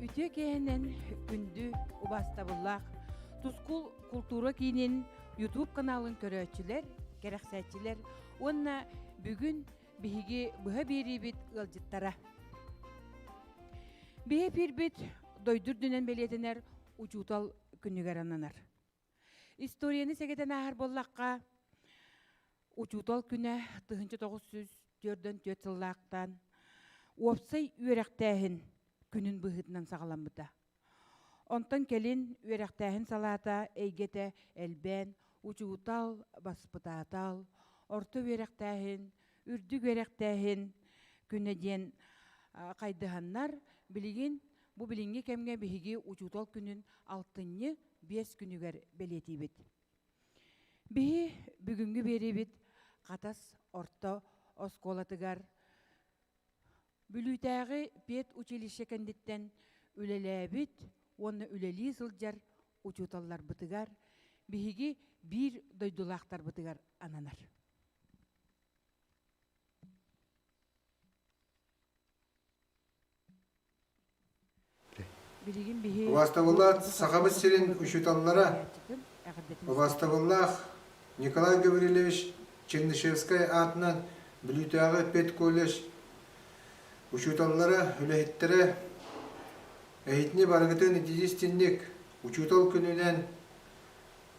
Үтүө киэһэнэн күндү убаастабыллаах Тускул култуура киинин YouTube каналын көрөөччүлэр, кэрэхсээччилэр уонна бүгүн биһиги быһа биэриибит ыалдьыттара. Биһи эфирбит дойду үрдүнэн бэлиэтэнэр учуутал күнүгэр ананар. Историяны сэгэтэн ааһар буоллахха, учуутал күнэ 1944 сыллаахтан уопсай үөрэхтээһин күнүн быһыытынан саҕаламмыта. Онтон кэлин үөрэхтээһин салаата эйгэтэ элбээн, учуутал, баспытаатал, орто үөрэхтээһин, үрдүк үөрэхтээһин күнэ диэн хайдыһаннар, билигин бу билиҥҥи кэмҥэ биһиги учуутал күнүн алтынньы 5 күнүгэр бэлиэтиибит. Биһи бүгүҥҥү биэриибит Хатас орто оскуолатыгар Бүлүүтээҕи педучилище кэнниттэн үлэлээбит уонна үлэлии сылдьар учууталларбытыгар биһиги биир дойдулаахтарбытыгар ананар. Билигин биһи Убаастабыллаах Сахабыт сирин учууталлара, убаастабыллаах Николай Гаврильевич Чернышевскай аатынан Бүлүүтээҕи педколледж учууталлара, үлэһиттэрэ, эһитини барыгытын итиитистинник учуутал күнүнэн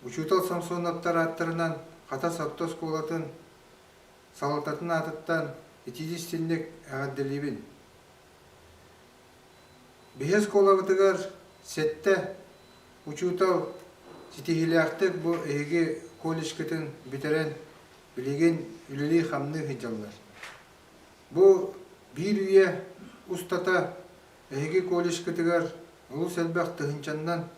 учуутал Самсоновтар ааттарынан Хатас орто оскуолатын салалтатын аатыттан итиитистинник эҕэрдэлиибин. Биһи оскуолабытыгар сэттэ учуутал ситиһиилээхтик бу эһиги колледжкытын бүтэрэн билигин үлэлии-хамныы сылдьаллар. Бу биир үйэ устата эһиги колледжкытыгар олус элбэх тыһыынчаннан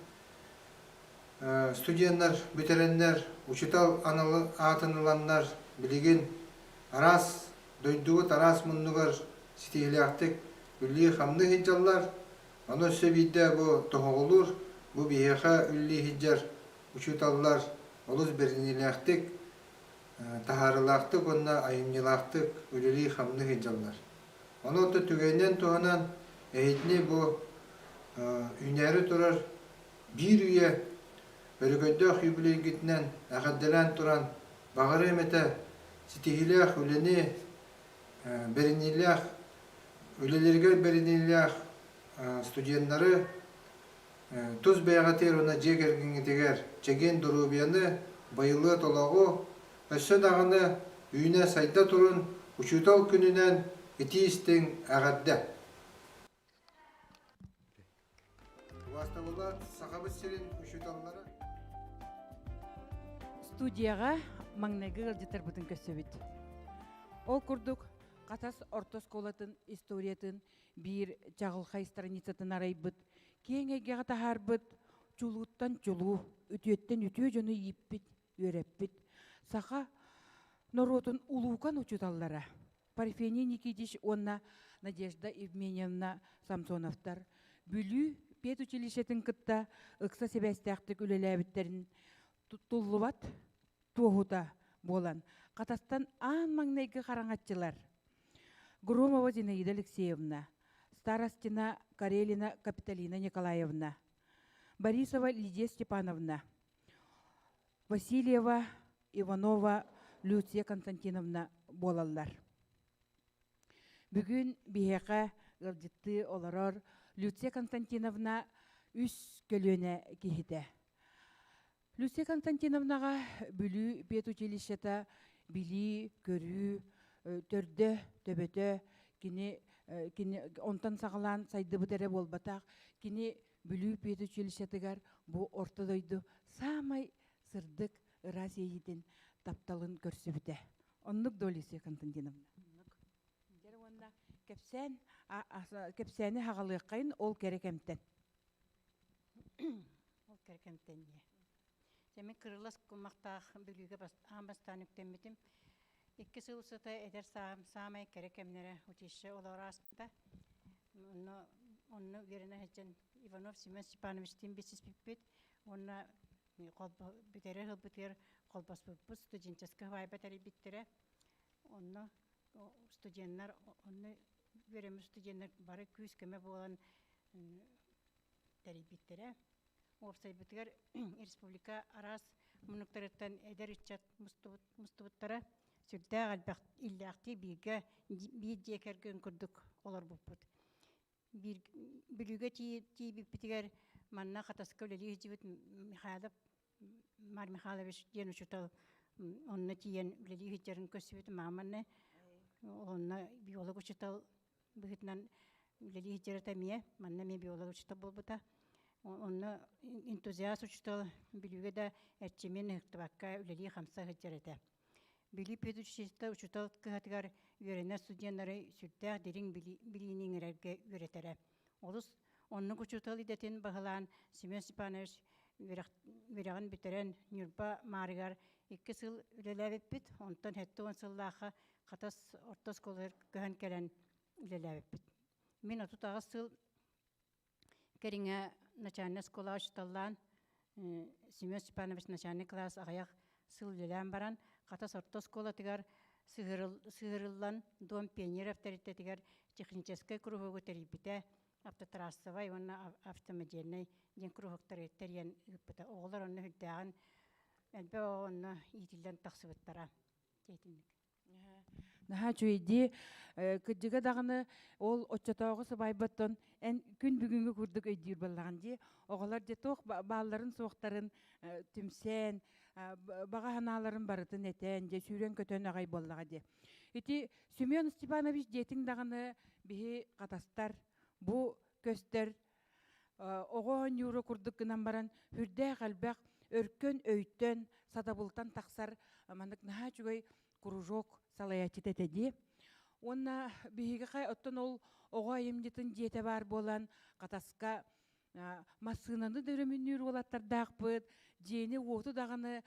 студеннар бүтэрэннэр, учуутал анал аатын ыланнар билигин араас дойдубут араас муннугар ситиһиилээхтик үлэлии-хамныы сылдьаллар. Ону өссө биирдэ бу тоһоҕолуур, бу биһиэхэ үлэлии сылдьар учууталлар олус бэриниилээхтик, таһаарыылаахтык уонна айымньылаахтык үлэлии-хамныы сылдьаллар. Ону оттон түгэнинэн туһанан эһитини бу үүнээри турар биир үйэ өрөгөйдөөх юбилейгитинэн эҕэрдэлээн туран баҕарыам этэ ситиһиилээх үлэни, бэриниилээх үлэлэригэр бэриниилээх студеннары тус бэйэҕитигэр уонна дьиэ кэргэҥҥитигэр чэгиэн доруобуйаны, байылыат олоҕу, өссө даҕаны үүнэ-сайда турун, учуутал күнүнэн итии-истиҥ эҕэрдэ! Убаастабыллаах Сахабыт сирин учууталлара Студияҕа маҥнайгы ыалдьыттарбытын көрсөбүт. Ол курдук, Хатас орто оскуолатын историятын биир чаҕылхай страницатын арыйбыт, киэҥ эйгэҕэ таһаарбыт, чулууттан чулуу, үтүөттэн үтүө дьону ииппит, үөрэппит саха норуотун улуукан учууталлара Парфений Никитич уонна Надежда Евменьевна Самсоновтар Бүлүү педучилищетын кытта ыкса сибээстээхтик үлэлээбиттэрин туттуллубат туоһута буолан, Хатастан аан маҥнайгы хараҥаччылар Громова Зинаида Алексеевна, Старостина Карелина Капиталина Николаевна, Борисова Лидия Степановна, Васильева Иванова Люция Константиновна буолаллар. Бүгүн биһиэхэ ыалдьыттыы олорор Люция Константиновна үс көлүөнэ киһитэ. Люция Константиновнаҕа Бүлүү педучилищета билии, көрүү төрдө, төбөтө, кини, кини онтон саҕалаан сайдыбыт эрэ буолбатах, кини Бүлүү педучилищетыгар бу орто дойду саамай сырдык, ыраас иэйиитин, тапталын көрсүбүтэ. Оннук дуо, Люция Константиновна? Дьэ уонна кэпсээн, кэпсээни хаҕалыаххайын ол кэрэ кэмтэн. Ол кэрэ кэмтэн дии. Дьэ мин кырылас кумахтаах Бүлүүгэ аан бастаан үктэммитим. Икки сыл устата эдэр сааһым саамай кэрэ кэмнэрэ училище олоро ааспыта. Онно, онно үөрэнэ сылдьан Иванов Семен Степановичтыын билсиспиппит уонна бүтэрэр сылбытыгар холбоспуппут, студенческай һыбаайба тэрийбиттэрэ. Онно студеннар, онно үөрэммит студеннар бары күүс-көмө буолан. тэрийбиттэрэ. Уопсайбытыгар республика араас муннуктарыттан эдэр ыччат мустубуттара. Сүрдээх элбэх иллээхтии бииргэ биир дьиэ кэргэн курдук олорбуппут. Биир Бүлүүгэ тиийбиппитигэр манна Хатаска үлэлии сылдьыбыт Михайлов Марк Михайлович диэн учуутал онно тиийэн үлэлии сылдьарын көрсүбүтүм мааманы. Онно биолог учуутал быһыытынан үлэлии сылдьар эмиэ манна эмиэ биолог учуутал буолбута. Онно энтузиаст учуутал Бүлүүгэ да эрчимин ыһыктыбакка үлэлии-хамсыы сылдьар этэ. Бүлүү педучилищета учуутал кыһатыгар үөрэнэр студеннары сүрдээх дириҥ билиини иҥэрэргэ үөрэтэрэ. Олус оннук учуутал идэтин баһылаан Семен Степанович үөрэҕин бүтэрэн Ньурба Маарыгар 2 сыл үлэлээбиппит, онтон 70 сыллаахха Хатас орто оскуолатыгар көһөн кэлэн үлэлээбиппит. Мин 38 сыл кэриҥэ начальнай оскуолаҕа учууталлаан Семен Степанович начальный класс аҕыйах сыл үлэлээн баран Хатас орто оскуолатыгар сыһыарыллан Дом пионеров тэрилтэтигэр техническэй куруһуогу тэрийбитэ, автотрассовай уонна автомодельнай диэн куруһуоктары тэрийэн ыыппыта. Оҕолор онно үрдээҕин элбэх оҕо онно иитиллэн тахсыбыттара. Итинник. Наһаа үчүгэйдии. Кырдьыга даҕаны ол оччотооҕу сыбаайбаттан эн күн бүгүҥҥү курдук өйдүүр буоллаҕын дии. Оҕолор дьэ туох баалларын-суохтарын түмсэн, баҕа санааларын барытын этэн, дьэ сүүрэн-көтөн аҕай буоллаҕа дии. Ити Семен Степанович диэтиҥ даҕаны биһи хатастар бу көстөр оҕо оонньуура курдук гынан баран сүрдээх элбэх өркөн өйтөн сатабылтан тахсар маннык наһаа үчүгэй кружок салайааччыта этэ дии. Уонна биһиги оттон ол оҕо айымньытын дьиэтэ баар буолан Хатаска массыынаны да өрөмүннүүр уолаттардаахпыт, дьиэни-уоту даҕаны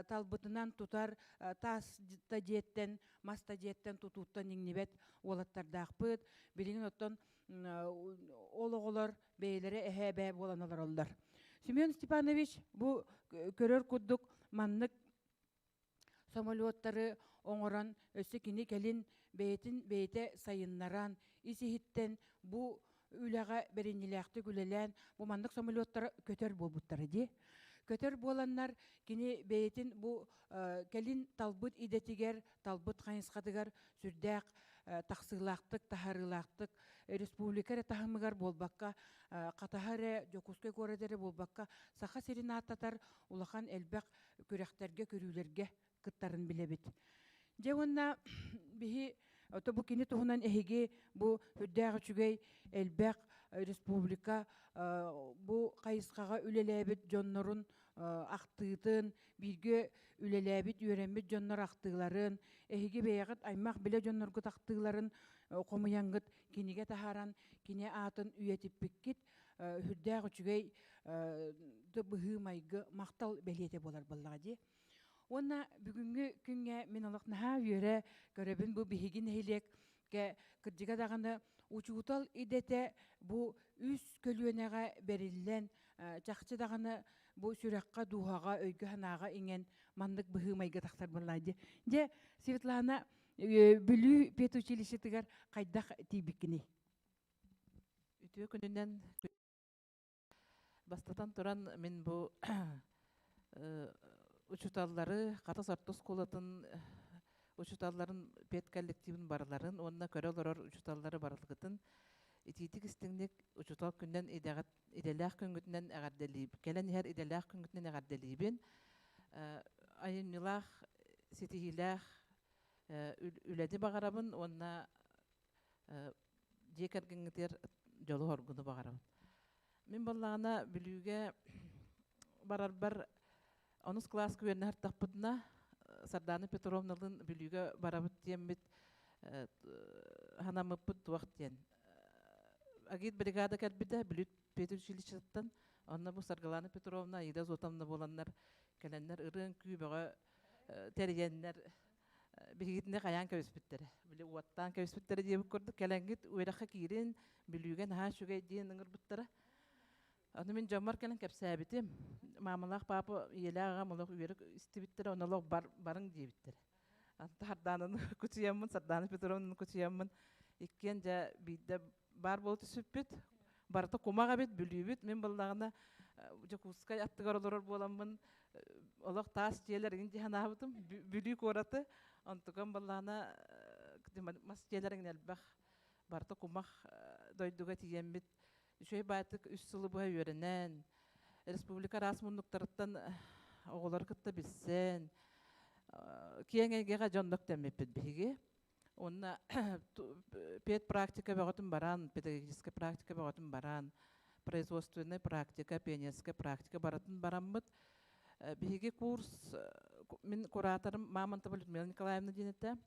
талбытынан тутар таас да дьиэттэн, мас да дьиэттэн тутууттан иҥнибэт уолаттардаахпыт. Билигин оттон ол оҕолор бэйэлэрэ эһээ-эбээ буолан олороллор. Семен Степанович бу көрөр курдук маннык самолеттары оҥорон өссө кини кэлин бэйэтин бэйэтэ сайыннаран ис-иһиттэн бу үлэҕэ бэриниилээхтик үлэлээн бу маннык самолеттара көтөр буолбуттара дии. Көтөр буоланнар кини бэйэтин бу кэлин талбыт идэтигэр, талбыт хайысхатыгар сүрдээх тахсыылаахтык, таһаарыылаахтык республика эрэ таһымыгар буолбакка, Хатаһа эрэ, Дьокуускай куорат эрэ буолбакка, Саха сирин ааттатар улахан элбэх күрэхтэргэ, көрүүлэргэ кыттарын билэбит. Дьэ уонна биһи ото бу кини туһунан эһиги бу үрдээх үчүгэй элбэх республика бу хайысхаҕа үлэлээбит дьоннорун ахтыытын, бииргэ үлэлээбит, үөрэммит дьоннор ахтыыларын, эһиги бэйэҕит аймах билэ дьонноргут ахтыыларын хомуйаҥҥыт кинигэ таһааран кини аатын үйэтиппиккит үрдээх үчүгэй быһыы-майгы махтал бэлиэтэ буолар буоллаҕа дии. Уонна бүгүҥҥү күҥҥэ мин олох наһаа үөрэ көрөбүн бу биһиги нэһилиэккэ кырдьыга даҕаны учуутал идэтэ бу үс көлүөнэҕэ бэриллэн чахчы даҕаны бу сүрэххэ, дууһаҕа, өйгө-санааҕа иҥэн маннык быһыы-майгы тахсар буоллаа дии. Дьэ, Светлана, Бүлүү педучилищетыгар хайдах тиийбиккиний? Үтүө күнүнэн бастатан туран мин бу учуталлары Хатас орто оскуолатын учуталларын педколлективын барыларын уонна көрө олорор учуталлары барылгытын итиитик истиҥник учутал күнүнэн идэҕит идэлээх күҥҥүтүнэн эҕэрдэлиибин кэлэн иһэр идэлээх күҥҥүтүнэн эҕэрдэлиибин айымньылаах ситиһиилээх үлэни баҕарабын уонна дьиэ кэргэҥҥитигэр дьолу-соргуну баҕарабын. Мин буоллаҕына Бүлүүгэ барарбар онус кылааска үөрэнэ сыртахпытына Сардаана Петровналыын Бүлүүгэ барабыт диэммит санаммыппыт туох диэн. Агит бригада кэлбитэ Бүлүү педучилищеттан. Онно бу Саргылана Петровна, Аида Зотовна буоланнар кэлэннэр ырыа-үҥкүү бөҕө тэрийэннэр биһигитини хайаан кэбиспиттэрэ. Били уоттаан кэбиспиттэрэ диэбит курдук кэлэҥҥит үөрэххэ киирин, Бүлүүгэ наһаа үчүгэй диэн ыҥырбыттара. Ону мин дьоммор кэлэн кэпсээбитим. Маамалаах папа ийэлээх аҕам олох үөрэ истибиттэрэ, ону олох бар, барыҥ диэбиттэрэ. Анта Сардаананы кучуйаммын, Сардаана Петровнаны кучуйаммын иккиэн дьэ биирдэ баар буола түспүппүт. Барыта кумах эбит, Бүлүүбүт. Мин буоллаҕына Дьокуускай аттыгар олорор буоламмын олох таас дьиэлэр иҥин дии санаабытым. Бүлүү куораты. Онтукам буоллаҕына мас дьиэлэр иҥин элбэх. Барыта кумах дойдуга тиийэммит үчүгэй баайтык үс сылы быһа үөрэнэн, республика араас муннуктарыттан оҕолору кытта билсэн, киэҥ эйгэҕэ дьоннок тэммиппит биһиги. Уонна педпрактика бөҕөтүн баран, педагогическая практика бөҕөтүн баран, производственная практика, пионерская практика барытын бараммыт. Биһиги курс, мин кураторым Мамонтова Людмила Николаевна диэн этэ.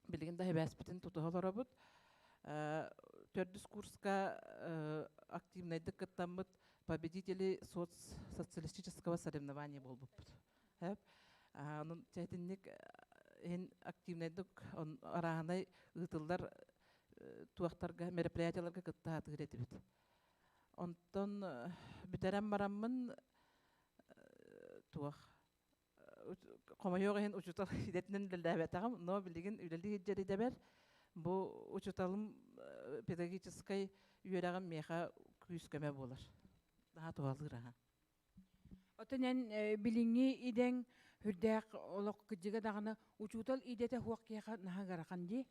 Билигин да эбээспитин тутуһа олоробут. Төрдүс курска активнайдык кыттаммыт победители соц социалистического соревнования буолбуппут. Онон чэтинник иһин активнайдык арааһынай ыытыллар туохтарга мероприятияларга кытта сатыыр этибит. Онтон бүтэрэн бараммын туох хомойуох иһин учуутал идэтинэн үлэлээбэтэҕим, но билигин үлэлии сылдьар идэбэр бу учууталым педагогическай үөрэҕим миэхэ күүс-көмө буолар. Наһаа туһалыыр аһа. Оттон эн билиҥҥи идэҥ үрдээх олох кырдьыга даҕаны учуутал идэтэ суох киһиэхэ наһаа ыарахан дии.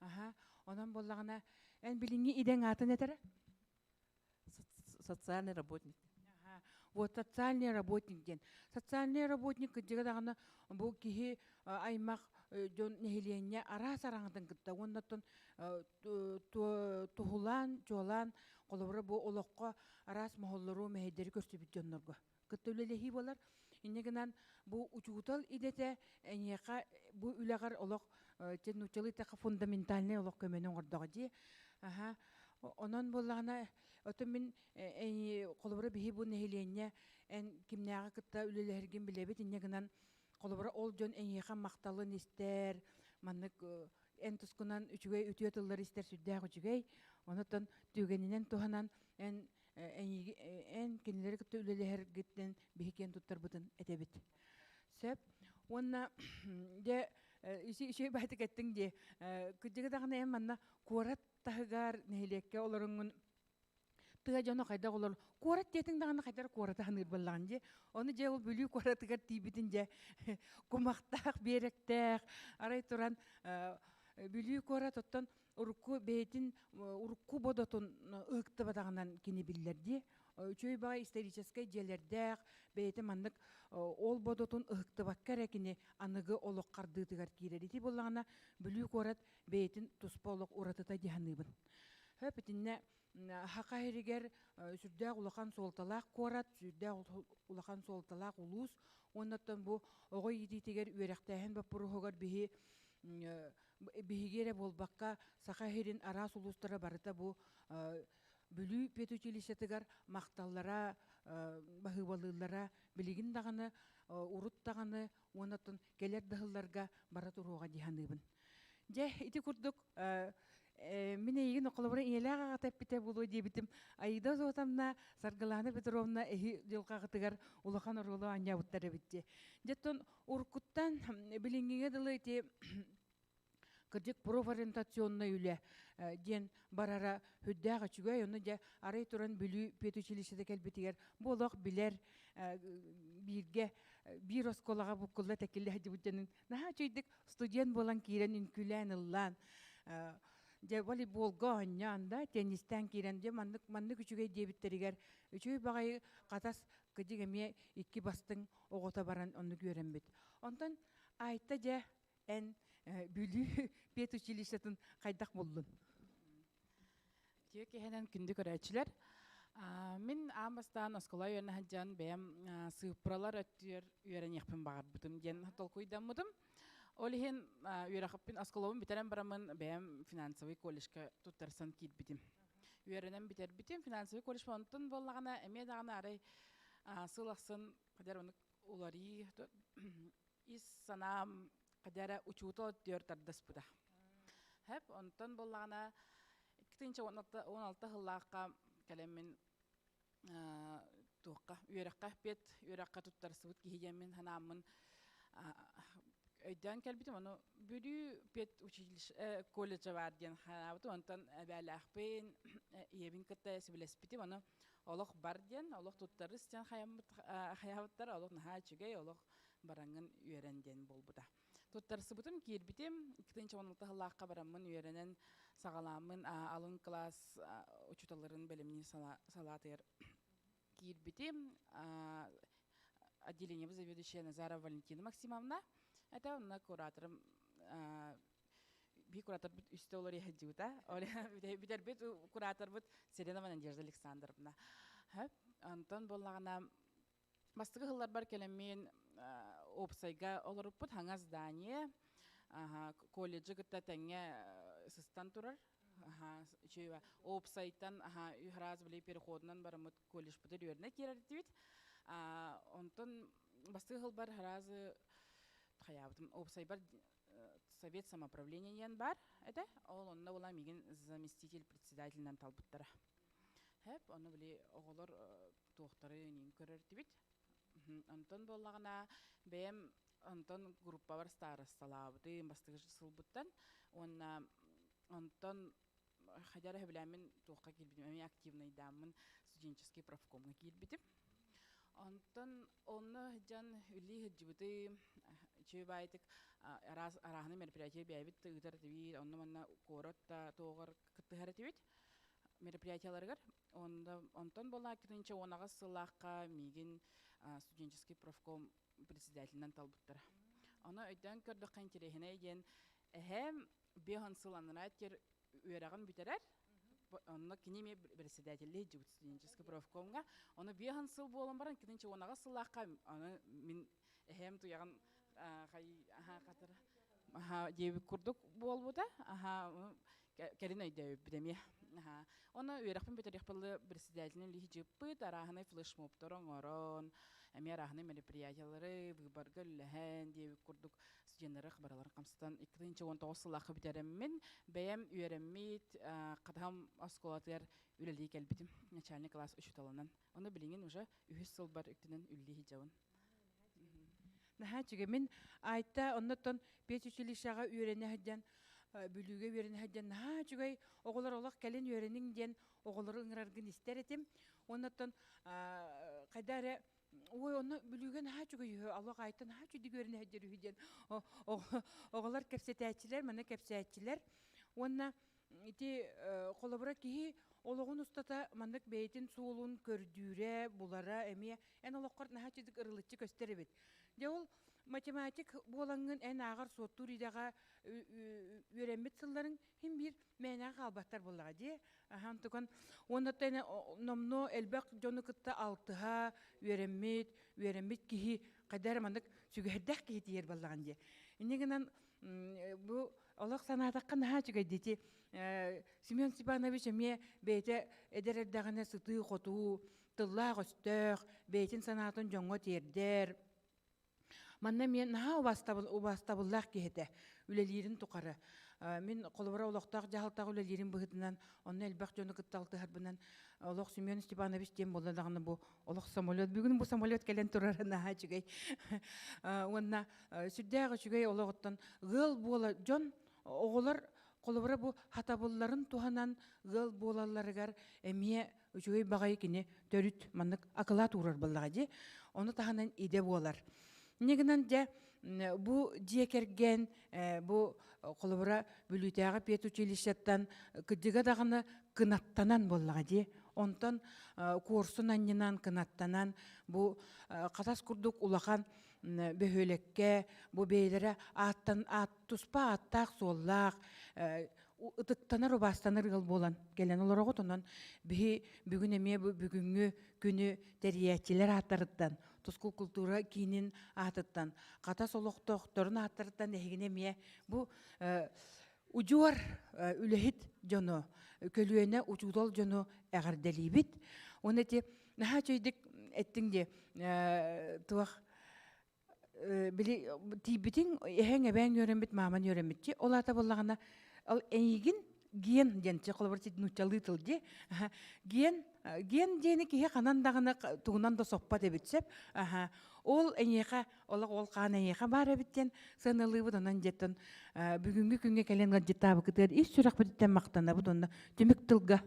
Аха. Онон буоллаҕына эн билиҥҥи идэҥ аатын этэрэ? Социальный работник. Вот социальный работник диэн. Социальный работник кырдьыга даҕаны бу киһи аймах дьон нэһилиэнньэ араас араҥатын кытта уоннаттан туһулаан, чуолаан холобура бу олоххо араас моһоллору, мэһэйдэри көрсүбүт дьоннорго кытта үлэлэһии буолар. Инньэ гынан бу учуутал идэтэ эйиэхэ бу үлэҕэр олох нууччалыы эттэххэ фундаментальнай олох көмөнү оҥордоҕо дии. Аха. Онон буоллаҕына, отон мин холобура биһи бу нэһилиэнньэ эн кимнээҕи кытта үлэлэһэргин билэбит инньэ гынан холобура ол дьон эйиэхэ махталын истэр, маннык эн тускунан үчүгэй үтүө тыллары истэр сүрдээх үчүгэй. Онотон түгэнинэн туһанан эн эн кинилэри кытта үлэлэһэргиттэн биһи киэн туттарбытын этэбит. Сөп. Уонна дьэ үчүгэй баайтык эттиҥ дии. Кырдьыга даҕаны эн манна куорат таһыгар нэһилиэккэ олороҥҥун тыа дьоно хайдах олор куорат диэтиҥ даҕаны хайдах куораты саныыр буоллаҕын дии. Ону дьэ ол Бүлүү куоратыгар тиийбитин дьэ кумахтаах, биэрэктээх, арай туран Бүлүү куорат оттон урукку бэйэтин урукку бодотун ыһыктыбатаҕынан кини биллэр дии. Үчүгэй баҕай историческай дьиэлэрдээх, бэйэтэ маннык ол бодотун ыһыктыбакка эрэ кини аныгы олох хардыытыгар киирэр. Ити буоллаҕына Бүлүү куорат бэйэтин туспа олох уратыта дии саныыбын. Хөп итиннэ Саха сиригэр сүрдээх улахан суолталаах куорат, сүрдээх улахан суолталаах улуус. Уоннаттан бу оҕо иитиитигэр үөрэхтээһин боппуруоһугар биһи биһиги эрэ буолбакка Саха сирин араас улуустара барыта бу Бүлүү педучилищетыгар махталлара, баһыыбалыыллара билигин даҕаны, урут даҕаны уонна кэлэр да сылларга бара туруоҕа дии саныыбын. Дьэ, ити курдук мин эйигин холобура ийэлээх аҕата эппитэ буолуо диэбитим. Аида Зотовна, Саргылана Петровна эһи дьылҕаҕытыгар улахан оруолу оонньообуттар эбит дии. Дьэ, уруккуттан билиҥҥигэ дылы ити кырдьык профориентационнай үлэ диэн барара сүрдээх үчүгэй. Ону дьэ арай туран Бүлүү педучилищета кэлбитигэр бу олох билэр бииргэ биир оскуолаҕа буккулла тэкиллэ сылдьыбыт дьонун наһаа үчүгэйдик студент буолан киирэн үҥкүүлээн ыллаан дьэ волейболга оонньоон да теннистээн киирэн дьэ маннык маннык үчүгэй диэбиттэригэр үчүгэй баҕайы Хатас кыдьык эмиэ икки бастыҥ оҕото баран оннук үөрэммит. Онтон Айта дьэ эн Бүлүү педучилищетын хайдах буллун? Үтүө киһинэн күндү көрөөччүлэр. Мин аан бастаан оскуола үөрэнэ сылдьан бэйэм сыыппаралар өттүгэр үөрэниэхпин баҕарбытым диэн толкуйдаммытым. Ол иһин үөрэхпин оскуолабын бүтэрэн бараммын бэйэм финансовый колледжка туттарсан киирбитим. Үөрэнэн бүтэрбитим. Финансовый колледж онтон буоллаҕына эмиэ даҕаны арай сыл ахсын хадьар оннук уларыы ис санаам хадьара учуутал өттүгэр тардаспыта. Хэп онтон буоллаҕына 2016 сыллаахха кэлэммин туохха үөрэххэ пед үөрэххэ туттарсыбыт киһи диэммин санааммын. Өйдөөн кэлбитим, ону Бүлүү педучилище колледжа баар диэн ханаабытым, онтон эбээлээхпин, ийэбин кытта сөбүлэспитим, ону олох бар диэн, олох туттарыс диэн хайаммыт хайаабыттар, олох наһаа үчүгэй, олох бараҥҥын үөрэн диэн буолбута. Туттарсыбытым, киирбитим, 2016 сыллаахха бараммын үөрэнэн саҕалааммын алын кылаас учууталларын бэлэмниир салаатыгар киирбитим. Отделениебы заведующая Назарова Валентина Максимовна. Это онно кураторым би кураторбут үстэ олор иһэддьибыта. Бүтэрбит кураторбут Селенова Надежда Александровна. Онтон буоллаҕына бастакы сылларбар кэлэммин уопсайга олоруппут хаҥас здание колледжы кытта тэҥҥэ сыстан турар. Үчүгэй уопсайтан раз били переходунан бараммыт колледжпытыгар үөрэнэ киирэрдибит. Онтон бастакы сылбар сразу хайаабытым уопсайбар совет самоуправления диэн баар этэ. Ол онно була миигин заместитель председателинэн талбыттара. Хэп, ону били оҕолор туохтары нин көрөрдүбүт. Онтон буоллаҕына бэйэм онтон группабар старосталаабытым бастакы сылбыттан уонна онтон хайдах эрэ сөбүлээммин туохха киирбитим эмиэ активнайдааммын студенческий профкомҥа киирбитим. Онтон онно сылдьан үлэлии сылдьыбытым, үчүгэй баайытык араас арааһынай мероприятие бэйэбит да ыытар этибит, онно-манна куорат да туоҕар кыттыһар этибит мероприятиеларыгар. Онтон буолла 2018 сыллаахха миигин студенческий профком председателинэн талбыттара. Ону өйдөөн көрдөххө интэриэһинэй диэн эһээм биэһон сыл анараа өттүгэр үөрэҕин бүтэрэр. Онно кини эмиэ председателлии сылдьыбыт студенческий профкомҥа. Ону биэһон сыл буолан баран, кининчэ 18 сыллаахха аны мин эһээм туйаҕын хатыр диэбит курдук буолбута. Кэлин өйдөөбүппүт эмиэ. Оны үөрэхпин бүтэриэхпин председателин лиһи арааһынай флешмобтар оҥорон, эмиэ арааһынай мероприятиялары выборга үллэһэн диэбит курдук студеннары бараларын хамсатан 2019 сыллаахха бүтэрэммин, бэйэм үөрэммит Хатаһым оскуолатыгар үлэлии кэлбитим начальный класс учууталынан. Ону билигин уже үһүс сылбар үктэнэн үлэлии сылдьабын. Наһаа үчүгэй. Мин Айта оннуттан педучилищеҕа үөрэнэ сылдьан, Бүлүүгэ үөрэнэ сылдьан наһаа үчүгэй оҕолор олох кэлин үөрэниҥ диэн оҕолору ыҥыраргын истэр этим. Оннуттан хайда эрэ ой онно Бүлүүгэ наһаа үчүгэй үһү, олох Айта наһаа үчүгэй үөрэнэ сылдьар үһү диэн оҕолор кэпсэтээччилэр, манна кэпсээччилэр. Уонна ити холобура киһи олоҕун устата маннык бэйэтин суолун көрдүүрэ, булара эмиэ эн олоххор наһаа чидик ырылыччы көстөр эбит. Дьэ ол математик буолаҥҥын эн ааҕар суоттуур идэҕэ үөрэммит сылларыҥ хин биир мээнэҕэ хаалбаттар буоллаҕа дии. Аһан тукан уонна номнуо элбэх дьону кытта алтыһа үөрэммит, үөрэммит киһи хайда эрэ маннык сүгэһэрдээх киһи тиийэр буоллаҕын дии. Инньэ гынан бу олох санаатахха наһаа үчүгэй дии. Семен Степанович эмиэ бэйэтэ эдэр эрдэҕинэ сытыы-хотуу, тыллаах-өстөөх, бэйэтин санаатын дьоҥҥо тиэрдэр. Манна эмиэ наһаа убаастабыл, убаастабыллаах киһи этэ, үлэлиирин тухары. Мин холобура олохтоох дьаһалтаҕа үлэлиирим быһыытынан, онно элбэх дьону кытта алтыһарбынан, олох Семен Степанович диэн буолла даҕаны бу олох самолет. Бүгүн бу самолет кэлэн турара наһаа үчүгэй. Уонна сүрдээх үчүгэй олоҕуттан ыал буола дьон оҕолор холобура бу хатабылларын туһанан ыал буолалларыгар эмиэ үчүгэй баҕайы кини төрүт маннык акылаат уурар буоллаҕа дии. Ону таһынан идэ буолар. Инньэ гынан дьэ бу дьиэ кэргэн бу холобура Бүлүүтээҕи педучилищеттан кырдьыга даҕаны кынаттанан буоллаҕа дии. Онтон куорсун анньынан кынаттанан бу хатас курдук улахан бөһүөлэккэ бу бэйэлэрэ ааттан аат туспа ааттаах-суоллаах ытыктанар убаастанар ыал буолан кэлэн олороҕут. Онон биһи бүгүн эмиэ бу бүгүҥҥү күнү тэрийээччилэр ааттарыттан, Тускул култуура киинин аатыттан, Хатас олохтоохторун ааттарыттан эһигини эмиэ бу удьуор үлэһит дьону, көлүөнэ учуутал дьону эҕэрдэлиибит. Уонна ити наһаа үчүгэйдик эттиҥ дии, туох били тиийбитиҥ эһэҥ эбээҥ үөрэммит, мааман үөрэммит дии. Ол аата буоллаҕына, ол эйигин ген диэн холобур нууччалыы тыл дии. Ген. Ген диэни киһи ханан даҕаны тугунан да соппот эбит сөп. Аха. Ол эйиэхэ олох ол хаан эйиэхэ баар эбит диэн сыаналыыбыт онон дьиэттэн бүгүҥҥү күҥҥэ кэлэн ыалдьыттаабыкытыгар ис сүрэхпититтэн махтанабыт уонна түмүк тылга.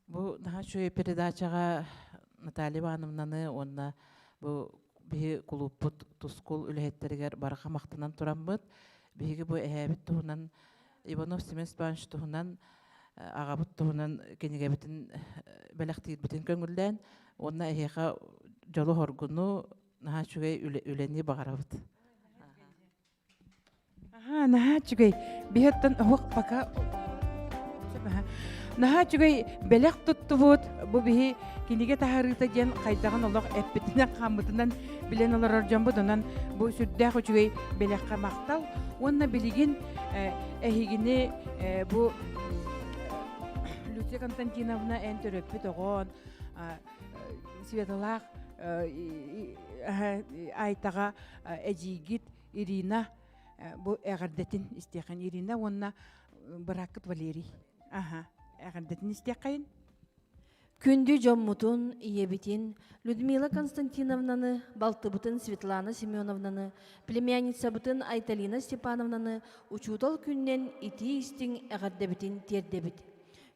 Бу наһаа үчүгэй передачаҕа Наталья Ивановнаны уонна бу биһи кулууппут тускул үлэһиттэригэр барҕа махтанан тураммыт биһиги бу эһээбит туһунан Иванов Семен Степанович туһунан аҕабыт туһунан кинигэбитин бэлэхтиирбитин көҥүллээн уонна эһиэхэ дьолу-соргуну наһаа үчүгэй үлэни баҕарабыт. Аха, наһаа үчүгэй. Биһиттэн оһох пока Наһаа үчүгэй бэлэх туттубут. Бу биһи кинигэ таһаарыыта диэн хайдаҕын олох эппитинэн хааммытынан билэн олорор дьоммут. Онон бу сүрдээх үчүгэй бэлэххэ махтал. Уонна билигин эһигини бу Люция Константиновна эн төрөппүт оҕон Светалаах Айтаҕа эдьиийгит Ирина бу эҕэрдэтин истиэхин Ирина уонна бырааккыт Валерий. Аха, эҕэрдэтин истиэххэйин. Күндү дьоммутун, ийэбитин Людмила Константиновнаны, балтыбытын Светлана Семеновнаны, племянницабытын Айталина Степановнаны учуутал күнүнэн итии-истиҥ эҕэрдэбитин тиэрдэбит.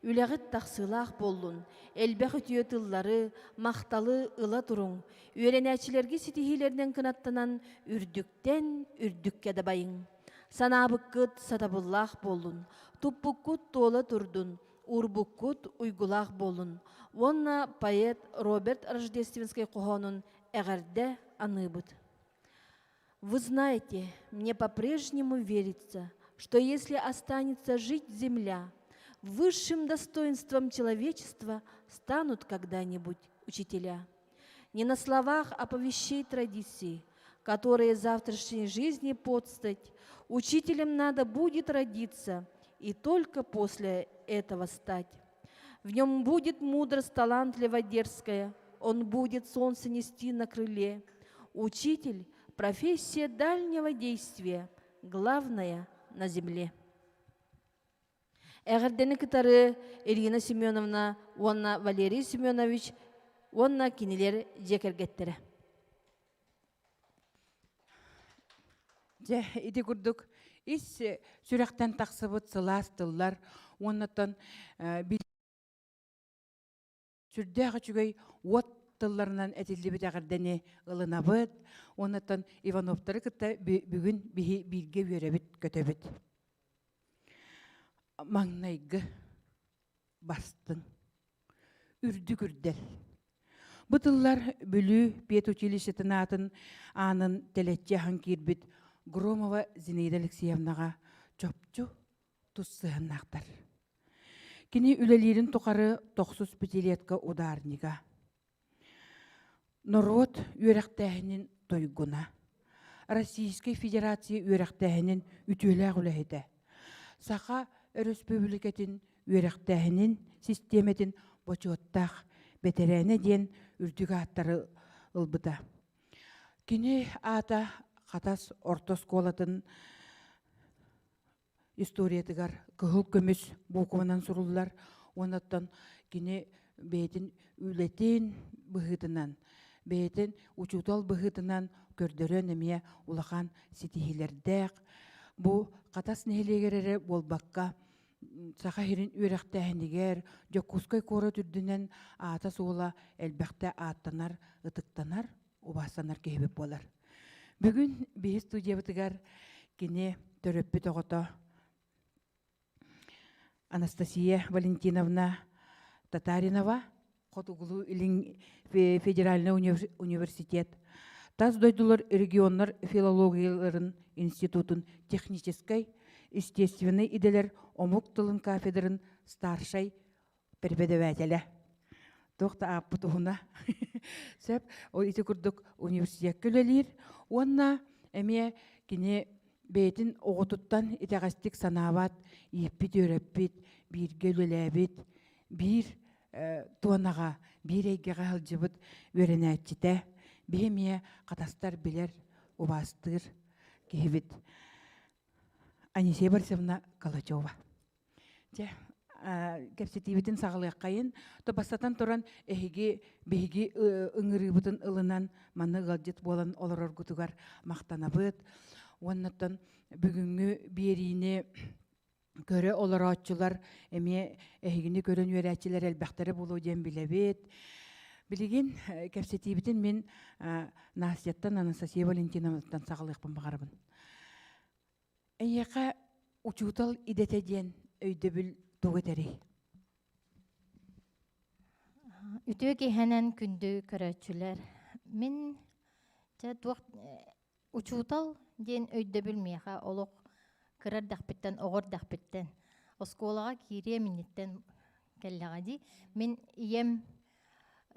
Үлэҕит тахсыылаах буоллун, элбэх үтүө тыллары, махталы ыла туруҥ, үөрэнээччилэргэ ситиһиилэринэн кынаттанан үрдүктэн үрдүккэ дабайыҥ. Санаабыккыт сатабыллаах буоллун, туппуккут туола турдун, уурбуккут уйгулаах буоллун уонна поэт Роберт Рождественскай хоһоонун эҕэрдэ аныыбыт. Вы знаете, мне по-прежнему верится, что если останется жить земля, высшим достоинством человечества станут когда-нибудь учителя. Не на словах, а повещей традиции, которые завтрашней жизни подстать, учителем надо будет родиться и только после этого стать. В нем будет мудрость талантливо дерзкая, он будет солнце нести на крыле. Учитель – профессия дальнего действия, главная на земле. Эҕэрдэни кытары Ирина Семеновна уонна Валерий Семенович уонна кинилэр дьиэ кэргэттэрэ. Дьэ, ити курдук ис сүрэхтэн тахсыбыт сылаас тыллар уоннаттан сүрдээх үчүгэй уот тылларынан этиллибит эҕэрдэни ылынабыт уоннаттан Ивановтары кытта бүгүн биһи бииргэ үөрэбит көтөбүт. Маҥнайгы бастыҥ үрдүк үрдэл. Бу тыллар Бүлүү педучилищетын аатын аанын тэлэччи аһан киирбит Громова Зинаида Алексеевнаҕа чопчу тус сыһыаннаахтар. Кини үлэлиирин тухары тохсус пятилетка ударнига. Норуот үөрэхтээһинин туйгуна. Российскай Федерация үөрэхтээһинин үтүөлээх үлэһитэ. Саха Өрөспүүбүлүкэтин үөрэхтээһинин систиэмэтин бочуоттаах бэтэрээнэ диэн үрдүк ааттары ылбыта. Кини аата Хатас орто оскуолатын историятыгар кыһыл көмүс буукубанан суруллар уонна оттон кини бэйэтин үлэтин быһыытынан бэйэтин учуутал быһыытынан көрдөрөн эмиэ улахан ситиһиилэрдээх бу Хатас нэһилиэгэр эрэ буолбакка Саха сирин үөрэхтээһинигэр Дьокуускай куорат үрдүнэн аата-суола элбэхтэ ааттанар, ытыктанар, убаастанар киһибит буолар. Бүгүн биһи студиябытыгар кини төрөппүт оҕото Анастасия Валентиновна Татаринова Хотугулуу-Илин федеральнай университет тас дойдулар регионнар филологияларын институтун техническэй, естественнэй идэлэр омук тылын кафедрын старшай преподавателэ. Туох да ааппыт уһуна. Сөп. Ол ити курдук университекка үлэлиир. Уонна эмиэ кини бэйэтин оҕотуттан итэҕэстик санаабат, ииппит-үөрэппит, бииргэ үлэлээбит, биир туонаҕа, биир эйгэҕэ сылдьыбыт үөрэнээччитэ, биһи эмиэ хатастар билэр, убаастыыр киһибит Анисия Борисовна Калачева. Дьэ, кэпсэтиибитин саҕалыаххайын. То бастатан туран эһиги биһиги ыҥырыыбытын ылынан манна ыалдьыт буолан олороргутугар махтанабыт. Уоннаттан бүгүҥҥү биэриини көрө олорооччулар эмиэ эһигини көрөн үөрээччилэр элбэхтэрэ буолуо диэн билэбит. Билигин кэпсэтиибитин мин Настяттан Анастасия Валентиновнаттан саҕалыахпын баҕарабын. Эйиэхэ учуутал идэтэ диэн өйдөбүл тугу этэрий? Үтүө киһинэн күндү көрөөччүлэр. Мин чэ туох Учуутал диэн өйдөбүл миэхэ олох кыра эрдэхпиттэн, оҕо эрдэхпиттэн, оскуолаҕа киириэм инниттэн кэллэҕэ дии. Мин ийэм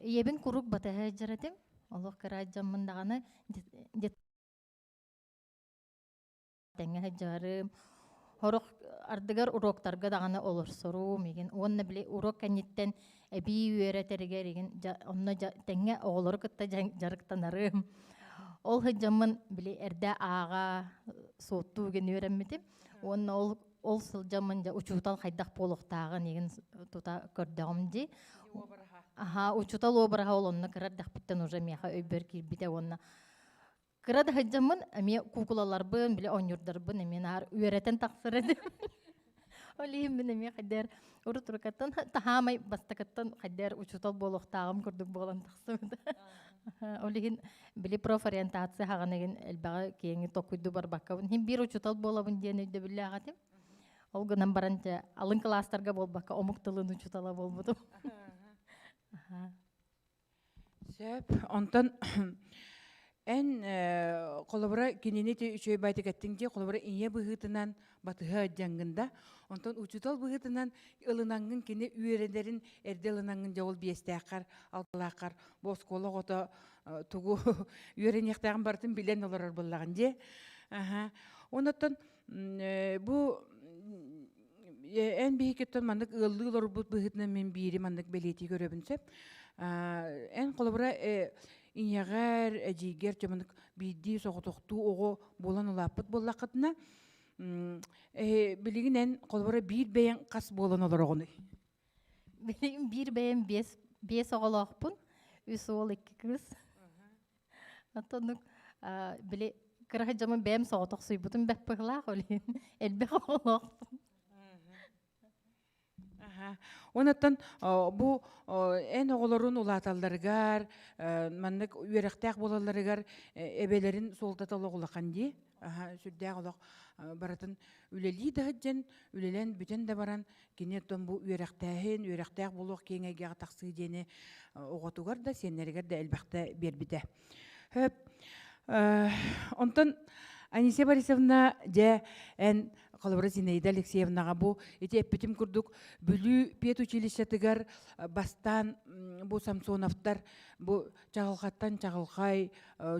ийэбин куруук батыһа сылдьар этим. Олох кыра дьоммун даҕаны тэҥҥэ сылдьарым. Сорох ардыгар уруоктарга даҕаны олорсорум игин. Уонна били уруок кэнниттэн эбии үөрэтэригэр игин онно тэҥҥэ оҕолору кытта дьарыктанарым. Ол сылдьаммын били эрдэ ааҕа, суоттуу игин үөрэммитим. Уонна ол ол сылдьаммын дьэ учуутал хайдах буолуохтааҕын игин тута көрдөҕүм дии. Аха, учуутал уобараһа ол онно кыра эрдэхпиттэн уже миэхэ өйбөр киирбитэ уонна Кыра да сылдьаммын эмиэ куукулаларбын, били оонньуурдарбын эмиэ наар үөрэтэн тахсар этим. Ол иһин мин эмиэ хайдаар урут урукаттан таһаамай бастакыттан хайдаар учуутал буолуохтааҕым курдук буолан тахсыбыта. Ол иһин били профориентация хаҕан игин элбэҕи киэҥи токуйду барбаккабын. Иһин биир учуутал буолабын диэн өйдөбүллээх этим. Ол гынан баран дьэ алын кылаастарга буолбакка омук тылын учуутала буолбутум. Сөп. Онтон эн холобура кинини ти үчүгэй байтык эттиҥ дии, холобура ийэ быһыытынан батыһа дьаҥҥын да, онтон учуутал быһыытынан ылынаҥҥын кини үөрэнэрин эрдэ ылынаҥҥын дьэ ол биэстээххэр, алталааххар бу оскуола оҕото тугу үөрэниэхтээҕин барытын билэн олорор буоллаҕын дии. Аха. Онтон бу эн биһикиттэн маннык ыаллыы олорбут быһыытынан мин биири маннык бэлиэтии көрөбүн сөп. Эн холобура ийэҕэр, эдьиийгэр чэ маннык биирдии соҕотохтуу оҕо буолан улааппыт буоллаххытына, билигин эн холобура биир бэйэҥ хас буолан олороҕунуй? Билигин биир бэйэм биэс, биэс оҕолоохпун, үс уол, икки кыыс. Оттон били кыра дьоммун бэйэм соҕотохсуйбутум бэрт быһыылаах ол иһин элбэх оҕолоохпун. Онуттан бу эн оҕолорун улааталларыгар, маннык үөрэхтээх буолалларыгар эбэлэрин суолтата олох улахан дии. Сүрдээх олох барытын үлэлии да сылдьан, үлэлээн бүтэн да баран, кини оттон бу үөрэхтээһин, үөрэхтээх буолуох киэҥ эйгэҕэ тахсыы диэни оҕотугар да, сиэннэригэр да элбэхтэ биэрбитэ. Хөп. Онтон Анисия Борисовна, дьэ, эн холобура Зинаида Алексеевнаҕа бу ити эппитим курдук Бүлүү педучилищетыгар бастаан бу Самсоновтар бу чаҕылхаттан чаҕылхай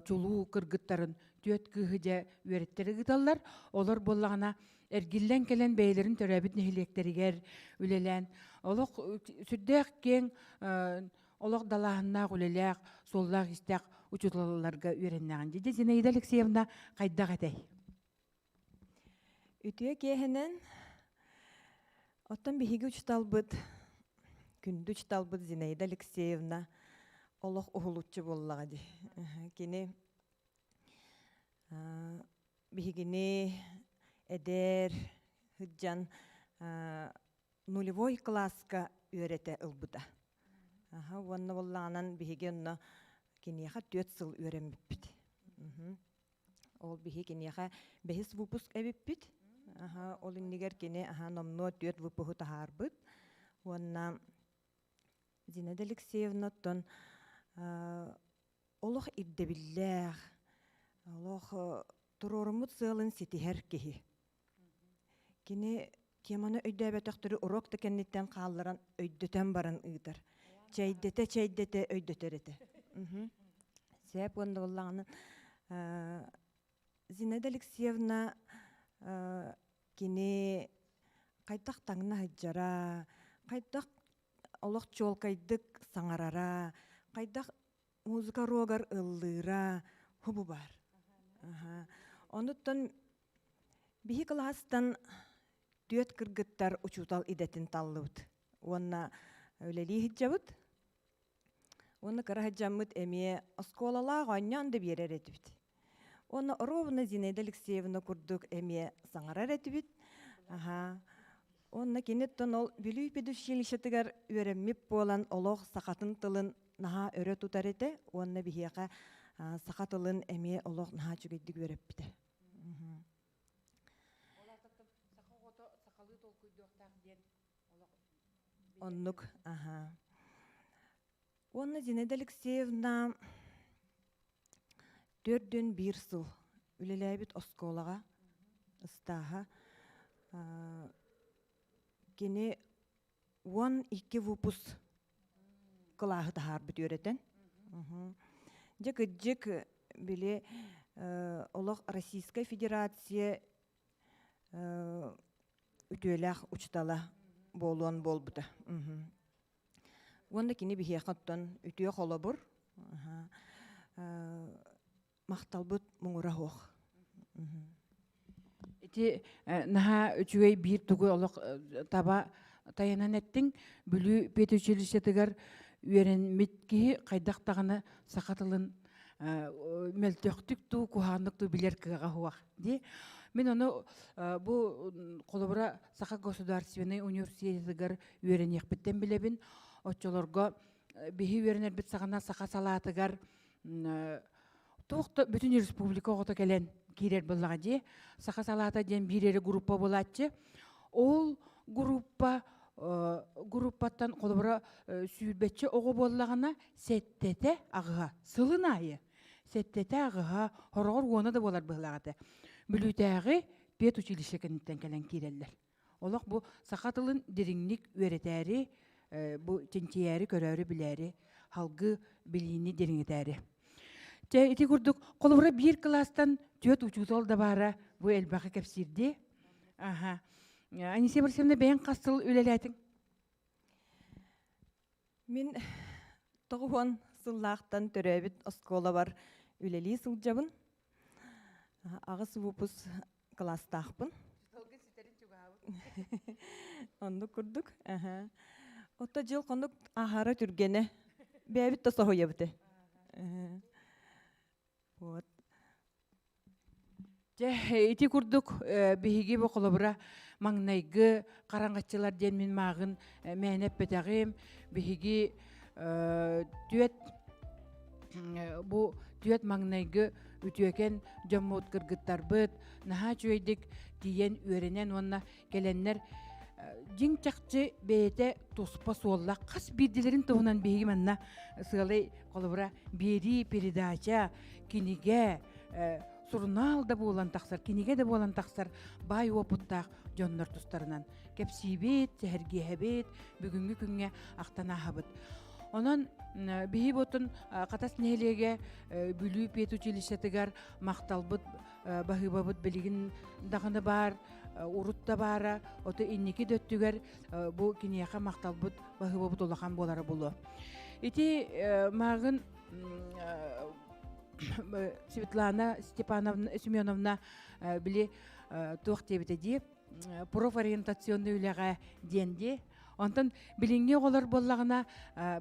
чулуу кыргыттарын түөрт кыыһы дьэ үөрэттэрэ ыыталлар. Олор буоллаҕына эргиллэн кэлэн бэйэлэрин төрөөбүт нэһилиэктэригэр үлэлээн олох сүрдээх киэҥ олох далааһыннаах үлэлээх, суоллаах-иистээх учууталларга үөрэннэҕин дии. Зинаида Алексеевна хайдах этэй? Үтүө киэһэнэн оттон биһиги учуталбыт, күндү учуталбыт Зинаида Алексеевна олох уһулуччу буоллаҕа дии. Кини биһигини эдэр сылдьан нулевой кылааска үөрэтэ ылбыта. Уонна буоллаҕынан биһиги онно киниэхэ түөрт сыл үөрэммиппит. Ол биһи киниэхэ бэһис выпуск эбиппит. Ол иннигэр кини номнуо түөрт выпуһу таһаарбыт. Уонна Зинаида Алексеевна оттон олох ирдэбиллээх, олох туруоруммут сыалын ситиһэр киһи. Кини теманы өйдөөбөтөхтөрү урок да кэнниттэн хаалларан өйдөтөн баран ыытар. Чэйдэтэ чэйдэтэ өйдөтөр этэ. Сээп уонна буоллаҕына Зинаида Алексеевна кини хайдах таҥна сылдьара, хайдах олох чуолкайдык саҥарара, хайдах музыка уруогар ыллыыра хубу баар. Онуттан биһи кылаастан Түөрт кыргыттар учуутал идэтин таллыбыт. Уонна үлэлии сылдьабыт. Уонна кыра сылдьаммыт эмиэ оскуолалаах оонньоон да биэрэр этибит. Уонна ровно Зинаида Алексеевна курдук эмиэ саҥарар этибит. Аха. Уонна киниттэн ол Бүлүү педучилищетыгар үөрэммит буолан олох сахатын тылын наһаа өрө тутар этэ уонна биһиэхэ саха тылын эмиэ олох наһаа үчүгэйдик үөрэппитэ. Саха оҕото сахалыы толкуйдуохтаах диэн олох Оннук, аха. Уонна Зинаида Алексеевна төрдүн биир сыл үлэлээбит оскуолаҕа ыстааһа кини 12 выпуск кылааһы таһаарбыт үөрэтэн. Дьэ кырдьык били олох Российскай Федерация үтүөлээх учутала буолуон буолбута. Уонна кини биһиэхэ оттон үтүө холобур махталбыт муҥура суох. Ити наһаа үчүгэй биир тугу олох таба тайанан эттиҥ. Бүлүү педучилищетыгар үөрэммит киһи хайдах даҕаны саха тылын мөлтөхтүк дуу, куһаҕаннык дуу билэр кыаҕа суох дии. Мин ону бу холобура Саха государственнай университетыгар үөрэниэхпиттэн билэбин. Оччолорго биһи үөрэнэрбит саҕана саха салаатыгар туох да бүтүн республика оҕото кэлэн киирэр буоллаҕа дии. Саха салаата диэн биир эрэ группа буолааччы. Ол группа группаттан холобура сүүрбэччэ оҕо буоллаҕына сэттэтэ аҕыһа сылын аайы сэттэтэ аҕыһа хороҕор уона да буолар быһыылаах этэ. Бүлүүтээҕи педучилище кэнниттэн кэлэн киирэллэр. Олох бу саха тылын дириҥник үөрэтээри, бу чинчийээри, көрөөрү, билээри, халгы билиини дириҥэтээри. Чэ, ити курдук, холобура биир кылаастан түөрт учуутал да баара бу элбэхи кэпсиирдии. Аха. Анисия Борисовна, бэйэҥ хас сыл үлэлээтиҥ? Мин 90 сыллаахтан төрөөбүт оскуолабар үлэлии сылдьабын. Аҕыс выпуск кылаастаахпын. Оннук курдук. Отто дьыл хонук аһара түргэнэ. Бэйэбит да соһуйабыт. Вот. Дьэ, ити курдук биһиги бу холобура маҥнайгы хараҥаччылар диэн мин мааҕын мээнэ эппэтэҕим. Биһиги түөт бу түөт маҥнайгы үтүөкэн дьоммут кыргыттарбыт наһаа үчүгэйдик тиийэн үөрэнэн уонна кэлэннэр дьиҥ чахчы бэйэтэ туспа суоллаах хас биирдилэрин туһунан биһиги манна сыалай холобура биэрии передача кинигэ сурунаал да буолан тахсар кинигэ да буолан тахсар баай уопуттаах дьоннор тустарынан кэпсиибит сэһэргиэһэбит бүгүҥҥү күҥҥэ ахтан ааһабыт онон биһи ботун Хатас нэһилиэгэ Бүлүү педучилищетыгар махталбыт баһыыбабыт билигин даҕаны баар урут да баара ото инники да өттүгэр бу киниэхэ махталбыт баһыыбабыт улахан буолара буолуо ити мааҕын Светлана Степановна Семеновна били туох диэбитэ дии профориентационный үлэҕэ диэн дии онтон билиҥҥи оҕолор буоллаҕына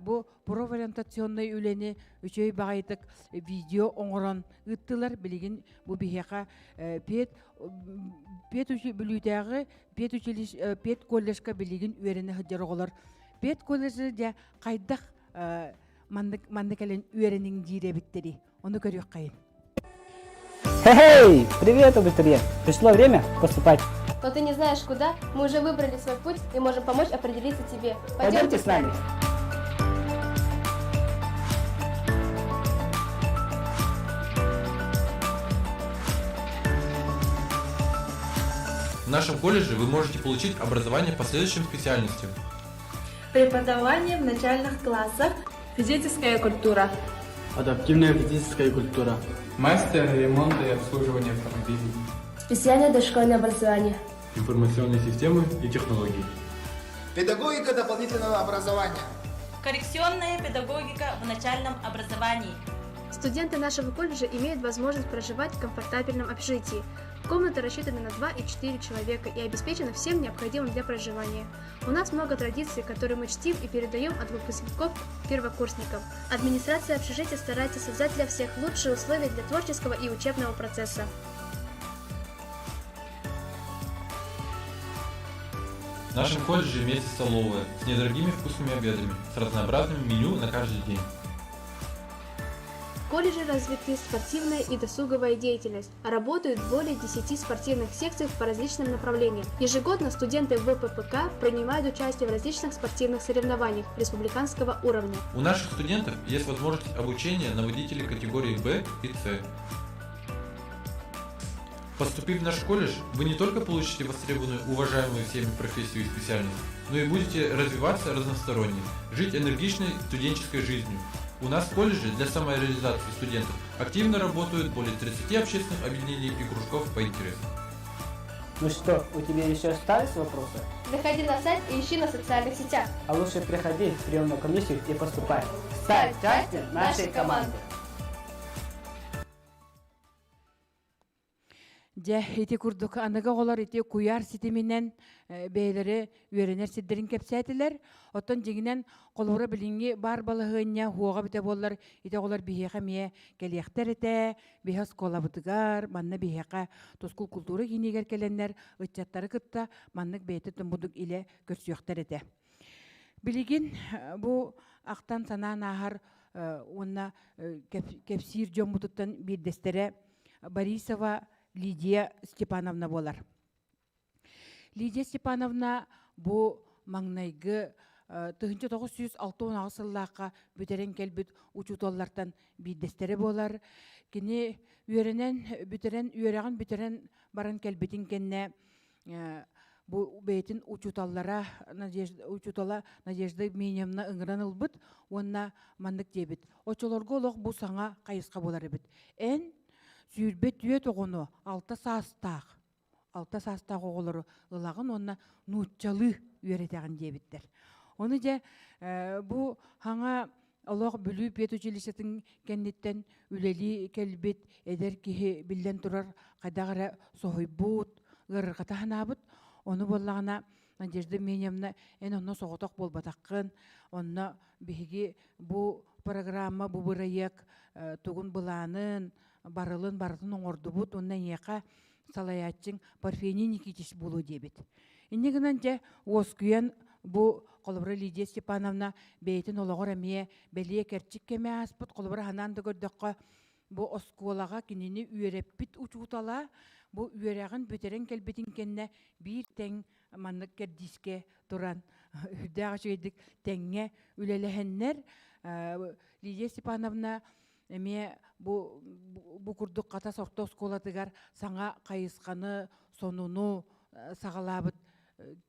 бу профориентационнай үлэни үчүгэй баҕайытык видео оҥорон ыыттылар. Билигин бу биһиэхэ пед пед Бүлүүтээҕи пед училище пед колледжка билигин үөрэнэ сылдьар оҕолор пед колледжы дьэ хайдах маннык манна кэлэн үөрэниҥ диир эбиттэрий ону көрүөххэйин. Хей, привет, абитуриент! Пришло время поступать. Но ты не знаешь куда, мы уже выбрали свой путь и можем помочь определиться тебе. Пойдемте с нами. В нашем колледже вы можете получить образование по следующим специальностям. Преподавание в начальных классах. Физическая культура. Адаптивная физическая культура. Мастер ремонта и обслуживания автомобилей. Специальное дошкольное образование. Информационные системы и технологии. Педагогика дополнительного образования. Коррекционная педагогика в начальном образовании. Студенты нашего колледжа имеют возможность проживать в комфортабельном общежитии. Комната рассчитана на 2 и 4 человека и обеспечена всем необходимым для проживания. У нас много традиций, которые мы чтим и передаем от выпускников первокурсникам. Администрация общежития старается создать для всех лучшие условия для творческого и учебного процесса. В нашем колледже имеется столовая с недорогими вкусными обедами, с разнообразным меню на каждый день. В колледже развиты спортивная и досуговая деятельность. Работают более 10 спортивных секций по различным направлениям. Ежегодно студенты ВППК принимают участие в различных спортивных соревнованиях республиканского уровня. У наших студентов есть возможность обучения на водителей категории «Б» и «С». Поступив в наш колледж, вы не только получите востребованную, уважаемую всеми профессию и специальность, но и будете развиваться разносторонне, жить энергичной студенческой жизнью. У нас в колледже для самореализации студентов активно работают более 30 общественных объединений и кружков по интересам. Ну что, у тебя еще остались вопросы? Заходи на сайт и ищи на социальных сетях. А лучше приходи в приемную комиссию и поступай. Стань частью нашей команды. Дьэ, ити курдук аныгы оҕолор ити куйаар ситиминэн бэйэлэри үөрэнэр сирдэрин кэпсээтилэр. Оттон дьиҥинэн холобура билиҥҥи баар балаһыанньа уоҕа бүтэ буоллар ити оҕолор биһиэхэ эмиэ кэлиэхтэр этэ. Биһи оскуолабытыгар, манна биһиэхэ Тускул култуура киинигэр кэлэннэр ыччаттары кытта маннык бэйэтэ тумбудук илэ көрсүөхтэр этэ. Билигин бу ахтан санаан ааһар уонна кэпсиир дьоммутуттан биирдэстэрэ Борисова Лидия Степановна буолар. Лидия Степановна бу маҥнайгы 1968 сыллаахха бүтэрэн кэлбит учууталлартан биирдэстэрэ буолар. Кини үөрэнэн бүтэрэн үөрэҕин бүтэрэн баран кэлбитин кэннэ бу бэйэтин учууталлара Надежда учуутала Надежда Евгеньевна ыҥыран ылбыт уонна маннык диэбит. Оччолорго олох бу саҥа хайысха буолар эбит. Эн 24 оҕону алта саастаах алта саастаах оҕолору ылаҕын уонна нууччалыы үөрэтэҕин диэбиттэр. Ону дьэ бу хаҥа олох Бүлүү педучилищетын кэнниттэн үлэлии кэлбит эдэр киһи биллэн турар хайдах эрэ соһуйбут, ыарырҕата санаабыт. Ону буоллаҕына Надежда Евгеньевна эн онно соҕотох буолбатаххын, онно биһиги бу программа, бу бырайыак тугун былаанын, барылын барытын оҥордубут уонна эйиэхэ салайааччыҥ Парфений Никитич буолуо диэбит. Инньэ гынан дьэ уоскуйан бу холобура Лидия Степановна бэйэтин олоҕор эмиэ бэлиэ кэрчик кэмэ ааспыт холобура ханаан да көрдөххө бу оскуолаҕа кинини үөрэппит учуутала бу үөрэҕин бүтэрэн кэлбитин кэннэ биир тэҥ маннык кэрдиискэ туран үрдээх үчүгэйдик тэҥҥэ үлэлэһэннэр Лидия Степановна эмиэ бу бу курдук Хатас орто оскуолатыгар саҥа хайысханы, сонуну саҕалаабыт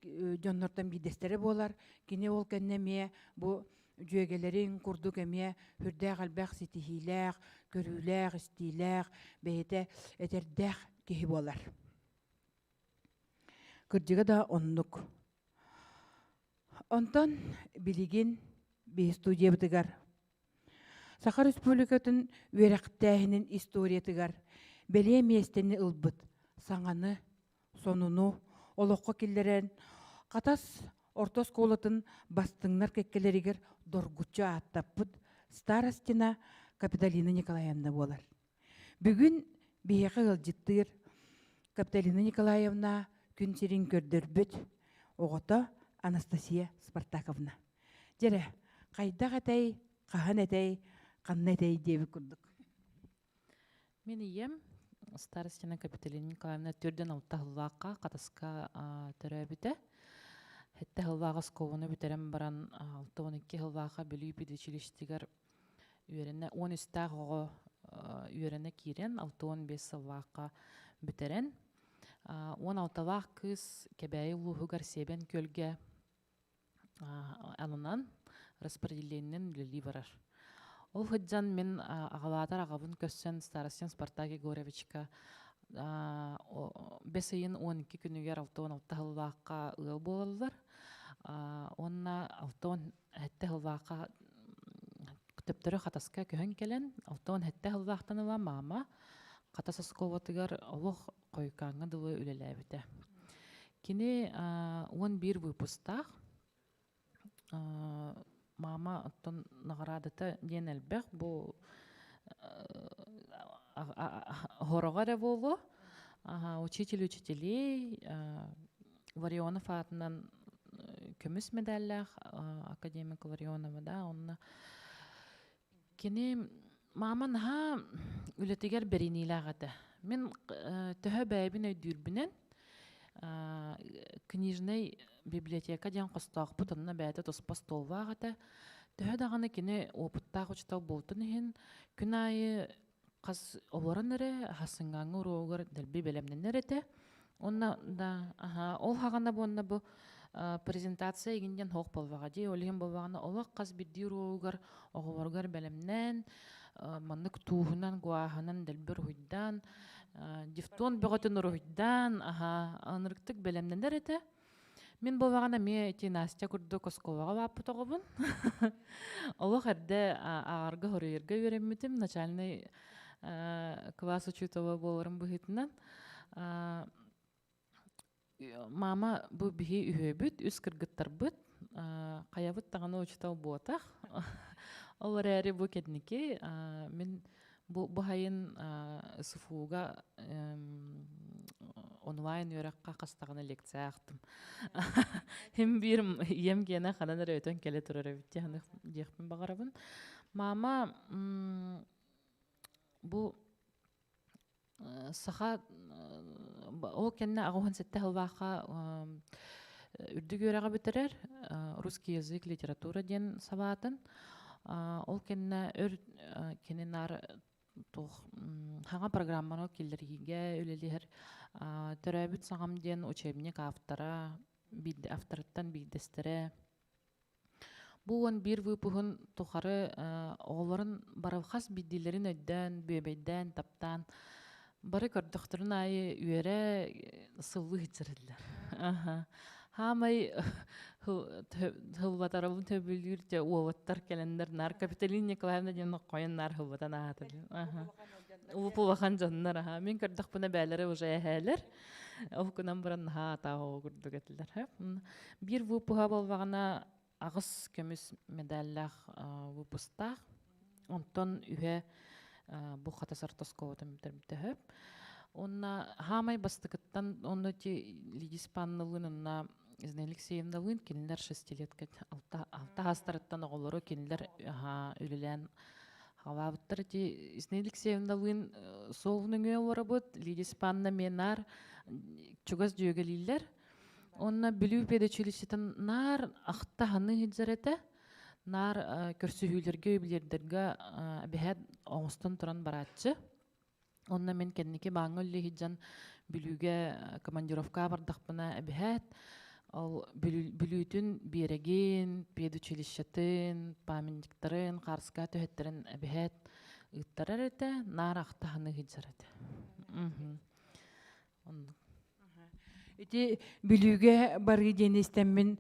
дьоннортон биирдэстэрэ буолар. Кини ол кэннэ эмиэ бу дьүөгэлэрин курдук эмиэ сүрдээх элбэх ситиһиилээх, көрүүлээх, истиилээх, бэйэтэ этэрдээх киһи буолар. Кырдьыга да оннук. Онтон билигин биһи студиябытыгар Саха Республикатын үөрэхтээһинин историятыгар бэлиэ миэстэни ылбыт саҥаны, сонуну олоххо киллэрэн Хатас орто оскуолатын бастыҥнар кэккэлэригэр доргуччу ааттаппыт Старостина Капиталина Николаевна буолар. Бүгүн биһиэхэ ыалдьыттыыр Капиталина Николаевна күн сирин көрдөрбүт оҕото Анастасия Спартаковна. Дьэрэ, хайдах этэй, хаһан этэй, ханна этэй диэбит курдук. Мин ийэм Старостина Капиталина Николаевна төрдөн алта сыллаахха Хатаска төрөөбүтэ. Сэттэ сыллаах оскуоланы бүтэрэн баран 62 сыллаахха Бүлүү педучилищетигэр үөрэнэ 13-тээх оҕо үөрэнэ киирэн 65 сыллаахха бүтэрэн 16-лаах кыыс Кэбээйи улууһугар Сиэбэн күөлгэ ананан распределениенэн үлэлии барар. Ол сылдьан мин аҕалаатар аҕабын көрсөн Старостин Спартак Егоровичка бэс ыйын 12 күнүгэр 66 сыллаахха ыал буолаллар. Уонна 67 сыллаахха Төптөрү Хатаска көһөн кэлэн, 67 сыллаахтан ыла маама Хатас оскуолатыгар олох хойукааҥҥа дылы үлэлээбитэ. Кини 11 выпустаах. Маама оттон наҕараадата диэн элбэх. Бу хороҕо эрэ буолуо. Учитель учителей Ларионов аатынан көмүс медаллаах академик Ларионова да онно кини маама наһаа үлэтигэр бэриниилээх этэ. Мин төһө бэйэбин өйдүүрбүнэн книжный библиотека диэн хостоохпут онно бэйэтэ туспа столлаах этэ. Төһө даҕаны кини опыттаах учуутал буолтун иһин күн аайы хас олорон эрэ хасыҥҥааҥҥы уруогугар дэлби бэлэмнэнэр этэ. Онно да аха ол хаҕана буонна бу презентация игин диэн хоох буолбаҕа дии. Ол иһин буолбаҕына олох хас биирдии уруогугар оҕолоругар бэлэмнээн маннык тууһунан, гуаһынан дэлби уруһуйдаан, дифтон бөҕөтүн уруһуйдаан, аха ынырыктык бэлэмнэнэр этэ. Мин буоллаҕына эмиэ ити Настя курдук оскуолаҕа улааппыт оҕобун. Олох эрдэ ааҕарга хоруйарга үөрэммитим. Начальнай класс учуутала буоларым быһыытынан. Мама бу биһи үһүөбүт, үс кыргыттарбыт. Хайабыт даҕаны учуутал буотах. Ол эрээри бу кэнники мин Бу бу сайын СФУ-га онлайн үөрэххэ хастаҕына лекция аахтым. Хим биир ийэм гиэнэ ханан эрэ өтөн кэлэ турар эбит диэхпин баҕарабын. Мама бу саха ол кэннэ аҕыһын сэттэ сыллаахха үрдүк үөрэҕи бүтэрэр русский язык литература диэн сабаатын ол кэннэ өр кини наар туох хаҥа программаны киллэриигэ үлэлиһэр төрөөбүт саҥам диэн учебник автора авторыттан биирдэстэрэ бу 11 выпуһун тухары оҕолорун бары хас биирдиилэрин өйдөөн бүөбэйдээн таптаан бары көрдөхтөрүн аайы үөрэ сыллыы сылдьар Хаамай хылбатарабын төбүлүүр те уолаттар кэлэннэр нар Капиталина Николаевна диэн хойон нар хылбатан аатыр. Улахан дьоннор аха. Мин көрдөхпүнэ бээлэрэ уже эһээлэр. Ол гынан баран наһаа атаа курдук этилэр. Биир выпуһа болбаҕына аҕыс көмүс медаллаах выпустаах. Онтон үһэ бу Хатас ортоскуолатын бүтэрбитэ. Онна хаамай бастакыттан онно ти Лидия Спанналыын онна Зина Алексеевналыын кинилэр шестилетка алта алта хаастарыттан оҕолору кинилэр үлэлээн хаалаабыттар ити Зина Алексеевналыын суол нөҥүө олоробут Лидия Спанна менар чугас дьүөгэлииллэр Онно Бүлүү педучилищетын наар ахта ханыы сылдьар этэ. Наар көрсүһүүлэргэ, юбилейдарга эбэһээт оҥостон туран барааччы. Онно мин кэнники бааҥҥа үлэлии сылдьан Бүлүүгэ командировкаҕа бардахпына эбэһээт ол Бүлүүтүн биэрэгин, педучилищетын, памятниктарын, хаарыска түһэттэрин эбэһээт ыыттарар этэ, наар ахта ханыы сылдьар этэ. Оннук. Ити Бүлүүгэ барыы диэни истэммин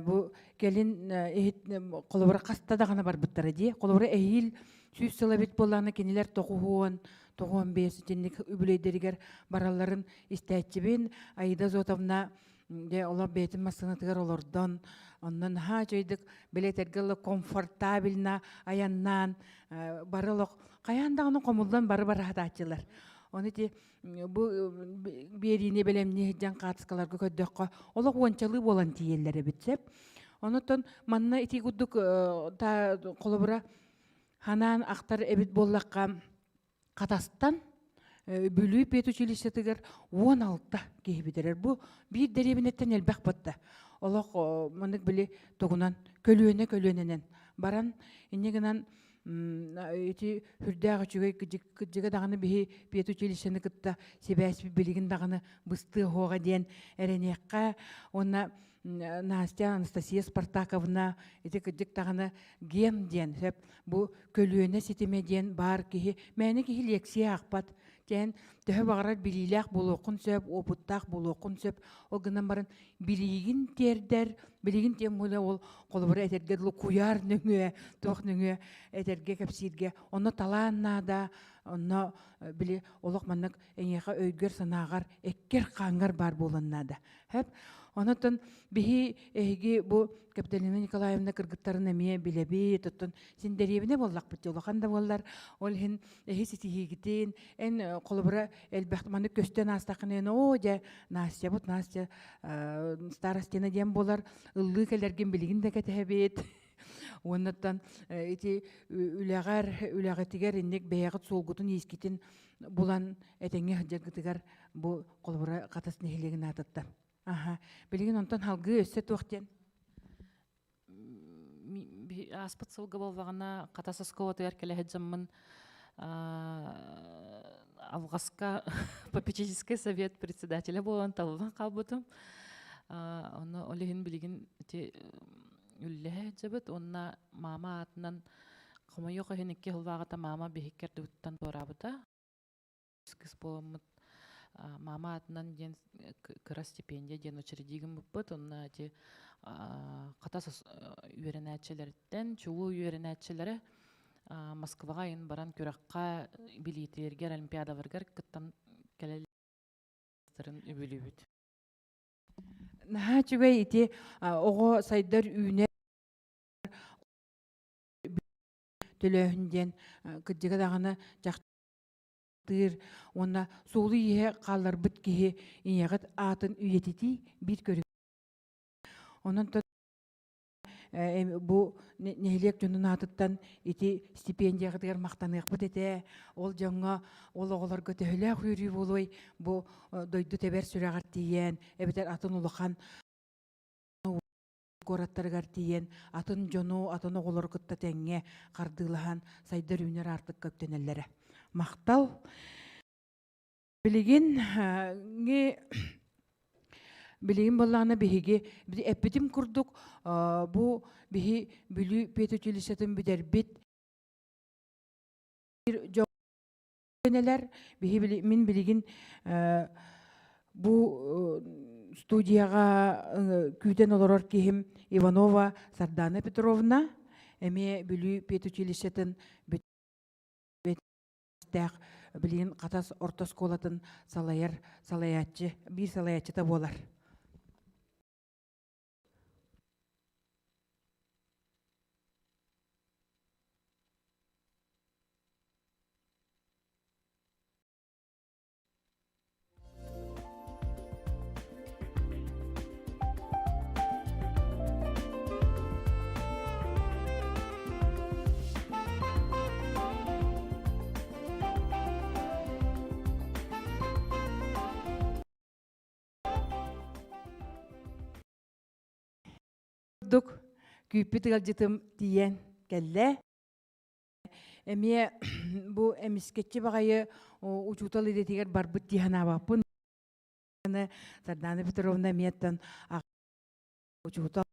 бу кэлин иһит холобура хаста даҕаны барбыттара дии. Холобура эһиил 100 сыл эбит буоллаҕына кинилэр тоҕуһуон, тоҕуон биэс итинник үбүлүөйдэригэр баралларын истээччибин. Аида Зотовна дьэ олор бэйэтин массыынатыгар олордон, онно наһаа үчүгэйдик билэтэргэ ыла комфортабельно айаннаан бары олох хайаан даҕаны хомуллан бары бараһатааччылар. Ону ити бу биэриини бэлэмнии сылдьан хаартыскаларга көрдөххө олох уончалыы буолан тиийэллэр эбит сөп. Онотон манна ити курдук холобура ханаан ахтар эбит буоллахха Хатастан Бүлүү педучилищетыгар 16 киһи бүтэрэр. Бу биир дэриэбинэттэн элбэх батта. Олох маннык били тугунан көлүөнэ көлүөнэнэн баран инньэ гынан ити сүрдээх үчүгэй кырдьыга даҕаны биһи педучилищены кытта сибээспит билигин даҕаны быстыа суоҕа диэн эрэниэххэ уонна Настя Анастасия Спартаковна ити кырдьык даҕаны ген диэн сөп бу көлүөнэ ситимэ диэн баар киһи мээнэ киһи лекция аахпат диэн төһө баҕарар билиилээх буолуоххун сөп опыттаах буолуоххун сөп ол гынан баран билиигин тиэрдэр Билигин тем более ол холобура этэргэ дылы куйаар нөҥүө, туох нөҥүө этэргэ кэпсииргэ онно талаан наада, онно били олох маннык эйиэхэ өйгөр-санааҕар, эккэр-хааҥҥар баар буолан наада. Хэп. Онотон биһи эһиги бу Капиталина Николаевна кыргыттарын эмиэ билэбит, оттон син дэриэбинэ буоллахпыт улахан да буоллар, ол иһин эһи ситиһиигитин, эн холобура элбэх маннык көстөн аастаххына оо дьэ Настя бут Настя старостина диэн буолар, ыллыы кэлэргин билигин да кэтэһэбит. Уоннаттан ити үлэҕэр, үлэҕитигэр инник бэйэҕит суолгутун иискитин булан этэҥҥэ сылдьаргытыгар бу холобура Хатас нэһилиэгин аатыттан. Аха. Билигин онтон халгыы өссө туох диэн? Ааспыт сылга буоллаҕына Хатас оскуолатыгар кэлэ сылдьаммын алҕаска попечительский совет председателя буолан талыллан хаалбытым. Ону ол иһин билигин ити үллэһэ сылдьабыт уонна маама аатынан хомойуох иһин икки сыллааҕыта маама биһиккэр дыбыттан туораабыта. Кыс буоламмыт маама аатынан диэн кыра стипендия диэн учредигин буппут. Онно ити хатас үөрэнээччилэриттэн, чулуу үөрэнээччилэрэ Москваҕа айын баран күрэххэ билиитигэр, олимпиадаларыгар кыттан кэлэллэрин үбүлүүбүт. Наһаа үчүгэй ити оҕо сайдар үүнэр төлөөһүн диэн кырдьыга даҕаны чахтыыр уонна суолу иһэ хаалларбыт киһи ийэҕит аатын үйэтитии биир көрүҥ. Онон бу нэһилиэк дьонун аатыттан ити стипендияҕытыгар махтаныахпыт этэ. Ол дьоҥҥо, ол оҕолорго төһөлөөх үөрүү буолуой бу дойду тэбэр сүрэҕэр тиийэн, эбэтэр атын улахан куораттарыгар тиийэн, атын дьону, атын оҕолору кытта тэҥҥэ хардыылаһан сайдар-үүнэр аартыкка үктэнэллэрэ. Махтал! Билигин билигин буоллаҕына биһиги эппитим курдук бу биһи Бүлүү педучилищетын бүтэрбит дьонелер биһи мин билигин бу студияҕа күүтэн олорор киһим Иванова Сардана Петровна эмиэ Бүлүү педучилищетын бүтээх билигин Хатас орто оскуолатын салайар салайааччы биир салайааччыта буолар. Курдук күүппүт ыалдьытым тиийэн кэллэ. Эмиэ бу эмискэччи баҕайы учуутал идэтигэр барбыт дии санаабаппын. Сардана Петровна эмиэттэн учуутал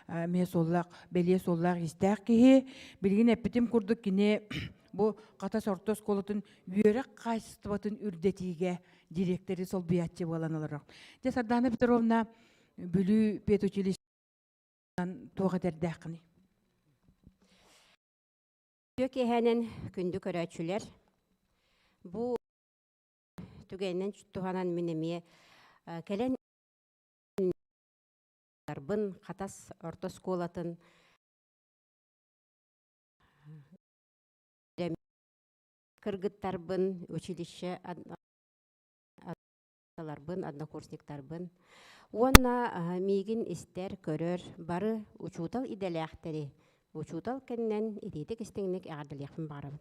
эмиэ суоллаах, бэлиэ суоллаах истээх киһи. Билигин эппитим курдук кини бу Хатас орто оскуолатын үөрэх хаачыстыбатын үрдэтиигэ директоры солбуйааччы буолан олорор. Дьэ, Сардана Петровна Бүлүү педучилищетын туох этэрдээххиний? Үтүө киэһэнэн күндү көрөөччүлэр. Бу түгэнинэн туһанан мин эмиэ кэлэн Хатас орто оскуолатын кыргыттарбын училище Ларбын, однокурсниктарбын уонна миигин истэр, көрөр бары учуутал идэлээхтэри учуутал кэннэн итиитик истиҥник эҕэрдэлиэхпин баҕарабын.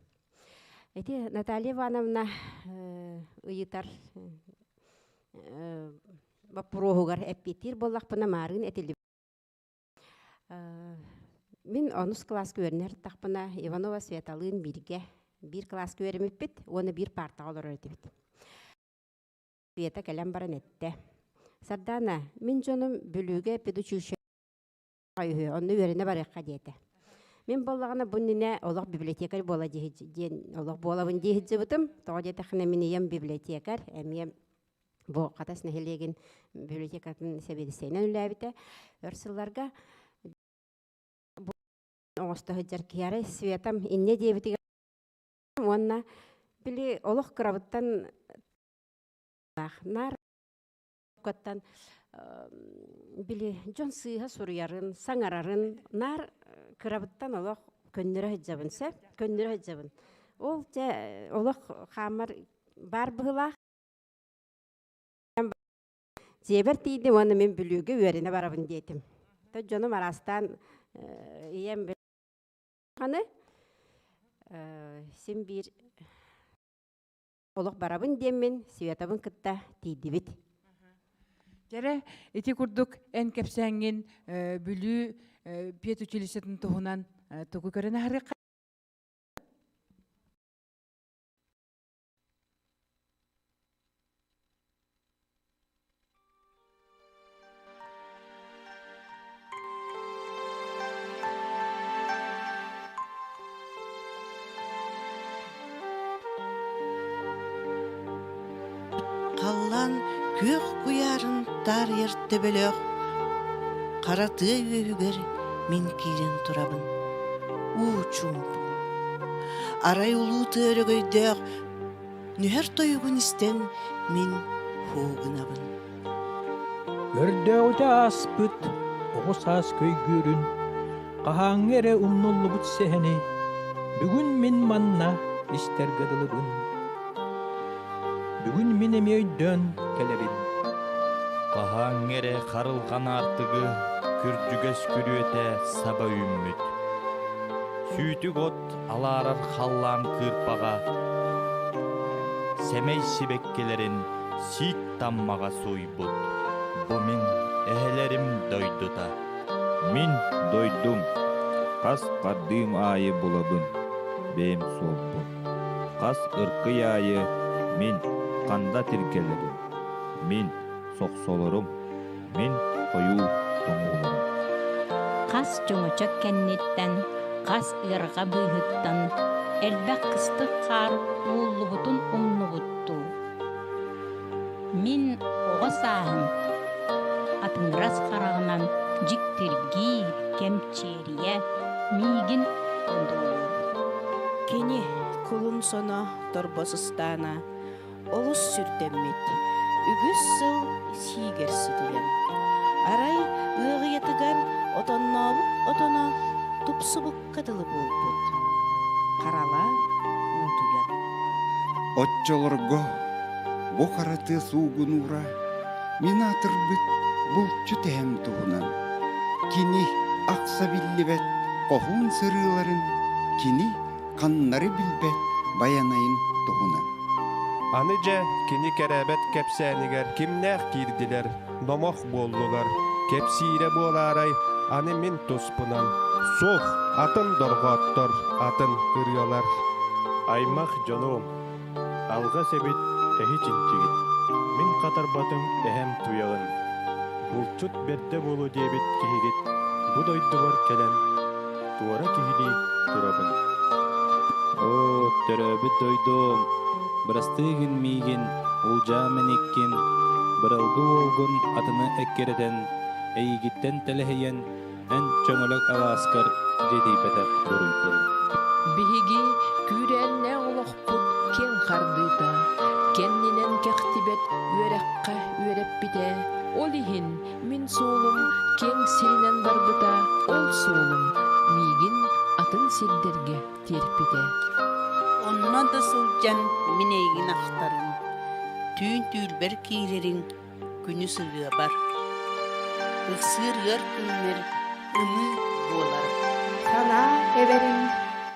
Ити Наталья Ивановна ыйытар боппуруоһугар эппиэттиир буоллахпына маарыын этиллибит. Мин онус кылааска үөрэнэр тахпына Иванова Светалыын бииргэ биир кылааска үөрэммиппит уонна биир паартаҕа олорор этибит. Света кэлэн баран эттэ. Сардаана, мин дьонум Бүлүүгэ педучилище үһү, онно үөрэнэ барыахха диэтэ. Мин буоллаҕына бу иннинэ олох библиотекарь буола диэн олох буолабын дии сылдьыбытым. Тоҕо диэтэххинэ мин ийэм библиотекарь, эмиэ Бу Хатас нэһилиэгин библиотекатын сэбиэдиссэйинэн үлэлээбитэ. Өр сылларга бу оҥосто сылдьар киһи арай Светам инньэ диэбитигэр уонна били олох кырабыттан наар каттан били дьон сыыһа суруйарын, саҥарарын наар кырабыттан олох көннөрө сылдьабын сөп, көннөрө сылдьабын. Ол дьэ олох хаамар баар быһыылаах. Дьиэбэр тиийдим уонна мин Бүлүүгэ үөрэнэ барабын диэтим. То дьонум араастаан ийэм аны син биир олох барабын диэммин Светабын кытта тиийдибит. Дьэрэ, ити курдук эн кэпсээҥҥин Бүлүү педучилищетын туһунан тугу көрөн аһарыахха Халлаан күөх куйаарын таарыйар төбөлөөх хара тыа үөһүгэр мин киирэн турабын. Уу чуумпу. Арай улуу тыа өрөгөйдөөх нүһэр тойугун истэн мин һуу гынабын. Өрдөөҕүтэ ааспыт оҕо саас көйгүөрүн, хаһааҥҥы эрэ умнуллубут сэһэни бүгүн мин манна истэргэ дылыбын. Бүгүн мин эмиэ өйдөөн кэлэбин. Хаһааҥҥы эрэ харылҕан аартыгы күрдьүгэс күрүөтэ саба үүммүт. Сүүтүк от алаарар халлаан кыырпаҕа сэмэй сибэккилэрин сиик таммаҕа сууйбут. Бу мин эһэлэрим дойдута. Мин дойдум. Хас хардыым аайы булабын бэйэм суолбун. Хас ыркый аайы мин ханда тиргэлэрим, мин сохсолорум, мин хойуу тоҥууларым. Хас чөҥөчөк кэнниттэн, хас ыарҕа быыһыттан элбэх кыстык хаар ууллубутун умнубуттуу. Мин оҕо сааһым атыҥырас хараҕынан дьиктиргии, кэмчиэрийэ миигин одуулуур. Кини кулун соно торбос ыстаана олус сүрдэммит, үгүс сыл сиигэр сытыйан. Арай ыаҕыйатыгар отоннообут отоно тупсубукка дылы буолбут, харалаан уутуйан. Оччолорго бу хара тыа суугунуура мин аатырбыт булчут эһэм туһунан. Кини ахса биллибэт хоһуун сырыыларын, кини ханнары билбэт байанайын туһунан. Аны дьэ кини кэрээбэт кэпсээнигэр кимнээх киирдилэр, номох буоллулар. Кэпсиирэ буолаарай, аны мин туспунан. Суох, атын дорҕооттор, атын ырыалар. Аймах дьонуом, алҕас эбит эһи чинчигит. Мин хатарбатым эһэм туйаҕын. Булчут бэрдэ буолуо диэбит киһигит бу дойдубар кэлэн туора киһилии турабын. Оо, төрөөбүт дойдум, бырастыы гын миигин, улдьаа мэниккин, быралгы уолгун атыны эккирэтэн, эйигиттэн тэлэһийэн, эн чөҥөлөк алааскар дьиэтийбэтэх буруйбун. Биһиги күүрээннээх олохпут киэҥ хардыыта, кэннинэн кэхтибэт үөрэххэ үөрэппитэ, ол иһин Мин суолум киэҥ сиринэн барбыта, ол суолум миигин атын сирдэргэ тиэрпитэ. Онно да сылдьан мин эйигин ахтарым, түүн түүлбэр киирэриҥ күнүс ырыабар. Ыксыыр ыар күннэр ымыы буолар. Санаа эбэрим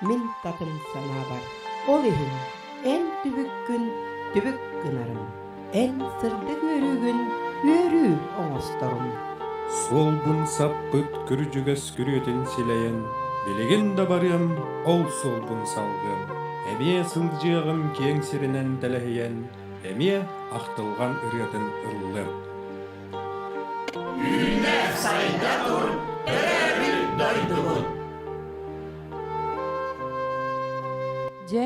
мин татым санаабар, ол иһин эн түбүккүн түбүк гынарым. Эн сырдык үөрүүгүн үөрүү оҥосторум. Суолбун саппыт күрдьүгэс күрүөтүн силэйэн, билигин да барыам, ол суолбун салгыам. Эмиэ сылдьыаҕым киэҥ сиринэн тэлэһийэн, эмиэ ахтылҕан ырыатын ыллыам. Үүнэ сайда тур, төрөөбүт дойдубут! Дьэ,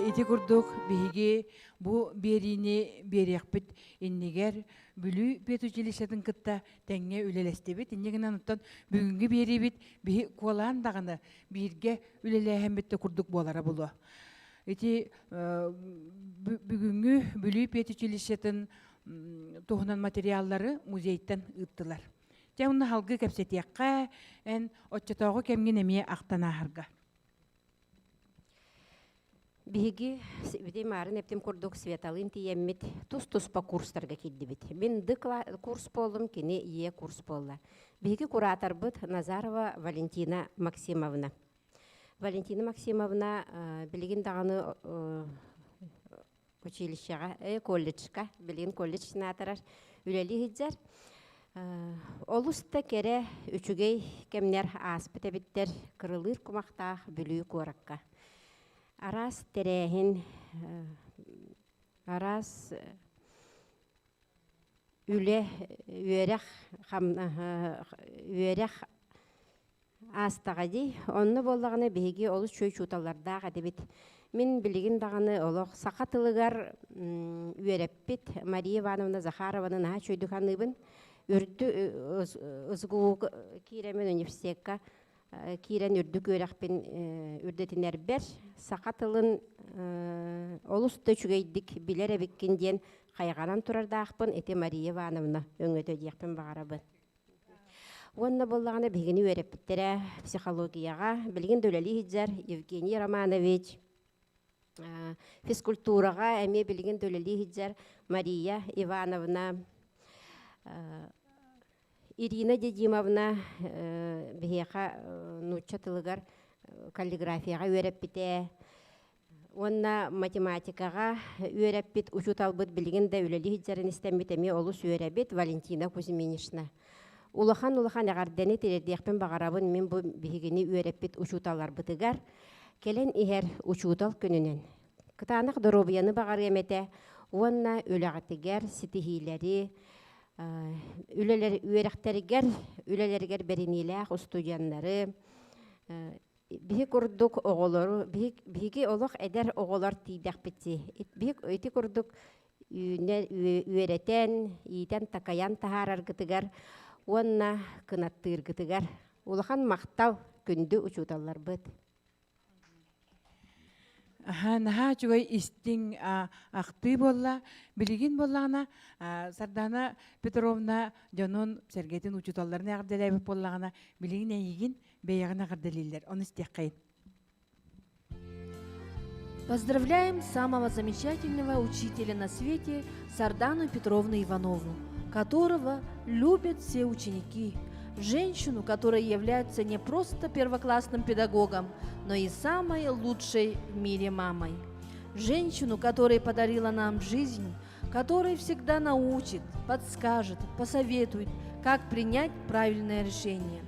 ити курдук биһиги бу биэриини биэриэхпит иннигэр Бүлүү педучилищетын кытта тэҥҥэ үлэлэстибит. Инньэ гынан оттон бүгүҥҥү биэриибит биһи куолаан даҕаны бииргэ үлэлээһиммит да курдук буолара булуо. Ити бүгүҥҥү Бүлүү педучилищетын туһунан материаллары музейтан ыыттылар. Дьэ, онно халгыы кэпсэтиэххэ, эн оччотооҕу кэмҥин эмиэ ахтан ааһарга. Биһиги бити маарын эптим курдук Светалыын тиийэммит тус-туспа курстарга киирдибит. Мин Д курс буоллум, кини Е курс буолла. Биһиги кураторбыт Назарова Валентина Максимовна. Валентина Максимовна билигин даҕаны училищеҕа, колледжка, билигин колледж сенаторар үлэлии сылдьар. Олус да кэрэ, үчүгэй кэмнэр ааспыт эбиттэр кырылыыр кумахтаах Бүлүү куоракка. Араас тэрээһин, араас үлэ, үөрэх, үөрэх Аастаҕа дии. Онно буоллаҕына биһиги олус үчүгэй учууталлардаах этибит. Мин билигин даҕаны олох саха тылыгар үөрэппит Мария Ивановна Захарованы наһаа үчүгэйдик саныыбын. Үрдү СГУ киирэммин университекка киирэн үрдүк үөрэхпин үрдэтинэрбэр саха тылын олус да үчүгэйдик билэр эбиккин диэн хайҕанан турардаахпын ити Мария Ивановна өҥөтө диэхпин баҕарабын. Уонна буоллаҕына биһигини үөрэппиттэрэ психологияҕа, билигин да үлэлии сылдьар Евгений Романович, физкультураҕа эмиэ билигин да үлэлии сылдьар Мария Ивановна, Ирина Дедимовна биһиэхэ нуучча тылыгар каллиграфияҕа үөрэппитэ. Уонна математикаҕа үөрэппит учууталбыт билигин да үлэлии сылдьарын истэммит эмиэ олус үөрэбит Валентина Кузьминична. Улахан-улахан эҕэрдэни тириэрдиэхпин баҕарабын мин бу биһигини үөрэппит учууталларбытыгар. Кэлэн иһэр учуутал күнүнэн кытаанах доруобуйаны баҕарыам этэ уонна үлэҕитигэр ситиһиилэри, үлэлэр үөрэхтэригэр, үлэлэригэр бэриниилээх устудьуоннары биһи курдук оҕолору биһиги олох эдэр оҕолор тиийдэхпит ити курдук үөрэтэн иитэн-такайан таһаараргытыгар уонна кынаттыыргытыгар улахан махтал күндү учууталларбыт. Наһаа үчүгэй истиҥ ахтыы буолла. Билигин буоллаҕына Сардана Петровна дьонун сэргэтин учууталларын эҕэрдэлээбит буоллаҕына билигин эйигин бэйэҕин эҕэрдэлииллэр. Ону истиэххэйин. Поздравляем самого замечательного учителя на свете Сардану Петровну Иванову, которого любят все ученики, женщину, которая является не просто первоклассным педагогом, но и самой лучшей в мире мамой. Женщину, которая подарила нам жизнь, которая всегда научит, подскажет, посоветует, как принять правильное решение.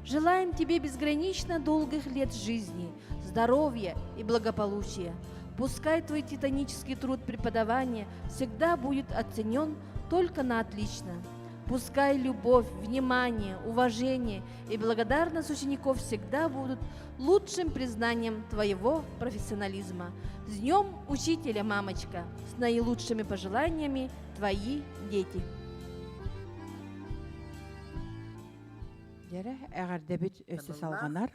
Желаем тебе безгранично долгих лет жизни, здоровья и благополучия. Пускай твой титанический труд преподавания всегда будет оценен только на отлично. Пускай любовь, внимание, уважение и благодарность учеников всегда будут лучшим признанием твоего профессионализма. С Днем Учителя, мамочка! С наилучшими пожеланиями твои дети. Дьэрэ, эҕэрдэбит өссө салҕанар.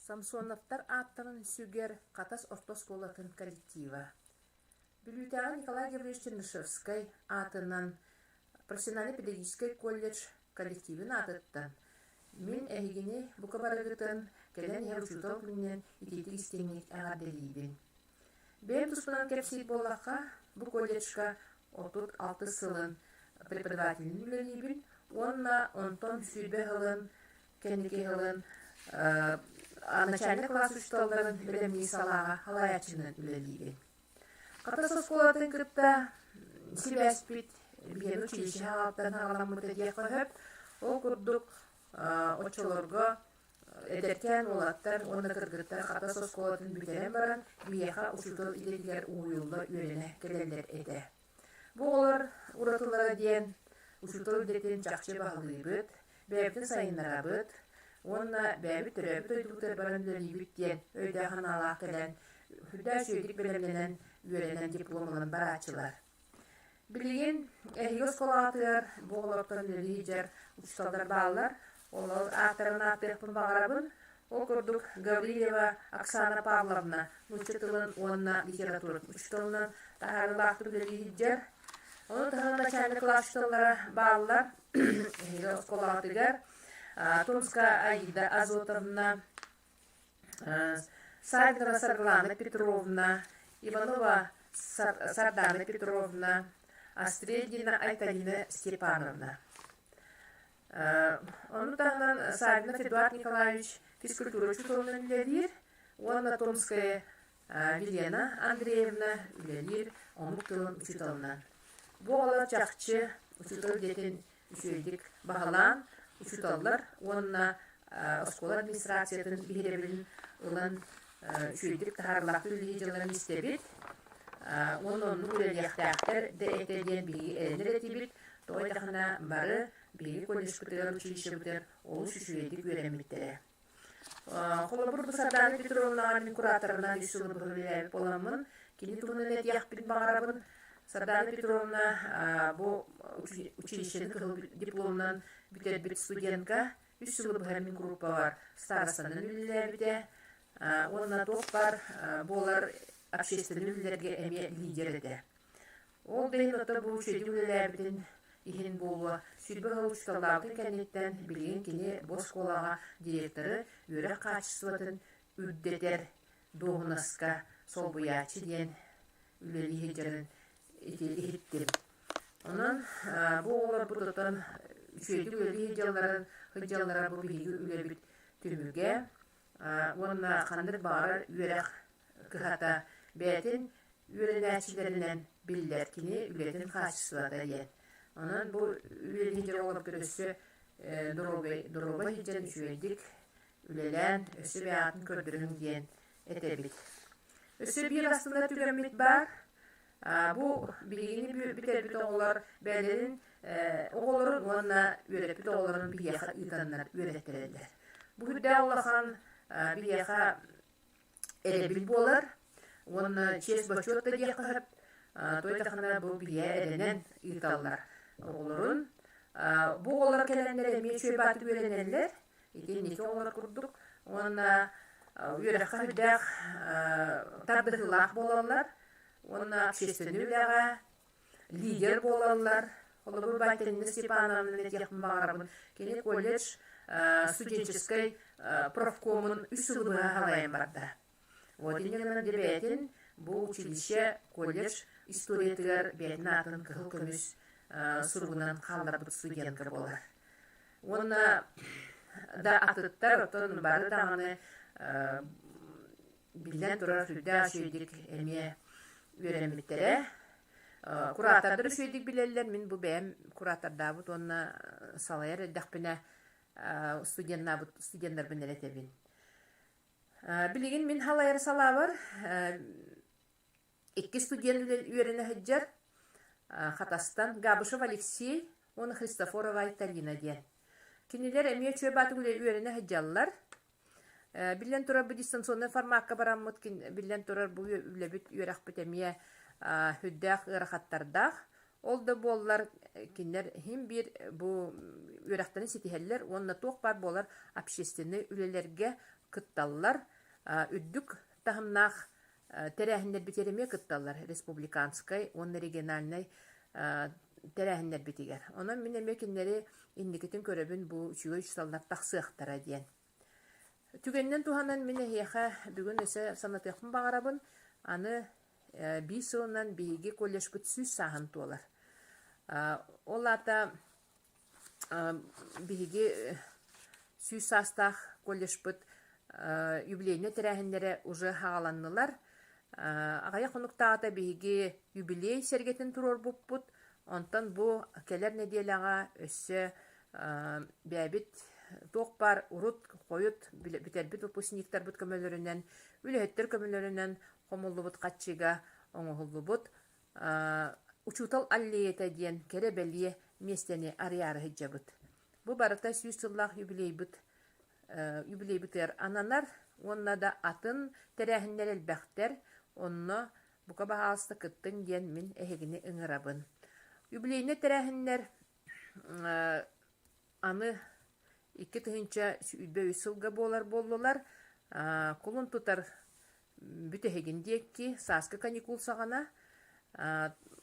Самсоновтар ааттарын сүгэр Хатас орто оскуолатын коллектива. Бүлүүтээҕи Николай Гаврильевич Чернышевскай аатынан профессионально-педагогическай колледж коллективын аатыттан мин эһигини бука барыгытын кэлэн иһэр учуутал күнүнэн итиитик истиҥник эҕэрдэлиибин. Бэйэм туспунан кэпсиир буоллахха, бу колледжка 36 сылын преподавателинэн үлэлиибин уонна онтон 20 сылын кэнники сылын начальник класс учууталларын бэлэмниир салааҕа салайааччынан үлэлиибин. Хатас оскуолатын кытта сибээспит биһиэхэ училище хаалыттан саҕаламмыта диэххэ сөп. Ол курдук оччолорго эдэркээн уолаттар уонна кыргыттар Хатас оскуолатын бүтэрэн баран биһиэхэ учуутал идэтигэр уһуйулла үөрэнэ кэлэллэр этэ. Бу оҕолор уратылара диэн учуутал идэтин чахчы баһылыыбыт, бэйэбитин сайыннарабыт уонна бэйэбит төрөөбүт дойдубутугар баран үлэлиибит диэн өйдөөх-санаалаах кэлэн Үрдээ үчүгэйдик бэлэмнэнэн, үөрэнэн диплом ылан барааччылар. Билигин эһиги оскуолаҕытыгар бу оҕолортон үлэлии сылдьар учууталлар бааллар. Олор ааттарын ааттыахпын баҕарабын. Ол курдук Гаврильева Оксана Павловна нуучча тылын уонна литературатын учууталынан таһаарыылаахтык үлэлии сылдьар. Ону таһынан начальник кылаас учууталлара бааллар. Эһиги оскуолаҕытыгар Томская Аида Азотовна, Савинова Саргылана Петровна, Иванова Сардана Петровна, Острельдина Айталина Степановна. Ону таһынан Савинов Эдуард Николаевич физкультура учууталынан үлэлиир уонна Томская Елена Андреевна үлэлиир омук тылын учууталынан. Бу оҕолор чахчы учуутал идэтин үчүгэйдик баһылаан, учууталлар уонна оскуола администрациятын биһирэбилин ылан үчүгэйдик таһаарылаахтык үлэлии дьылларын истэбит. Уонна оннук үлэлиэхтээхтэр да этэ диэн биһиги эрэнэр этибит. Тоҕо диэтэххинэ бары биһиги колледжпытыгар, училищебытыгар олус үчүгэйдик үөрэммиттэрэ. Холобур, бу Сардана Петровнаҕа мин кураторынан үс сылы быһа үлэлээбит буоламмын, кини туһунан этиэхпин баҕарабын. Сардана Петровна бу училищены кыһыл дипломунан бүтэрбит студентка үс сылы быһа мин группабар старостанан үлэлээбитэ уонна туох баар буолар общественнай үлэлэргэ эмиэ лидер этэ. Ол да иһин оттон бу үчүгэйдик үлэлээбитин иһин буолуо, 20 сыл учууталлаабытын кэнниттэн билигин кини бу оскуолаҕа директоры үөрэх хаачыстыбатын үрдэтэр дуоһунаска солбуйааччы диэн үлэлии сылдьарын иһиттим. Онон бу оҕолорбут оттон үчүгэйдик үлэлии сылдьалларын сылдьаллара бу биһиги үлэбит түмүгэ уонна ханнык баҕарар үөрэх кыһата бэйэтин үөрэнээччилэринэн биллэр кини үлэтин хаачыстыбата диэн. Онон бу үлэлии сылдьар оҕолорбут өссө доруобай сылдьан үчүгэйдик үлэлээн, өссө бэйэҕитин көрдөрүҥ диэн этэбит. Өссө биир астынар түгэммит баар. Бу билигини бүтэрбит оҕолор бэйэлэрин оҕолорун уонна үөрэппит оҕолорун биһиэхэ ыытаннар үөрэттэрэллэр. Бу үрдээх улахан биһиэхэ эрэбил буолар уонна чиэс-бочуот да диэххэ сөп. Туойдахына бу биһиэ эрэнэн ыыталлар оҕолорун. Бу оҕолор кэлэннэр эмиэ үчүгэй баатык үөрэнэллэр. Ити инники оҕолор курдук. Уонна үөрэххэ сүрдээх тардыһыылаах буолаллар. Уонна общественнай үлэҕэ лидер буолаллар. Холобур, Байтанина Степановна этиэхпин баҕарабын. Кини колледж студенческой профкомун үс сылы быһа халайан барда. Вот инньэ гынан дьэ бэйэтин бу училище, колледж историятыгар бэйэтин аатын кыһыл көмүс суругунан хаалларбыт студентка буолар. Уонна да атыттар оттон бары даҕаны биллэн турар сүрдээх үчүгэйдик эмиэ үөрэммиттэрэ. Куратордар үчүгэйдик билэллэр. Мин бу бэйэм куратордаабыт уонна салайар эрдэхпинэ студеннаабыт студеннарбын эрэ этэбин. Билигин мин салайар салаабар икки студент үөрэнэ сылдьар Хатастан Габышев Алексей уонна Христофорова Айталина диэн. Кинилэр эмиэ үчүгэй баатык үөрэнэ сылдьаллар. Биллэн турар, бу дистанционнай формакка бараммыт, биллэн турар, бу үлэбит, үөрэхпит эмиэ сүрдээх ыарахаттардаах. Ол да буоллар, кинилэр иһин биир бу үөрэхтэрин ситиһэллэр уонна туох баар буолар общественнай үлэлэргэ кытталлар, үрдүк таһымнаах тэрээһиннэрбитигэр эмиэ кытталлар, республиканскай уонна региональнай тэрээһиннэрбитигэр. Онон мин эмиэ кинилэри инникитин көрөбүн бу үчүгэй учууталлар тахсыахтара диэн. Түгэнинэн туһанан мин эһиэхэ бүгүн өссө санатыахпын баҕарабын. Аны биир сылынан биһиги колледжпыт 100 сааһын туолар. Ол аата биһиги 100 саастаах колледжпыт юбилейнай тэрээһиннэрэ уже хааланнылар. Аҕыйах хонуктааҕыта биһиги юбилей сэргэтин туруорбуппут. Онтон бу кэлэр нэдиэлэҕэ өссө бэйэбит туох баар урут хойут бүтэрбит выпускниктарбыт көмөлөрүнэн, үлэһиттэр көмөлөрүнэн хомуллубут хаччыга оҥоһуллубут Учуутал аллеята диэн кэрэ-бэлиэ миэстэни арыйаары сылдьабыт. Бу барыта 100 сыллаах юбилейбыт юбилейбытыгар ананар. Уонна да атын тэрээһиннэр элбэхтэр, онно бука баһаалыста кыттыҥ диэн мин эһигини ыҥырабын. Юбилейнай тэрээһиннэр аны 2023 сылга буолар буоллулар. Кулун тутар бүтэһигин диэки сааскы каникул саҕана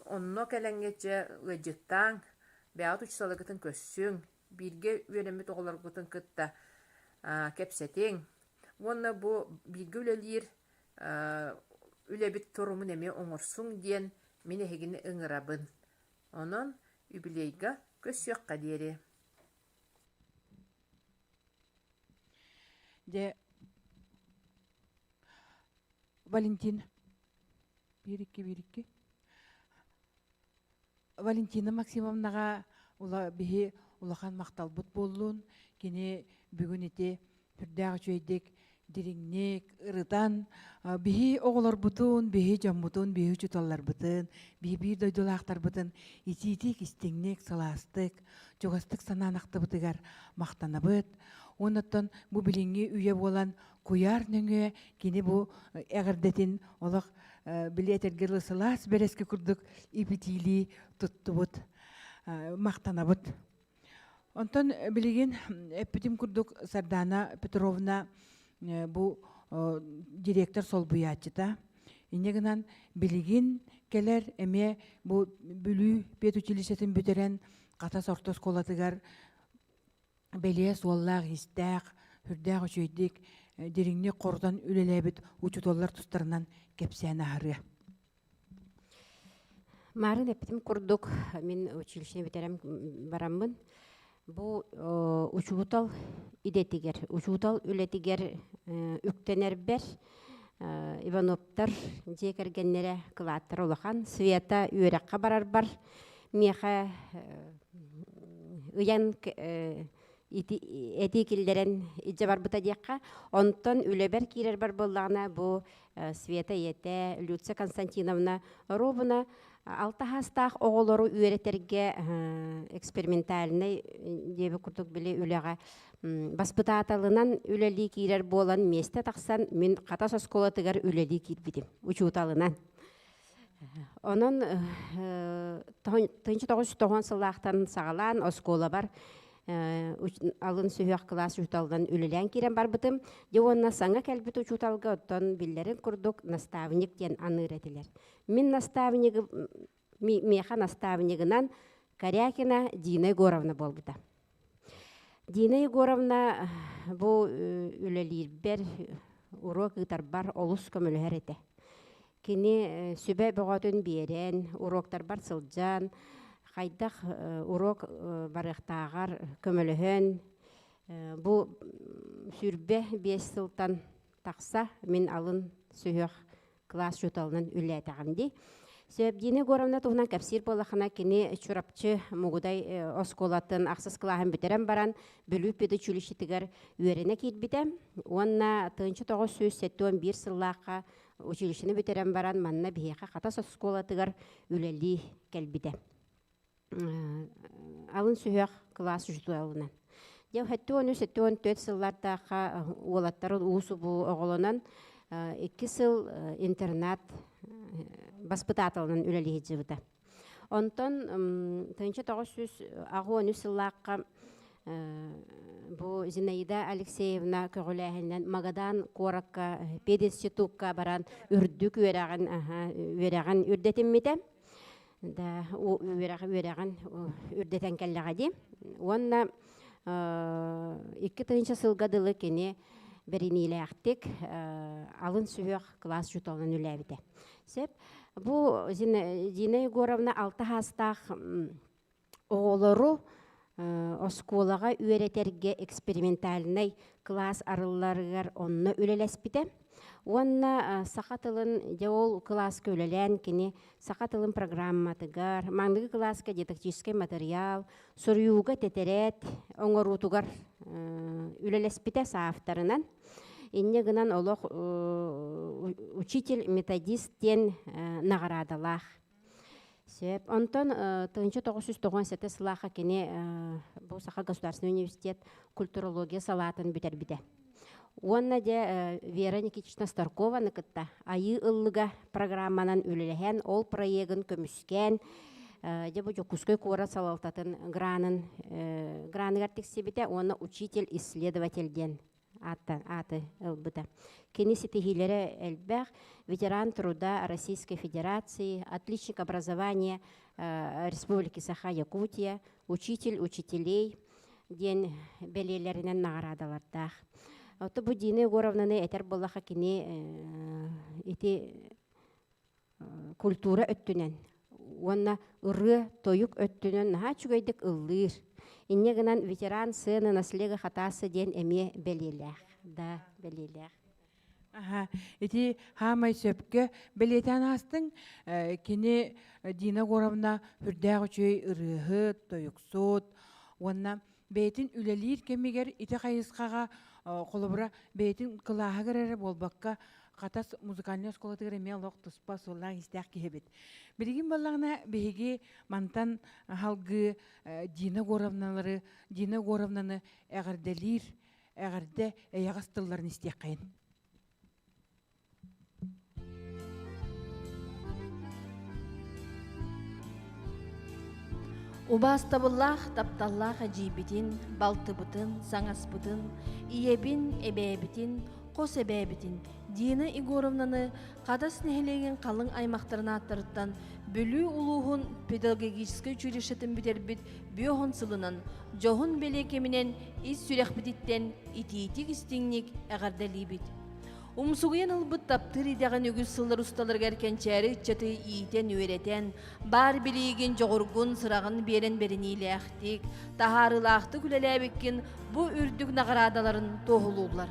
онно кэлэҥҥэ дьэ ыалдьыттааҥ, бэйэҕит учууталгытын көрсүҥ, бииргэ үөрэммит оҕолоргутун кытта кэпсэтиҥ уонна бу бииргэ үлэлиир үлэбит торумун эмиэ оҥорсуҥ диэн мин эһигини ыҥырабын. Онон юбилейга көрсүөххэ диэри. Дьэ, Валентин, биир-икки, биир-икки. Валентина Максимовнаҕа ула биһи улахан махталбыт буоллун. Кини бүгүн ити сүрдээх үчүгэйдик дириҥник ырытан биһи оҕолорбутун, биһи дьоммутун, биһи учууталларбытын, биһи биир дойдулаахтарбытын итиитик, истиҥник, сылаастык, чугастык санаан ахтыбытыгар махтанабыт. Уоннаттан бу билиҥҥи үйэ буолан куйаар нөҥүө кини бу эҕэрдэтин олох били этэргэ дылы сылаас бэрэски курдук ипитиилии туттубут, махтанабыт. Онтон билигин эппитим курдук Сардана Петровна бу директор солбуйааччыта. Инньэ гынан билигин кэлэр эмиэ бу Бүлүү педучилищетын бүтэрэн Хатас орто оскуолатыгар бэлиэ суоллаах-иистээх, сүрдээх үчүгэйдик, дириҥник хорутан үлэлээбит учууталлар тустарынан кэпсээн аһарыа. Марын эппитим курдук, мин училищены бүтэрэн бараммын, бу учуутал идэтигэр, учуутал үлэтигэр үктэнэрбэр Ивановтар дьиэ кэргэннэрэ кылааттара улахан. Света үөрэххэ барарбар миэхэ ыйан этии киллэрэн илдьэ барбыта диэххэ. Онтон үлэбэр киирэрбэр буоллаҕына бу Света ийэтэ Люция Константиновна Робуна алта саастаах оҕолору үөрэтэргэ экспериментальнай диэбит курдук били үлэҕэ баспытааталынан үлэлии киирэр буолан миэстэ тахсан мин Хатас оскуолатыгар үлэлии киирбитим учууталынан. Онон 1990 сыллаахтан саҕалаан оскуолабар алын сүһүөх кылаас учууталынан үлэлээн киирэн барбытым. Дьэ уонна саҥа кэлбит учууталга оттон биллэрин курдук наставник диэн аныыр этилэр. Мин наставнигы миэхэ наставнигынан Корякина Дина Егоровна буолбута. Дина Егоровна бу үлэлиирбэр, уруок ыытарбар олус көмөлөһөр этэ. Кини сүбэ бөҕөтүн биэрэн, уруоктарбар сылдьан, хайдах уруок барыахтааҕар көмөлөһөн, бу 25 сылтан тахса мин алын сүһүөх кылаас учууталынан үлэлээтэҕим дии. Сөбдиина Егоровна туһунан кэпсиир буоллахына, кини Чурапчы Мугудай оскуолатын ахсыс кылааһын бүтэрэн баран, Бүлүү педучилищетыгар үөрэнэ киирбитэ уонна 1971 сыллаахха училищены бүтэрэн баран манна биһиэхэ Хатас оскуолатыгар үлэлии кэлбитэ. Алын сүһүөх кылаас учууталынан. Дьэ, 73-74 сыллардаахха уолаттарын уу-субуу оҕолонон икки сыл интернат баспытааталынан үлэлии сылдьыбыта. Онтон 1983 сыллаахха бу Зинаида Алексеевна көҕүлээһининэн Магадан куоракка пединститукка баран үрдүк үөрэҕин үөрэҕин үрдэтиммитэ. Да үөрэх үөрэҕин үрдэтэн кэллэҕэ дии. Уонна 2000 сылга дылы кини бэриниилээхтик алын сүһүөх кылаас учууталынан үлээбитэ. Сөп. Бу Зина Егоровна алта саастаах оҕолору оскуолаҕа үөрэтэргэ экспериментальнай кылаас арылларыгар онно үлэлэспитэ. Уонна саха тылын дьэ ол кылааска үлэлээн кини саха тылын программатыгар, маҥнайгы кылааска дидактическай матырыйаал, суруйууга тэтэрээт оҥоруутугар үлэлэспитэ саавтарынан. Инньэ гынан олох учитель-методист диэн наҕараадалаах. Сөп. Онтон 1997 сылаахха кини бу Саха государственный университет культурология салаатын бүтэрбитэ. Уонна дьэ Вера Никитична Старкованы кытта Айыы ыллыга программанан үлэлэһэн, ол проегын көмүскээн, дьэ бу Дьокуускай куорат салалтатын гранын граныгар тиксибитэ уонна учитель-исследователь диэн ааттан ааты ылбыта. Кини ситиһиилэрэ элбэх. Ветеран труда Российской Федерации, отличник образования Республики Саха-Якутия, учитель учителей диэн бэлиэлэринэн наҕараадалардаах. Ото бу Дина Егоровнаны этэр буоллаха кини ити культура өттүнэн уонна ырыа тойук өттүнэн наһаа үчүгэйдик ыллыыр. Инньэ гынан ветеран сцены наслега хатаасы диэн эмиэ бэлиэлээх. Да, бэлиэлээх. Аха, ити хаамай сөпкө бэлиэтээн аастыҥ. Кини Дина Егоровна үрдээх үчүгэй ырыаһыт, тойуксут уонна бэйэтин үлэлиир кэмигэр ити хайысхаҕа холобура бэйэтин кылааһыгар эрэ буолбакка Хатас музыкальнай оскуолатыгар эмиэ олох туспа суоллаах-иистээх киһи эбит. Билигин буоллаҕына биһиги мантан халгыы Дина Егоровналары Дина Егоровнаны эҕэрдэлиир эҕэрдэ эйэҕэс тылларын истиэххэйин. Убаастабыллаах, тапталлаах эдьиийбитин, балтыбытын, саҥаспытын, ийэбин, эбээбитин, хос эбээбитин Дина Егоровнаны Хатас нэһилиэгин халыҥ аймахтарын ааттарыттан Бүлүү улууһун педагогическай училищетын бүтэрбит бүөһун сылынан дьоһун бэлиэ кэминэн ис сүрэхпититтэн итиитик-истиҥник эҕэрдэлиибит. Умсугуйан ылбыт таптыыр идэҕин үгүс сыллар усталарыгар кэнчээри ыччаты иитэн-үөрэтэн, баар билиигин, дьоҕургун, сыраҕын биэрэн бэриниилээхтик, таһаарыылаахтык үлэлээбиккин бу үрдүк наҕараадаларын туоһулууллар.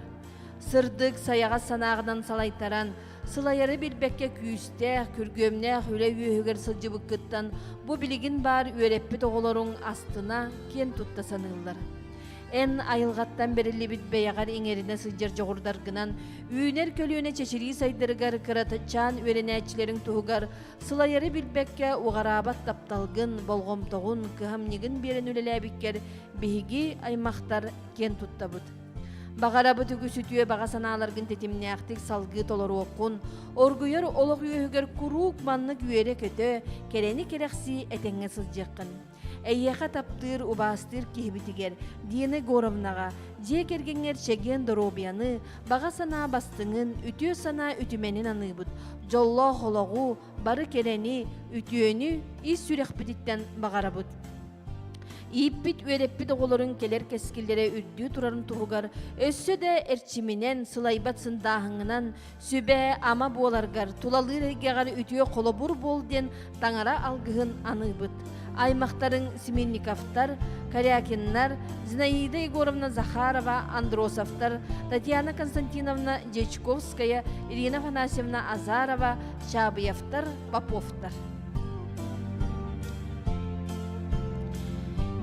Сырдык, сайаҕас санааҕынан салайтаран, сылайары билбэккэ күүстээх, күргүөмнээх үлэ үөһүгэр сылдьыбыккыттан бу билигин баар үөрэппит оҕолоруҥ астына, киэн тутта саныыллар. Эн айылҕаттан бэриллибит бэйэҕэр иҥэринэ сылдьар дьоҕурдаргынан үүнэр көлүөнэ чэчирии сайдарыгар кыратычаан үөрэнээччилэриҥ туһугар сылайары билбэккэ уҕараабат тапталгын, болҕомтоҕун, кыһамньыгын биэрэн үлэлээбиккэр биһиги аймахтар киэн туттабыт. Баҕарабыт үгүс үтүө баҕа санааларгын тэтимнээхтик салгыы толоруоххун, оргуйар олох үөһүгэр куруук маннык үөрэ-көтө, кэрэни кэрэхсии этэҥҥэ сылдьыаххын. Эйиэхэ таптыыр, убаастыыр киһибитигэр Дина Егоровнаҕа дьиэ кэргэҥҥэр чэгиэн доруобуйаны, баҕа санаа бастыҥын, үтүө санаа үтүмэнин аныыбыт, дьоллоох олоҕу, бары кэрэни, үтүөнү ис сүрэхпититтэн баҕарабыт. Ииппит, үөрэппит оҕолорун кэлэр кэскиллэрэ үрдүү турарын туһугар өссө да эрчиминэн, сылайбат сындааһыҥҥынан, сүбэ, ама буоларгар, тулалыыр эйгэҕэр үтүө холобур буол диэн таҥара алгыһын аныыбыт. Аймахтарыҥ Семенниковтар, Корякиннар, Зинаида Егоровна Захарова, Андросовтар, Татьяна Константиновна Дьячковская, Ирина Афанасьевна Азарова, Чабыевтар, Поповтар.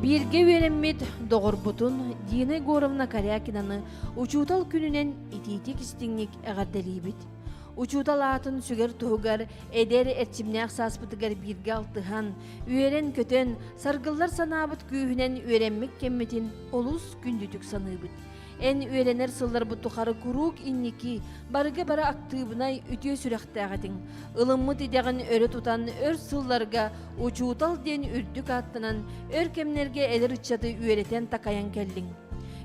Бииргэ үөрэммит доҕорбутун Дина Егоровна Корякинаны учуутал күнүнэн итиитик истиҥник эҕэрдэлиибит. Учуутал аатын сүгэр туһугар эдэр эрчимнээх сааспытыгар бииргэ алтыһан, үөрэн-көтөн, саргыллар санаабыт күүһүнэн үөрэммит кэммитин олус күндүтүк саныыбыт. Эн үөрэнэр сылларбыт тухары куруук инники, барыга бары актыыбынай, үтүө сүрэхтээх этиҥ. Ылыммыт идэҕин өрө тутан өр сылларга учуутал диэн үрдүк ааттанан, өр кэмнэргэ эдэр ыччаты үөрэтэн-такайан кэллиҥ.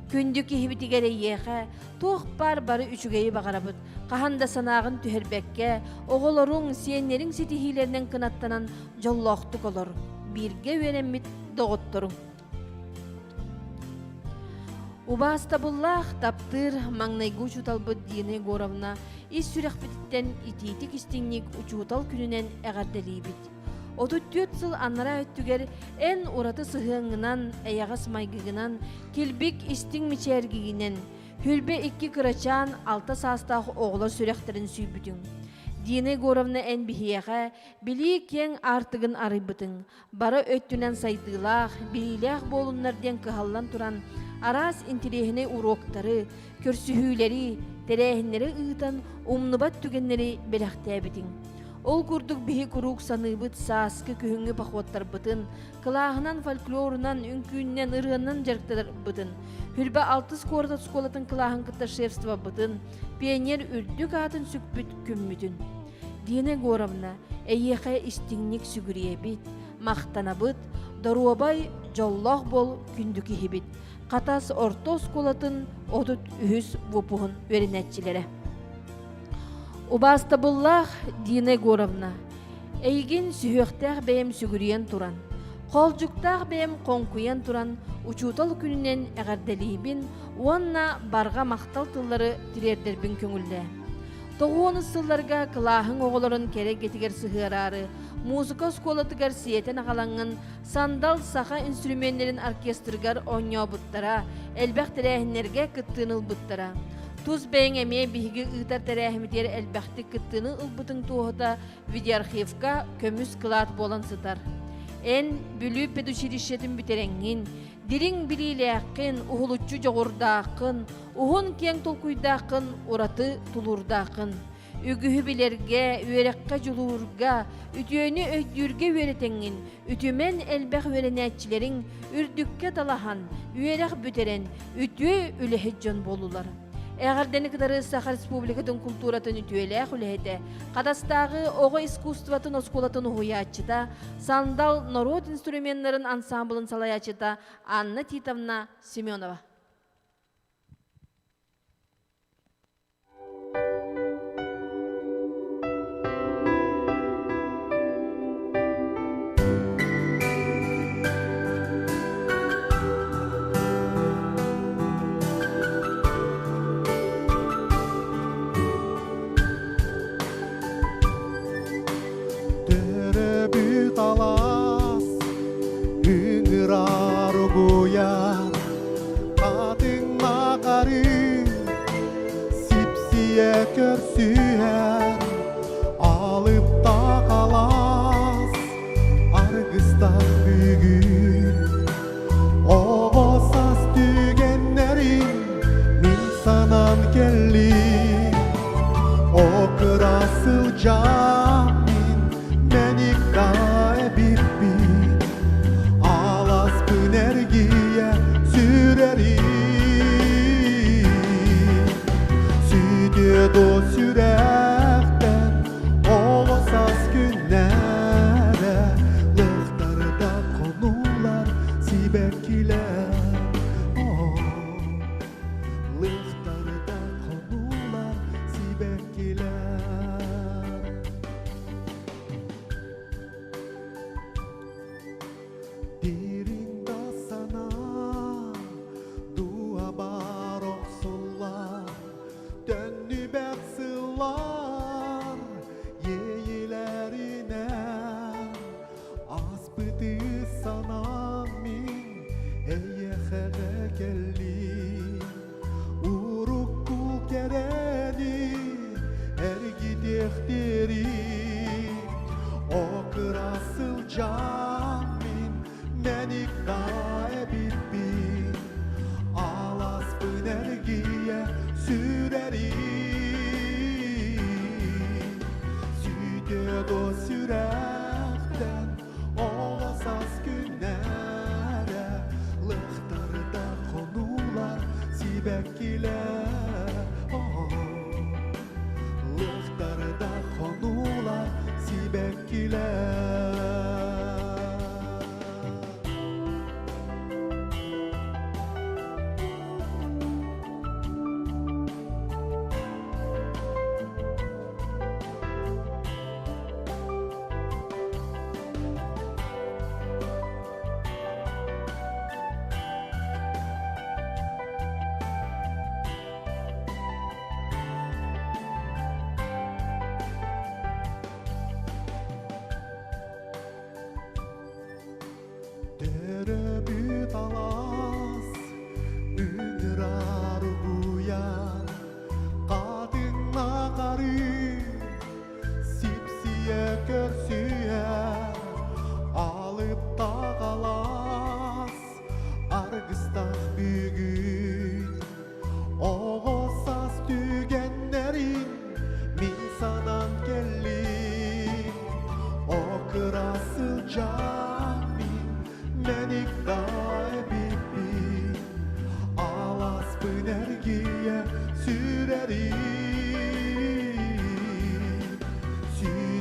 Күндү киһибитигэр эйиэхэ туох баар бары үчүгэйи баҕарабыт. Хаһан да санааҕын түһэрбэккэ, оҕолоруҥ, сиэннэриҥ ситиһиилэринэн кынаттанан дьоллоохтук олор. Бииргэ үөрэммит доҕотторуҥ. Убаастабыллаах, таптыыр маҥнайгы учууталбыт Дина Егоровна ис сүрэхпититтэн итиитик истиҥник учуутал күнүнэн эҕэрдэлиибит. 34 сыл анараа өттүгэр эн ураты сыһыаҥҥынан, эйэҕэс майгыгынан, килбик истиҥ мичээргигинэн, Хүлбэ икки кырачаан алта саастаах оҕолор сүрэхтэрин сүүйбүтүҥ. Дина Егоровна эн биһиэхэ билии киэҥ аартыгын арыйбытыҥ, бары өттүнэн сайдыылаах, билиилээх буолуннар диэн кыһаллан туран, араас интириэһинэй уруоктары, көрсүһүүлэри, тэрээһиннэри ыытан умнубат түгэннэри бэлэхтээбитиҥ. Ол курдук биһи куруук саныыбыт сааскы күһүҥҥү походтарбытын, кылааһынан, фольклорунан, үҥкүүннэн, ырыанан дьарыктанарбытын, Хүрбэ алтыс куорат оскуолатын кылааһын кытта шефствобытын, пионер үрдүк аатын сүкпүт күммүтүн. Дина Егоровна, эйиэхэ истиҥник сүгүрүйэбит, махтанабыт, доруобай, дьоллоох буол күндү киһибит. Хатас орто оскуолатын 33 выпуһун үөрэнээччилэрэ. Убаастабыллаах Дина Егоровна, эйигин сүһүөхтээх бэйэм сүгүрүйэн туран, хоолдьуктаах бэйэм хоҥкуйан туран учуутал күнүнэн эҕэрдэлиибин уонна барҕа махтал тыллары тириэрдэрбин көҥүллээ. Тоҕуонус сылларга кылааһыҥ оҕолорун кэрэ эйгэтигэр сыһыараары, музыка оскуолатыгар сиэтэн аҕалаҥҥын Сандал саха инструменнэрин оркестрыгар оонньообуттара, элбэх тэрээһиннэргэ кыттыыны ылбыттара. Тус бэйэҥ эмиэ биһиги ыытар тэрээһиммитигэр элбэхтик кыттыыны ылбытыҥ туоһута видеоархивка көмүс кылаат буолан сытар. Эн Бүлүү педучилищетын бүтэрэҥҥин, дириҥ билиилээххин, уһулуччу дьоҕурдааххын, уһун киэҥ толкуйдааххын, ураты тулуурдааххын. Үгүһү билэргэ, үөрэххэ дьулуурга, үтүөнү өйдүүргэ үөрэтэҥҥин, үтүмэн элбэх үөрэнээччилэриҥ үрдүккэ талаһан, үөрэх бүтэрэн, үтүө үлэһит дьон буоллулар. Эҕэрдэни кытары Саха Республикатын култууратын үтүөлээх үлэһитэ, Хатастааҕы оҕо искусствотын оскуолатын уһуйааччыта, Сандал норуот инструменнарын ансамблын салайааччыта Анна Титовна Семенова. Төрөбүт алаас үҥүрар угуйар Хатыҥ макары сипсийэ көрсүһэр Алыптаах алаас аргыстах бүгүн Оҕо саас түгэннэрин мин санаан кэллим Окура сылдьан мин мэник да эбиппин Аласпын эргийэ сүрэрим Сүтүө дуо сүрэхтэн оҕо саас күннэрэ Лыхтарда хонуулар сибэккилэр Лыхтарда хонуулар сибэккилэр Дириҥ да санаа дуобар охсуллар, төннүбэт сыллар иэйиилэринэн ааспыты санаан мин эйиэхэҕэ кэллим. Урукку кэрэни эргитиэхтиэри Окура сылдьан мин мэник да эбиппин Аласпын эргийэ сүрэрим Сүтүө дуо сүрэхтэн Оҕо саас күннэрэ лыхтарда хонуулар сибэккилэр Лыхтарда хонуулар сибэккилэр.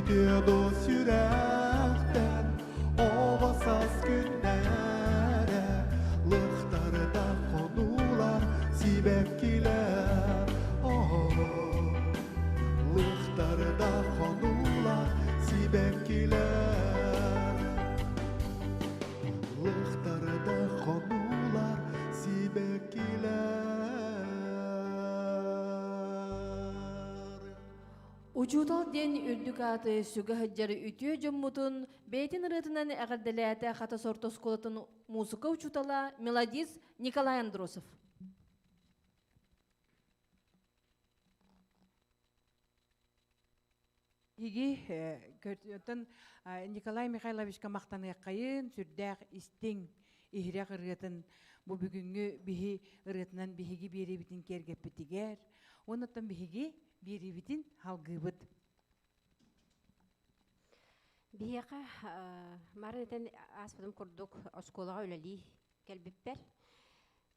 Бүтүө до сүрэхтэн оҕо саас күннэрэ Лыхтарда хонуулар сибэккилэр Лыхтарда хонуулар сибэккилэр Лыхтарда хонуулар сибэккилэр Учуутал диэн үрдүк ааты сүгэ сылдьар үтүө дьоммутун бэйэтин ырыатынан эҕэрдэлээтэ Хатас орто оскуолатын муусука учуутала, мелодист Николай Андросов. Иги оттон Николай Михайловичка махтаныаххайын, сүрдээх истиҥ, иһирэх ырыатын бу бүгүҥҥү биһи ырыатынан биһиги биэриибитин киэргэппитигэр, уонна биһиги биэриибитин халгыыбыт. Биһиэхэ марын этэн ааспытым курдук оскуолаҕа үлэлии кэлбиппэр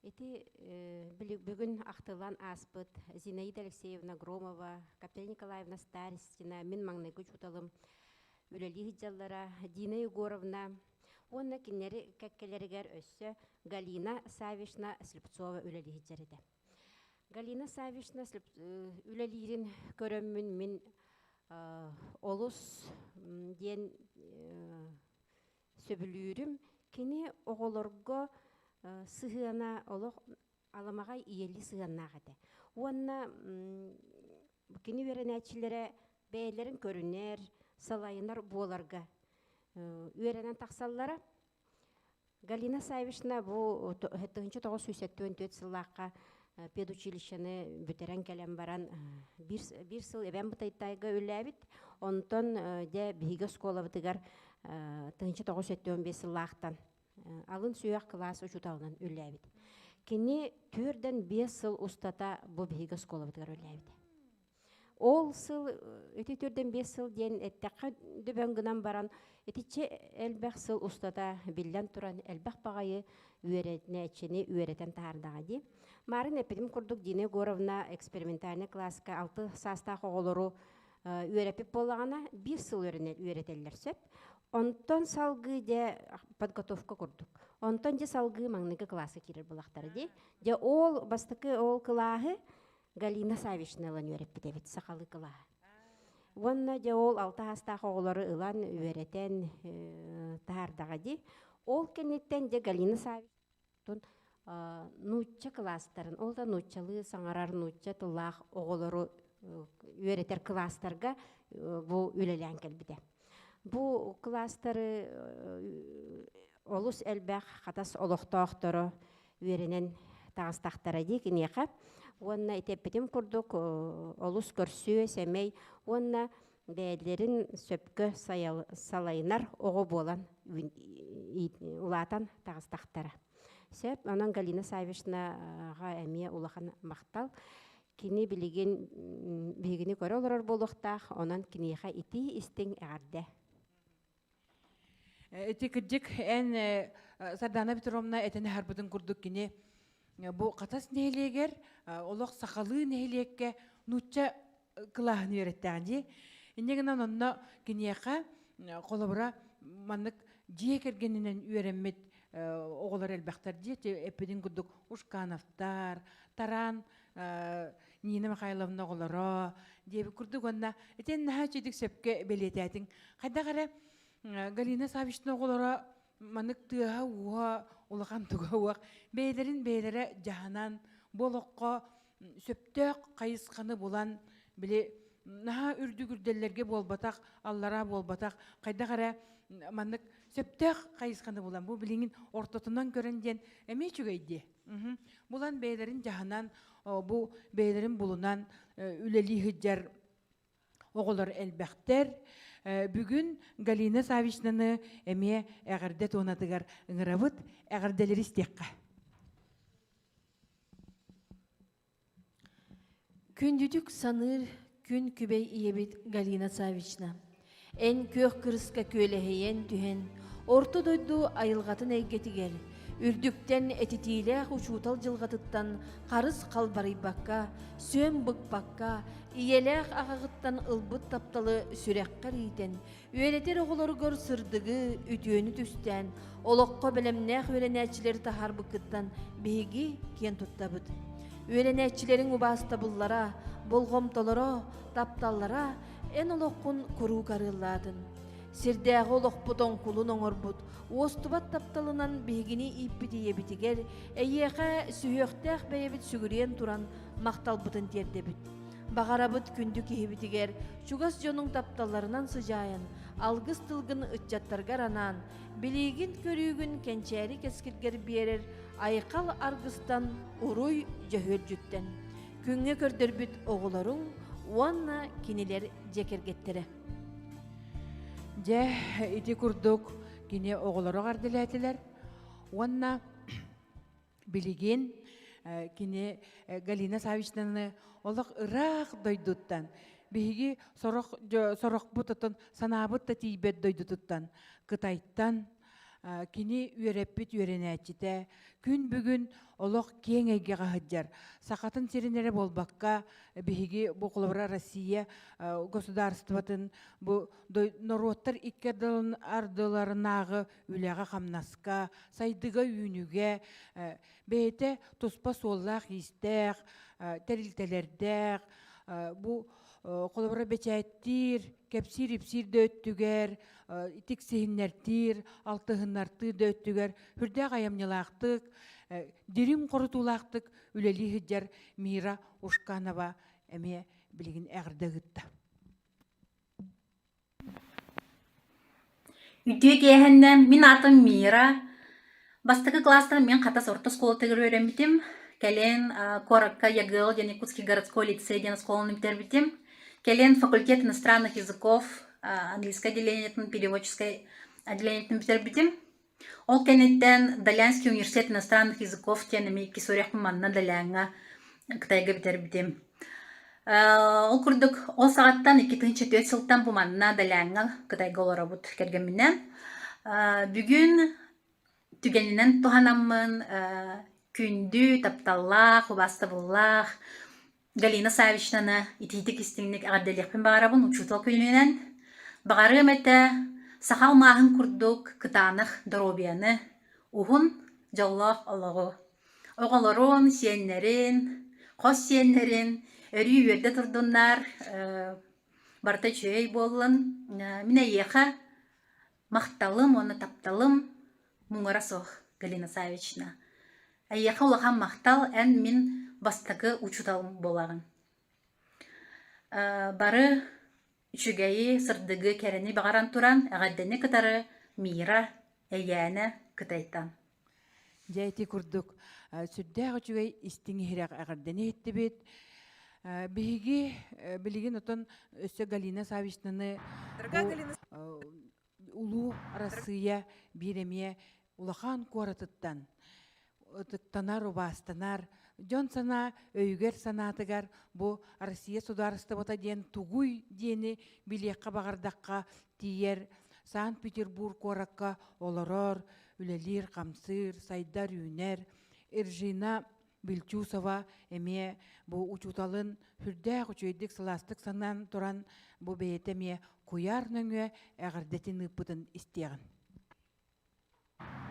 ити бүгүн ахтыллан ааспыт Зинаида Алексеевна Громова, Капиталина Николаевна Старостина, мин маҥнайгы учууталым үлэлии сылдьаллара, Дина Егоровна уонна кинилэри кэккэлэригэр өссө Галина Савишна Слепцова үлэлии сылдьар этэ. Галина Савишна үлэлиирин көрөммүн мин олус диэн сөбүлүүрүм. Кини оҕолорго сыһыана олох аламаҕай ийэлии сыһыаннаах этэ. Уонна кини үөрэнээччилэрэ бэйэлэрин көрүнэр, салайынар буоларга үөрэнэн тахсаллара. Галина Савишна бу 1974 сыллаахха педучилищены бүтэрэн кэлэн баран биир сыл эбэм Бытайтайга үлээбит. Онтон дьэ биһиги оскуолабытыгар 1975 сыллаахтан алын сүһүөх кылаас учууталынан үлээбит. Кини төрдөн 5 сыл устата бу биһиги оскуолабытыгар үлээбит. Ол сыл ити төрдөн 5 сыл диэн эттэххэ дөбөҥ гынан баран итиччэ элбэх сыл устата биллэн туран элбэх баҕайы үөрэнээччини үөрэтэн таһаардаҕа дии. Марын эппитим курдук Дина Егоровна экспериментальный класска алты саастаах оҕолору үөрэппит буоллаҕына биир сыл үөрэтэллэр сөп. Онтон салгыы дьэ подготовка курдук. Онтон дьэ салгыы маҥнайгы кылааска киирэр буоллахтара дии. Дьэ ол бастакы ол кылааһы Галина Савична ылан үөрэппит эбит сахалыы кылааһы. Уонна дьэ ол алта саастаах оҕолору ылан үөрэтэн таһаардаҕа дии. Ол кэнниттэн дьэ Галина Савична нуучча кылаастарын, ол да нууччалыы саҥарар нуучча тыллаах оҕолору үөрэтэр кылаастарга бу үлэлээн кэлбитэ. Бу кылаастары олус элбэх Хатас олохтоохторо үөрэнэн таҕыстахтара дии киниэхэ. Уонна ити эппитим курдук олус көрсүө, сэмэй уонна бэйэлэрин сөпкө салайынар оҕо буолан улаатан таҕыстахтара. Сөп, онон Галина Савишнаҕа эмиэ улахан махтал. Кини билигин биһигини көрө олорор буолуохтаах, онон киниэхэ итии истиҥ эҕэрдэ. Ити кырдьык эн Сардана Петровна этэн аһарбытын курдук кини бу Хатас нэһилиэгэр олох сахалыы нэһилиэккэ нуучча кылааһын үөрэттэҕин дии. Инньэ гынан онно киниэхэ холобура маннык дьиэ кэргэнинэн үөрэммит оҕолор элбэхтэр дии. Эппитин курдук Ушкановтар, Таран Нина Михайловна оҕолоро диэбит курдук уонна итин наһаа үчүгдүк сөпкө бэлиэтээтиҥ. Хайдах эрэ Галина Савична оҕолоро маннык тыаһа-ууһа улахан туга уох бэйэлэрин бэйэлэрэ дьаһанан бу олоххо сөптөөх хайысханы булан били наһаа үрдүк үрдэллэргэ буолбатах аллараа буолбатах хайдах эрэ маннык сөптөөх хайысханы булан бу билигин ортотунан көрөн диэн эмиэ үчүгэй дии. Булан бэйэлэрин дьаһанан, бу бэйэлэрин булунан үлэлии сылдьар оҕолор элбэхтэр. Бүгүн Галина Савичнаны эмиэ эҕэрдэ туонатыгар ыҥырабыт, эҕэрдэлэри истиэххэ. Күндүтүк саныыр күн күбэй ийэбит Галина Савична, эн күөх кырыска күөлэһийэн түһэн, орто дойду айылҕатын эйгэтигэр, Үрдүктэн этитиилээх учуутал дьылҕатыттан харыс халбарыйбакка, сүөм быкпакка, ийэлээх аҕаҕыттан ылбыт тапталы сүрэххэр иитэн, үөрэтэр оҕолоргор сырдыгы, үтүөнү түстээн, олоххо бэлэмнээх үөрэнээччилэри таһаарбыккыттан биһиги киэн туттабыт. Үөрэнээччилэриҥ убаастабыллара, болҕомтолоро, тапталлара эн олоххун куруук арыаллаатын. Сирдээҕи олохпут оҥкулун оҥорбут, уостубат тапталынан биһигини ииппит ийэбитигэр, эйиэхэ сүһүөхтээх бэйэбит сүгүрүйэн туран махталбытын тиэрдэбит. Баҕарабыт күндү киһибитигэр чугас дьонуҥ тапталларынан сыдьаайан, алгыс тылгын ыччаттаргар анаан, билиигин-көрүүгүн кэнчээри кэскилгэр биэрэр айхал аргыстан уруй дьөһүөлдьүттэн. Күҥҥэ көрдөрбүт оҕолоруҥ уонна кинилэр дьиэ кэргэттэрэ. Дьэ, ити курдук кини оҕолоро эҕэрдэлээтилэр уонна билигин кини Галина Савичнаны олох ыраах дойдуттан биһиги сорох сорохпут отон санаабыт да тиийбэт дойдутуттан Кытайтан Кини үөрэппит үөрэнээччитэ күн бүгүн олох киэҥ эйгэҕэ сылдьар. Сахатын сирин эрэ буолбакка, биһиги бу холобура Россия государствотын бу норуоттар икки ардыларынааҕы үлэҕэ-хамнаска, сайдыга-үүнүүгэ бэйэтэ туспа суоллаах-иистээх, тэрилтэлэрдээх, бу холобура бэчээттиир, кэпсиир-ипсиир да өттүгэр, тиксиһиннэртиир, алтыһыннартыыр да өттүгэр сүрдээх айымньылаахтык, дириҥ хорутуулаахтык үлэлии сылдьар Мира Ушканова эмиэ билигин эҕэрдэ ыытта. Үтүө киэһэннэ мин аатым Мира. Бастакы кылаастан мин Хатас орто оскуолатыгар үөрэммитим. Кэлин куоракка ЯГЛ диэн Якутский городской лицей диэн оскуоланы бүтэрбитим. Кэлин факультет иностранных языков английскай отделениетын переводческай отделениетын бүтэрбитим. Ол кэнниттэн Далянский университет иностранных языков диэн эмиэ иккис үөрэхпин манна Даляҥҥа Кытайга бүтэрбитим. Ол курдук ол саҕаттан 2004 сылтан бу манна Даляҥҥа Кытайга олоробут кэргэмминэн. Бүгүн түгэнинэн туһанаммын күндү, тапталлаах, убаастабыллаах Галина Савичнаны итиитик-истиҥник эҕэрдэлиэхпин баҕарабын учуутал күнүнэн. Баҕарыам этэ саха алмааһын курдук кытаанах доруобуйаны, уһун, дьоллоох олоҕу. Оҕолорун, сиэннэрин, хос сиэннэрин өрүү үөрдэ турдуннар, барыта үчүгэй буоллун. Мин эйиэхэ Махталым уонна тапталым муҥура суох, Галина Савична. Эйиэхэ улахан махтал, эн мин бастакы учууталым буолаҕын. Бары үчүгэйи, сырдыгы, кэрэни баҕаран туран, эҕэрдэни кытары Мира, Эйээнэ, Кытайтан. Дьэ ити курдук сүрдээх үчүгэй истиҥ иһирэх эҕэрдэни иһиттибит. Биһиги билигин отон өссө Галина Савичнаны улуу Арассыыйа биир эмиэ улахан куоратыттан ытыктанар, убаастанар, дьон санаа өйүгэр-санаатыгар бу Россия судаарыстыбата диэн тугуй диэни билиэххэ баҕардахха тиийэр Санкт-Петербург куоракка олорор, үлэлиир-хамсыыр, сайдар-үүнэр Иржина Бельчусова эмиэ бу учууталын сүрдээх үчүгэйдик сылаастык санаан туран бу бэйэтэ эмиэ куйаар нөҥүө эҕэрдэтин ыыппытын истиэҕин.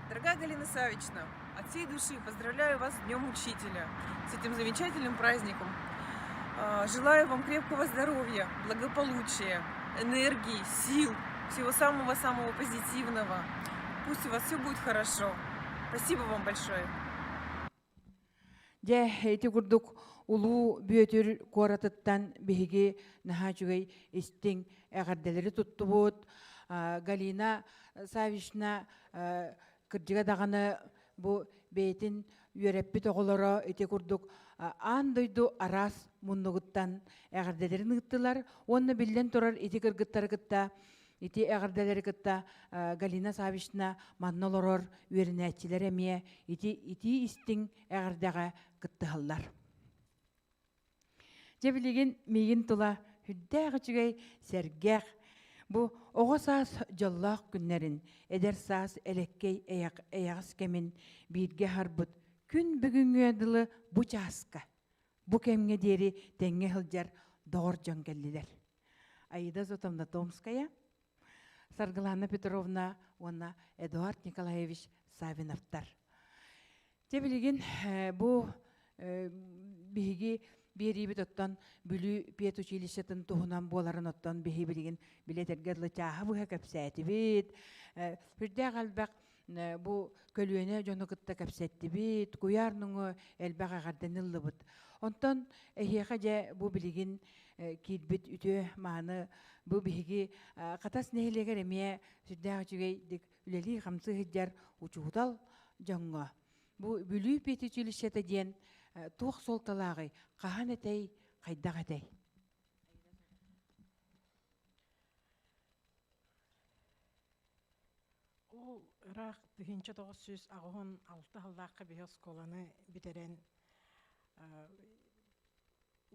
Дорогая Галина Савична, от всей души поздравляю вас с Днем Учителя, с этим замечательным праздником. Желаю вам крепкого здоровья, благополучия, энергии, сил, всего самого-самого позитивного. Пусть у вас все будет хорошо. Спасибо вам большое. Дьэ, ити курдук Улуу Бүөтүр куоратыттан биһиги наһаа үчүгэй истиҥ эҕэрдэлэри туттубут. Галина Савична кырдьыга даҕаны бу бэйэтин үөрэппит оҕолоро ити курдук аан дойду араас муннугуттан эҕэрдэлэрин ыыттылар уонна биллэн турар ити кыргыттары кытта Ити эҕэрдэлэри кытта Галина Савична манна олорор үөрэнээччилэр эмиэ ити итии истиҥ эҕэрдэҕэ кыттыһаллар. Дьэ билигин миигин тула сүрдээх үчүгэй сэргэх. Бу оҕо саас дьоллоох күннэрин, эдэр саас элэккэй эйэҕэс кэмин бииргэ аһарбыт күн бүгүҥҥү дылы бу чааска, бу кэмҥэ диэри тэҥҥэ сылдьар доҕор дьон кэллилэр. Аида Зотовна Томская, Саргылана Петровна уонна Эдуард Николаевич Савиновтар. Дьэ билигин бу биһиги биэриибит оттон Бүлүү педучилищетын туһунан буоларын оттон биһи билигин билэтэргэ дылы чааһы быһа кэпсээтибит. Үрдээх элбэх бу көлүөнэ дьону кытта кэпсэттибит, куйаар нуҥу элбэх эҕэрдэни ыллыбыт. Онтон эһиэхэ дьэ бу билигин киирбит үтүө мааны бу биһиги Хатас нэһилиэгэр эмиэ сүрдээх үчүгэйдик үлэлии-хамсыы сылдьар учуутал дьоҥҥо бу Бүлүү педучилищета диэн туох суолталааҕый, хаһан этэй, хайдах этэй? Ол ыраах 1986 сыллаахха биһи оскуоланы бүтэрэн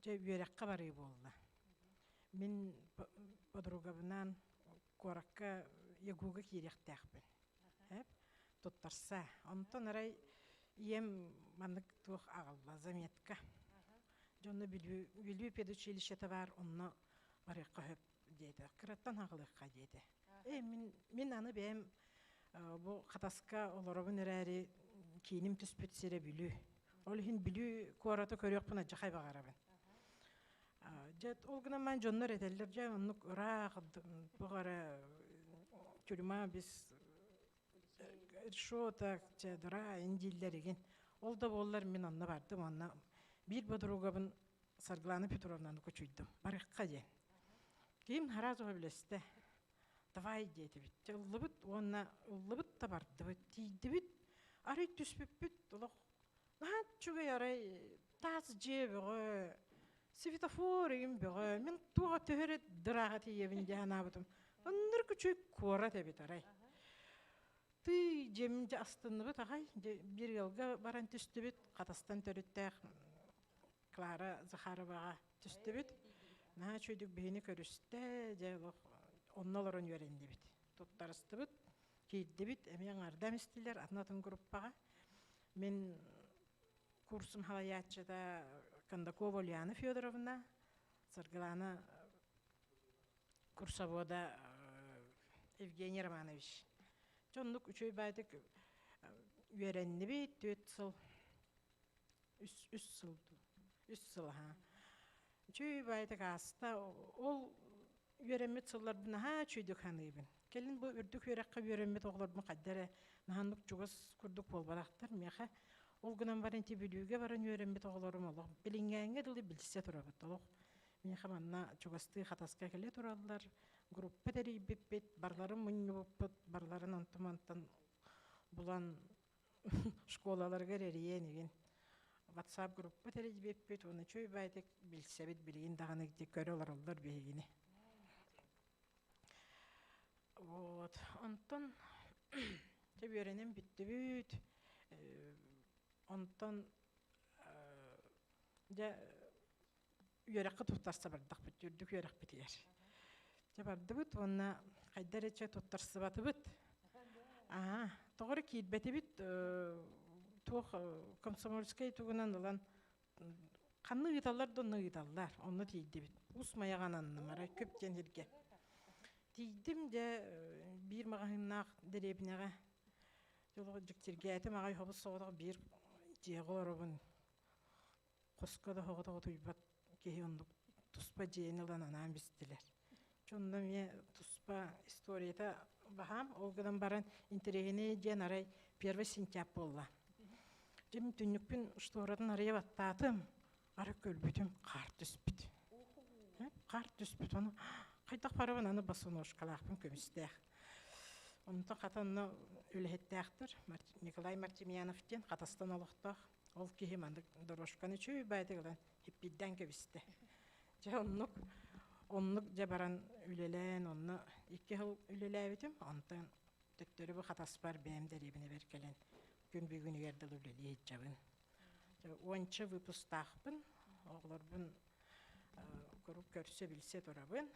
дьэ үөрэххэ барыы буолла. Мин подругабынаан куоракка ЯГУга киириэхтээхпин. Туттарса. Онтон арай ийэм маннык туох аҕалла заметка. Дьонно Бүлүү, Бүлүү педучилищета баар, онно барыахха сөп диэтэ. Кыраттан аҕалыахха диэтэ. Э, мин, мин аны бэйэм бу Хатаска олоробун эрээри кииним түспүт сирэ Бүлүү. Ол иһин Бүлүү куораты көрүөхпүн адьахай баҕарабын. Дьэ, ол гынан баран дьоннор этэллэр, дьэ, оннук ыраах, туох эрэ тюрьма без решеток, дыра дииллэр игин. Ол да буоллар мин онно бардым, онно биир подругабын Саргылана Петровнаны кучуйдум. Барыахха диэн. Ким сразу сөбүлэстэ. Давай диэтибит. Ыллыбыт уонна ыллыбыт да бардыбыт. Тиийдибит. Арай түспүппүт олох наһаа үчүгэй арай таас дьиэ бөҕө, светофор игин бөҕө. Мин туоҕа төһө эрэ дырааҕа тиийэбин дии санаабытым. Ынныр күчүк куорат эбит арай. Тыы дьиэм дьэ астынныбыт аҕай. Дьэ биир ыалга баран түстүбүт. Хатастан төрүттээх Клара Захароваҕа түстүбүт. Наһаа үчүгэйдик биһини көрүстэ, дьэ олох онно олорон үөрэннибит. Туттарыстыбыт, киирдибит, эмиэ аҥаардам истилэр атын-атын группаҕа. Мин курсум халайааччыта Кондакова Ульяна Федоровна, Саргылана курсовода Евгений Романович. Дьэ оннук үчүгэй баайдык үөрэннибит, түөрт сыл үс үс сыл үс сыл аһаа үчүгэй баайытык ааста ол үөрэммит сылларбын наһаа үчүгэйдик саныыбын кэлин бу үрдүк үөрэххэ үөрэммит оҕолорбун хайда эрэ наһааннык чугас курдук буолбатахтар миэхэ ол гынан баран ити Бүлүүгэ баран үөрэммит оҕолорум олох билиҥҥээҥҥэ дылы билсэ турабыт олох миэхэ манна чугастыы Хатаска кэлэ тураллар группа тэрийбиппит барыларын мунньубуппут барыларын онтон-мантан булан школаларыгар эрийэн игин WhatsApp группа тэрийбиппит уонна үчүгэй баайдык билсэбит билигин даҕаны көрө олороллор биһигини. Вот. Онтон дьэ үөрэнэн бүттүбүт. Онтон дьэ үөрэххэ туттарса бардахпыт, үрдүк үөрэхпитигэр. Дьэ бардыбыт уонна хайда эрэ чэ туттарсыбатыбыт. Аа, тоҕо эрэ киирбэтибит, туох комсомольскай тугунан ылан ханна ыыталлар да онно ыыталлар, онно тиийдибит. Ус Майаҕа ананным, арай Көп диэн сиргэ. Тиийдим дьэ биир маҕаһыыннаах дэриэбинэҕэ дьолго дьиктиргээтим аҕай хобус соҕотох биир дьиэҕэ олоробун хоско да соҕотох утуйбат киһи оннук туспа дьиэни ылан анаан бистилэр. Дьэ онно эмиэ туспа историята баһаам, ол гынан баран интэриэһинэй диэн арай первый сентябрь буолла. Дьэ мин түннүкпүн шторатын арыйа баттаатым, арай көрбүтүм хаар түспүт. Хаар түспүт, ону хайдах барабын аны босоножкалаахпын көмүстээх. Онтон хата онно үлэһиттээхтэр Николай Мартемьянов диэн Хатастан олохтоох Ол киһи маннык дорожканы үчүгэй баайдык ылан хиппийдээн кэбистэ. Дьэ оннук оннук дьэ баран үлэлээн онно икки сыл үлэлээбитим. Онтон төттөрү бу Хатаспар бэйэм дэриэбинэбэр кэлэн күн бүгүнүгэр дылы үлэлии сылдьабын. Уонча выпустаахпын, оҕолорбун куруук көрсө билсэ турабын.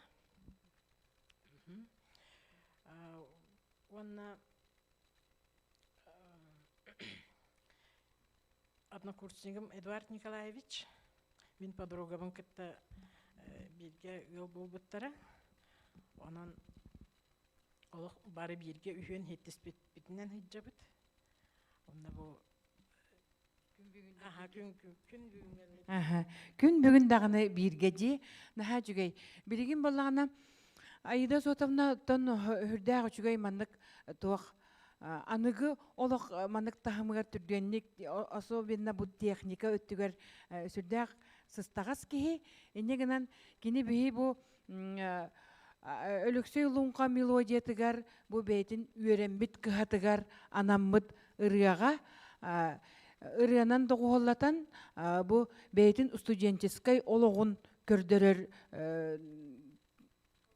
Уонна однокурснигым Эдуард Николаевич мин подругабын кытта бииргэ ыал буолбуттара. Онон олох бары бииргэ үһүөн иһиттиспиппитинэн сылдьабыт. Онно бу Күн бүгүн даҕаны бииргэ дии. Наһаа үчүгэй. Билигин буоллаҕына Аида Зотовна оттон үрдээх үчүгэй маннык туох аныгы олох маннык таһымыгар түргэнник особенно бу техника өттүгэр сүрдээх сыстаҕас киһи. Инньэ гынан кини биһи бу Өлөксөй Луҥха мелодиятыгар бу бэйэтин үөрэммит кыһатыгар анаммыт ырыаҕа ырыанан доҕуһуоллатан бу бэйэтин студенческай олоҕун көрдөрөр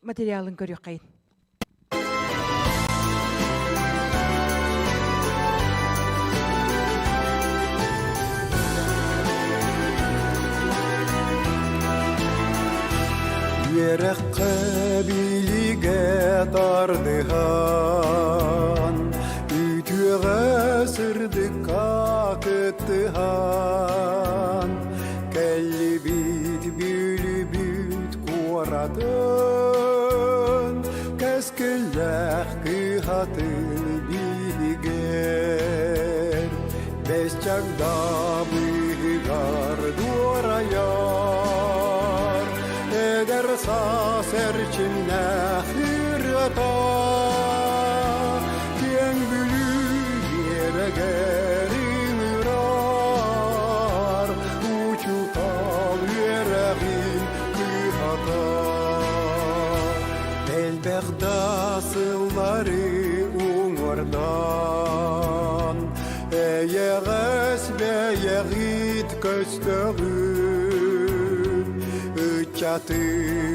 материалын көрүөххэйин. Үөрэххэ билигэ тардыһан, үтүөҕэ сырдыкка кыттыһан, кэллибит бүлүбүт куоратын, кэскиллээх кыһатын биһигэр, бэс чагда быыһыгар дуорайар, эдэр саас эрчимнээх ырыата, киэҥ Бүлүү биэрэгэр ыҥырар, учуутал үөрэҕин кыһата. Элбэх да сыллары уҥуордаан, эйэҕэс бэйэҕит көстөҕүн, ыччаты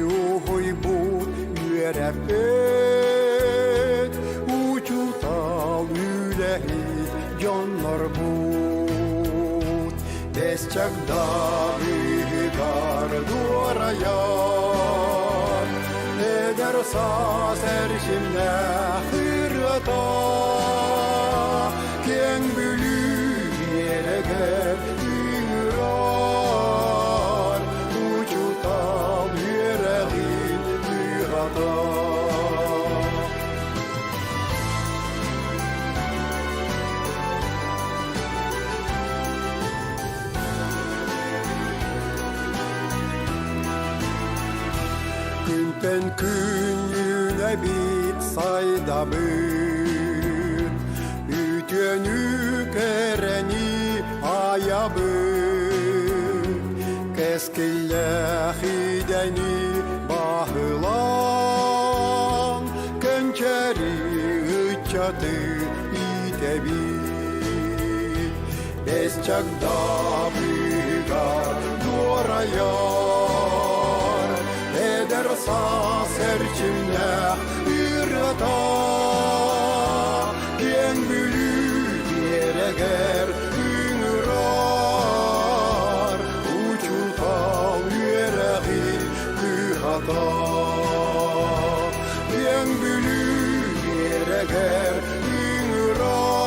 уһуйбут үөрэппит, учуутал үлэһит дьоннорбут. Бэс чагда быыһыгар дуорайар, эдэр саас эрчимнээх ырыата, киэҥ Бүлүү биэрэгэр ыҥырар, учуутал үөрэҕин ыһата. Күнтэн күн үүнэбит сайдабыт, үтүөнү кэрэни айабыт, кэскиллээх идэни баһылаан, кэнчэри ыччаты иитэбит. Бэс чагда быыһыгар дуорайар, эдэр саас эрчимнээх ырыата, киэҥ Бүлүү биэрэгэр ыҥырар, учуутал үөрэҕин кыһата. Киэҥ Бүлүү биэрэгэр ыҥырар,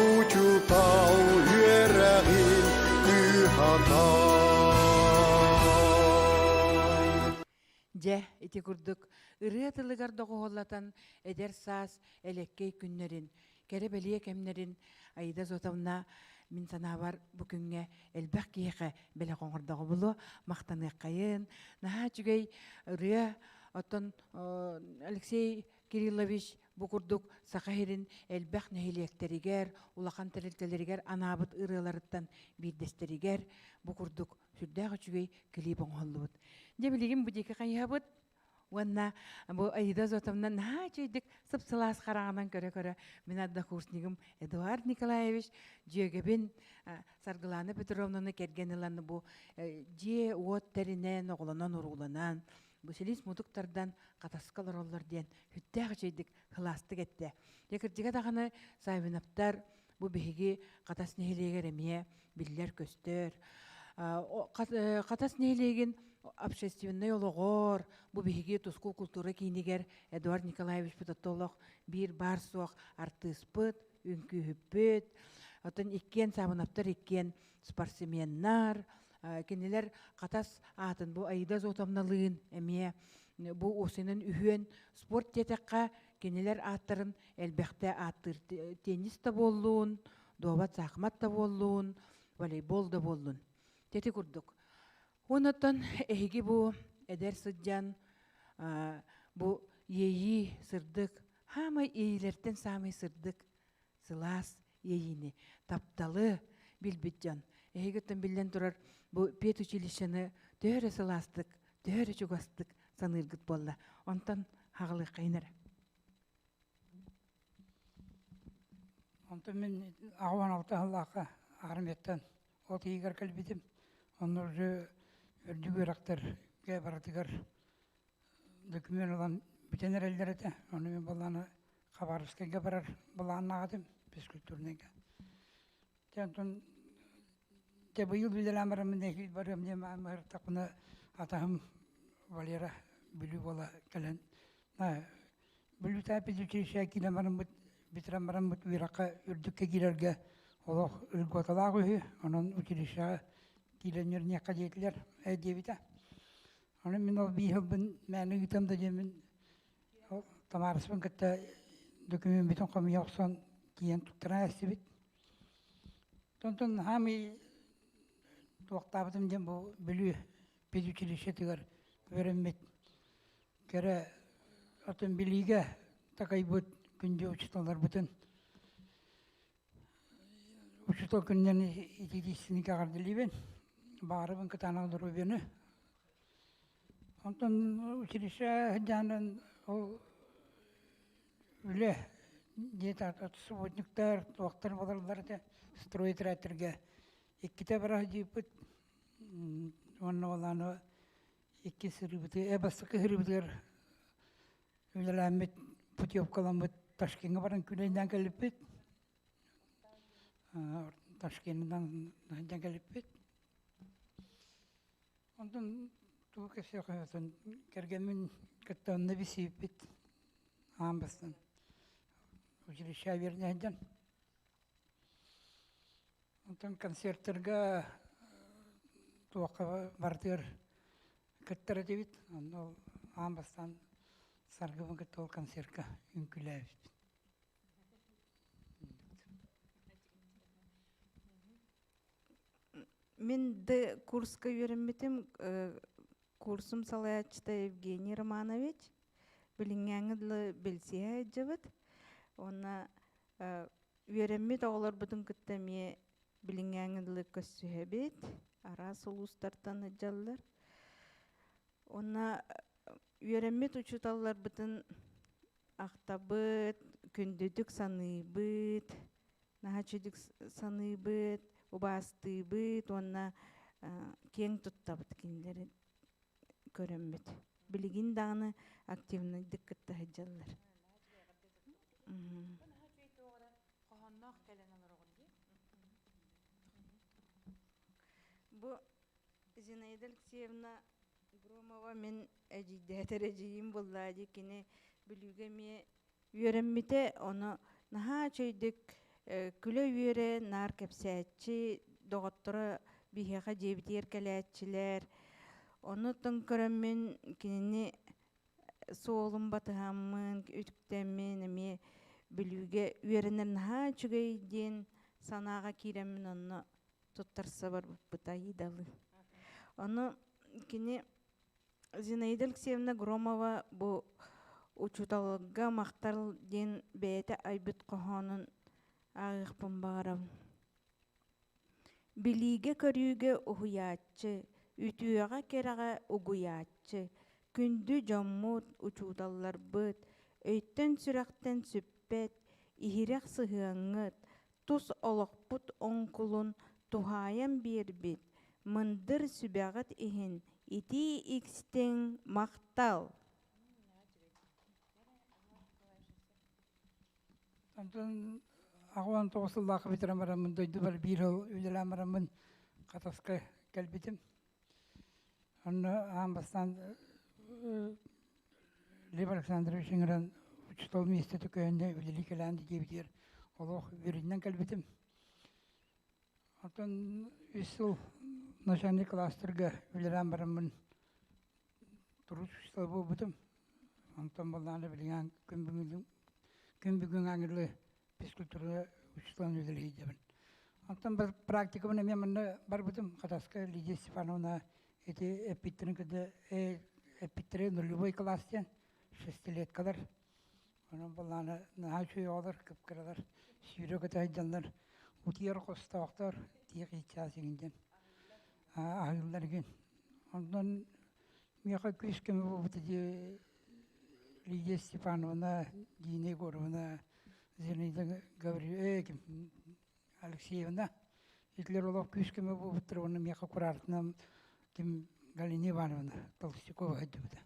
учуутал үөрэҕин кыһата. Дьэ, ити курдук ырыа тылыгар доҕуһуоллатан эдэр саас элэккэй күннэрин, кэрэ-бэлиэ кэмнэрин Аида Зотовна мин санаабар бу күҥҥэ элбэх киһиэхэ бэлэх оҥордоҕо булуо махтаныаххайын. Наһаа үчүгэй ырыа. Оттон Алексей Кириллович бу курдук Саха сирин элбэх нэһилиэктэригэр, улахан тэрилтэлэригэр анаабыт ырыаларыттан биирдэстэригэр бу курдук сүрдээх үчүгэй клип оҥоһуллубут. Дьэ билигин бу диэки хайыһабыт уонна бу Аида Зотовна наһаа үчүгэйдик сып-сылаас хараҕынан көрө-көрө мин однокурснигым Эдуард Николаевич дьүөгэбин Саргылана Петровнаны кэргэн ылан бу дьиэ-уот тэринэн, оҕолонон-урууланан бу силис мутук тардан хатаска олороллор диэн сүрдээх үчүгэйдик кылаастык эттэ. Дьэ кырдьыга даҕаны Савиновтар бу биһиги Хатас нэһилиэгэр эмиэ биллэр-көстөр. Хатас нэһилиэгин общественнай олоҕор, бу биһиги Тускул култуура киинигэр Эдуард Николаевич Петотолох биир баар-суох артыыспыт, үҥкүүһүппүт. Оттон иккиэн Саабынаптар иккиэн спортсменнар, кинилэр Хатас аатын бу Аида Зотовналыын эмиэ бу уосунан үһүөн спорт диэтэххэ кинилэр ааттарын элбэхтэ ааттыыр теннис да буоллун, дуобат саахымат да буоллун, волейбол да буоллун. Тети курдук. Онотон эһиги бу эдэр сыдьан бу иэйии сырдык, хаамай иэйиилэртэн саамай сырдык сылаас иэйиини, тапталы билбит дьон. Эһигиттэн биллэн турар бу педучилищены төһө эрэ сылаастык, төһө эрэ чугастык саныыргыт буолла. Онтон хаҕылыаххайын эрэ. Онтон мин 86 сыллаахха армияттан от ыйыгар кэлбитим. Онно уже үрдүк үөрэхтэргэ барытыгар документ ылан бүтэн эрэллэр этэ. Ону мин былааны Хабаровскайга барар былааннаах этим, физкультурнайга. Дьэ онтон дьэ быйыл үлэлээн бараммын эһиил барыам диэн баҕарбатахпына атаһым Валера Бүлүү буола кэлэн Бүлүүтээ педучилище киирэн бараммыт бүтэрэн бараммыт үөрэххэ үрдүккэ киирэргэ олох льготалаах үһү, онон училищеҕа киирэн үөрэниэххэ диэтилэр ээ диэбитэ. Ону мин ол биир сылбын мээнэ ыытыам да диэммин Тамараспын кытта докумуоммутун хомуйа охсон тиийэн туттаран эстибит. Онтон хаамый туохтаабытым диэн бу Бүлүү педучилищетыгар үөрэммит кэрэ атын билиигэ такайбыт күндү учууталларбытын учуутал күнүнэн итиитиссини кэҕэрдэлиибин. Баҕарабын кытаанах доруобуйаны. Онтон училище сылдьаанын ол үлэ диэтэ субботниктар туохтар буолаллар этэ стройотрядтарга иккитэ бара сылдьыыппыт уонна ол аны икки сырыыбытыгар бастакы сырыыбытыгар үлэлээммит путевкаламмыт Ташкеҥҥа баран күнэйдээн кэлбиппит Ташкенынан сылдьан кэлбиппит Онтон тугу кэпсиэххэ кэргэммин кытта онно билсибиппит аан бастаан училище үөрэнэ сылдьан. Онтон концертарга туохха барытыгар кыттар этибит. Онно ол аан бастаан Саргыбын кытта ол концертка үҥкүүлээбиппит. Мин Д курска үөрэммитим. Курсум салайааччыта Евгений Романович. Билиҥҥээҥҥи дылы билсиһэ сылдьабыт. Уонна үөрэммит оҕолорбутун кытта эмиэ билиҥҥээҥҥи дылы көрсүһэбит. Араас улуустартан сылдьаллар. Уонна үөрэммит учууталларбытын ахтабыт, күндүтүк саныыбыт. Наһаа үчүгдүк саныыбыт, убаастыыбыт уонна киэҥ туттабыт кинилэри көрөммүт. Билигин даҕаны активнайдык кытта сылдьаллар. Бу Зинаида Алексеевна Громова мин эдьиийдээтэр эдьиийим буоллаа дии кини Бүлүүгэ эмиэ Үөрэммитэ, ону наһаа үчүгэйдик күлэ-үөрэ наар кэпсээччи, доҕотторо биһиэхэ дьиэбитигэр кэлээччилэр. Ону оттон көрөммүн кинини суолун батыһаммын, үтүктэммин эмиэ Бүлүүгэ үөрэнэр наһаа үчүгэй диэн санааҕа киирэммин онно туттарса барбыппыт Аидалы. Ону кини Зинаида Алексеевна Громова бу учууталга махтал диэн бэйэтэ айбыт хоһоонун ааҕыахпын баҕарабын. Билиигэ-көрүүгэ уһуйааччы, үтүөҕэ-кэрэҕэ угуйааччы, күндү дьоммут, учууталларбыт, өйтөн-сүрэхтэн сүппэт, иһирэх сыһыаҥҥыт, тус олохпут оҥкулун туһаайан биэрбит мындыр сүбэҕит иһин итии истиҥ махтал! Онтон 89 сыллаахха бүтэрэн бараммын дойдубар биир сыл үлэлээн бараммын Хатаска кэлбитим. Онно аан бастаан Лев Александрович ыҥыран учуутал миэстэтэ көһүннэ үлэлии кэлээн диэбитигэр олох үөрүүнэн кэлбитим. Оттон үс сыл начальник кластерга үлэлээн бараммын турус учуутал буолбутум. Онтон буоллаҕына билигин күн бүгүн күн бүгүн ангылы физкультура учууталын үлэлиһийдэбин. Онтон практикабын эмиэ манна барбытым Хатаска Лидия Степановна ити эппиттэрин кытта эппиттэрэ нулевой класс диэн шестилеткалар. Онон буоллаҕына наһаа үчүгэй оҕолор, кып-кыралар, сүүрэ көтө сылдьаллар, утуйар хостоохтор, тиэх чаас игин диэн аһыыллар игин. Онтон миэхэ күүс-көмө буолбута дии Лидия Степановна, Дина Егоровна, Зинаида Гаврильевна, Алексеевна итилэр олох күүс-көмө буолбуттар уонна миэхэ кураартынан ким Галина Ивановна Толстякова сылдьыбыта.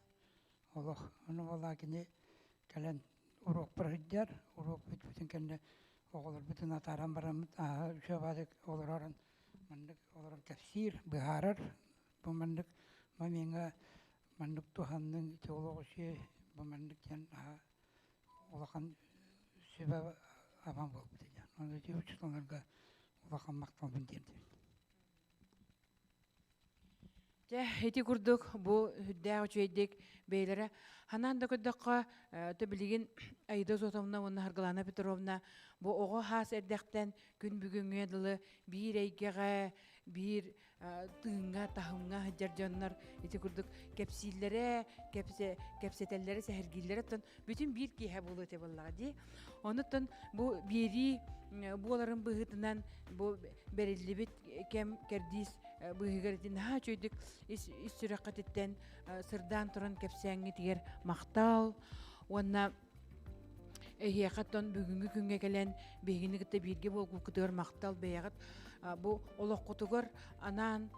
Олох ону буоллаа кини кэлэн уруокпар сылдьар, уруок бүтпүтүн кэннэ оҕолорбутун атааран бараммыт ааһа үчүгэй олоророн маннык олорон кэпсиир, быһаарар. Бу маннык момеҥҥа маннык туһанныҥ ити олох үчүгэй, бу маннык диэн наһаа улахан сүбэ абам буолбут диэн. Ону ити учууталларга улахан махталбын тиэрдэбин. Дьэ, ити курдук бу үрдээх үчүгэйдик бэйэлэрэ ханаан да көрдөххө, то билигин Аида Зотовна уонна Харгалана Петровна бу оҕо хаас эрдэхтэн күн бүгүҥҥэ дылы биир эйгэҕэ, биир тыыҥҥа, таһымҥа сылдьар дьоннор ити курдук кэпсииллэрэ, кэпсэ, кэпсэтэллэрэ, сэһэргииллэрэ оттон бүтүн биир киэһэ буолуо этэ буоллаҕа дии. Онуттан бу биэрии буоларын быһыытынан бу бэриллибит кэм кэрдиис быыһыгар ити наһаа үчүгэйдик ис, ис сүрэххититтэн сырдаан туран кэпсээҥҥитигэр махтал уонна эһиэхэ оттон бүгүҥҥү күҥҥэ кэлэн биһигини кытта бииргэ буолбуккутугар махтал бэйэҕит бу олоххутугар анаан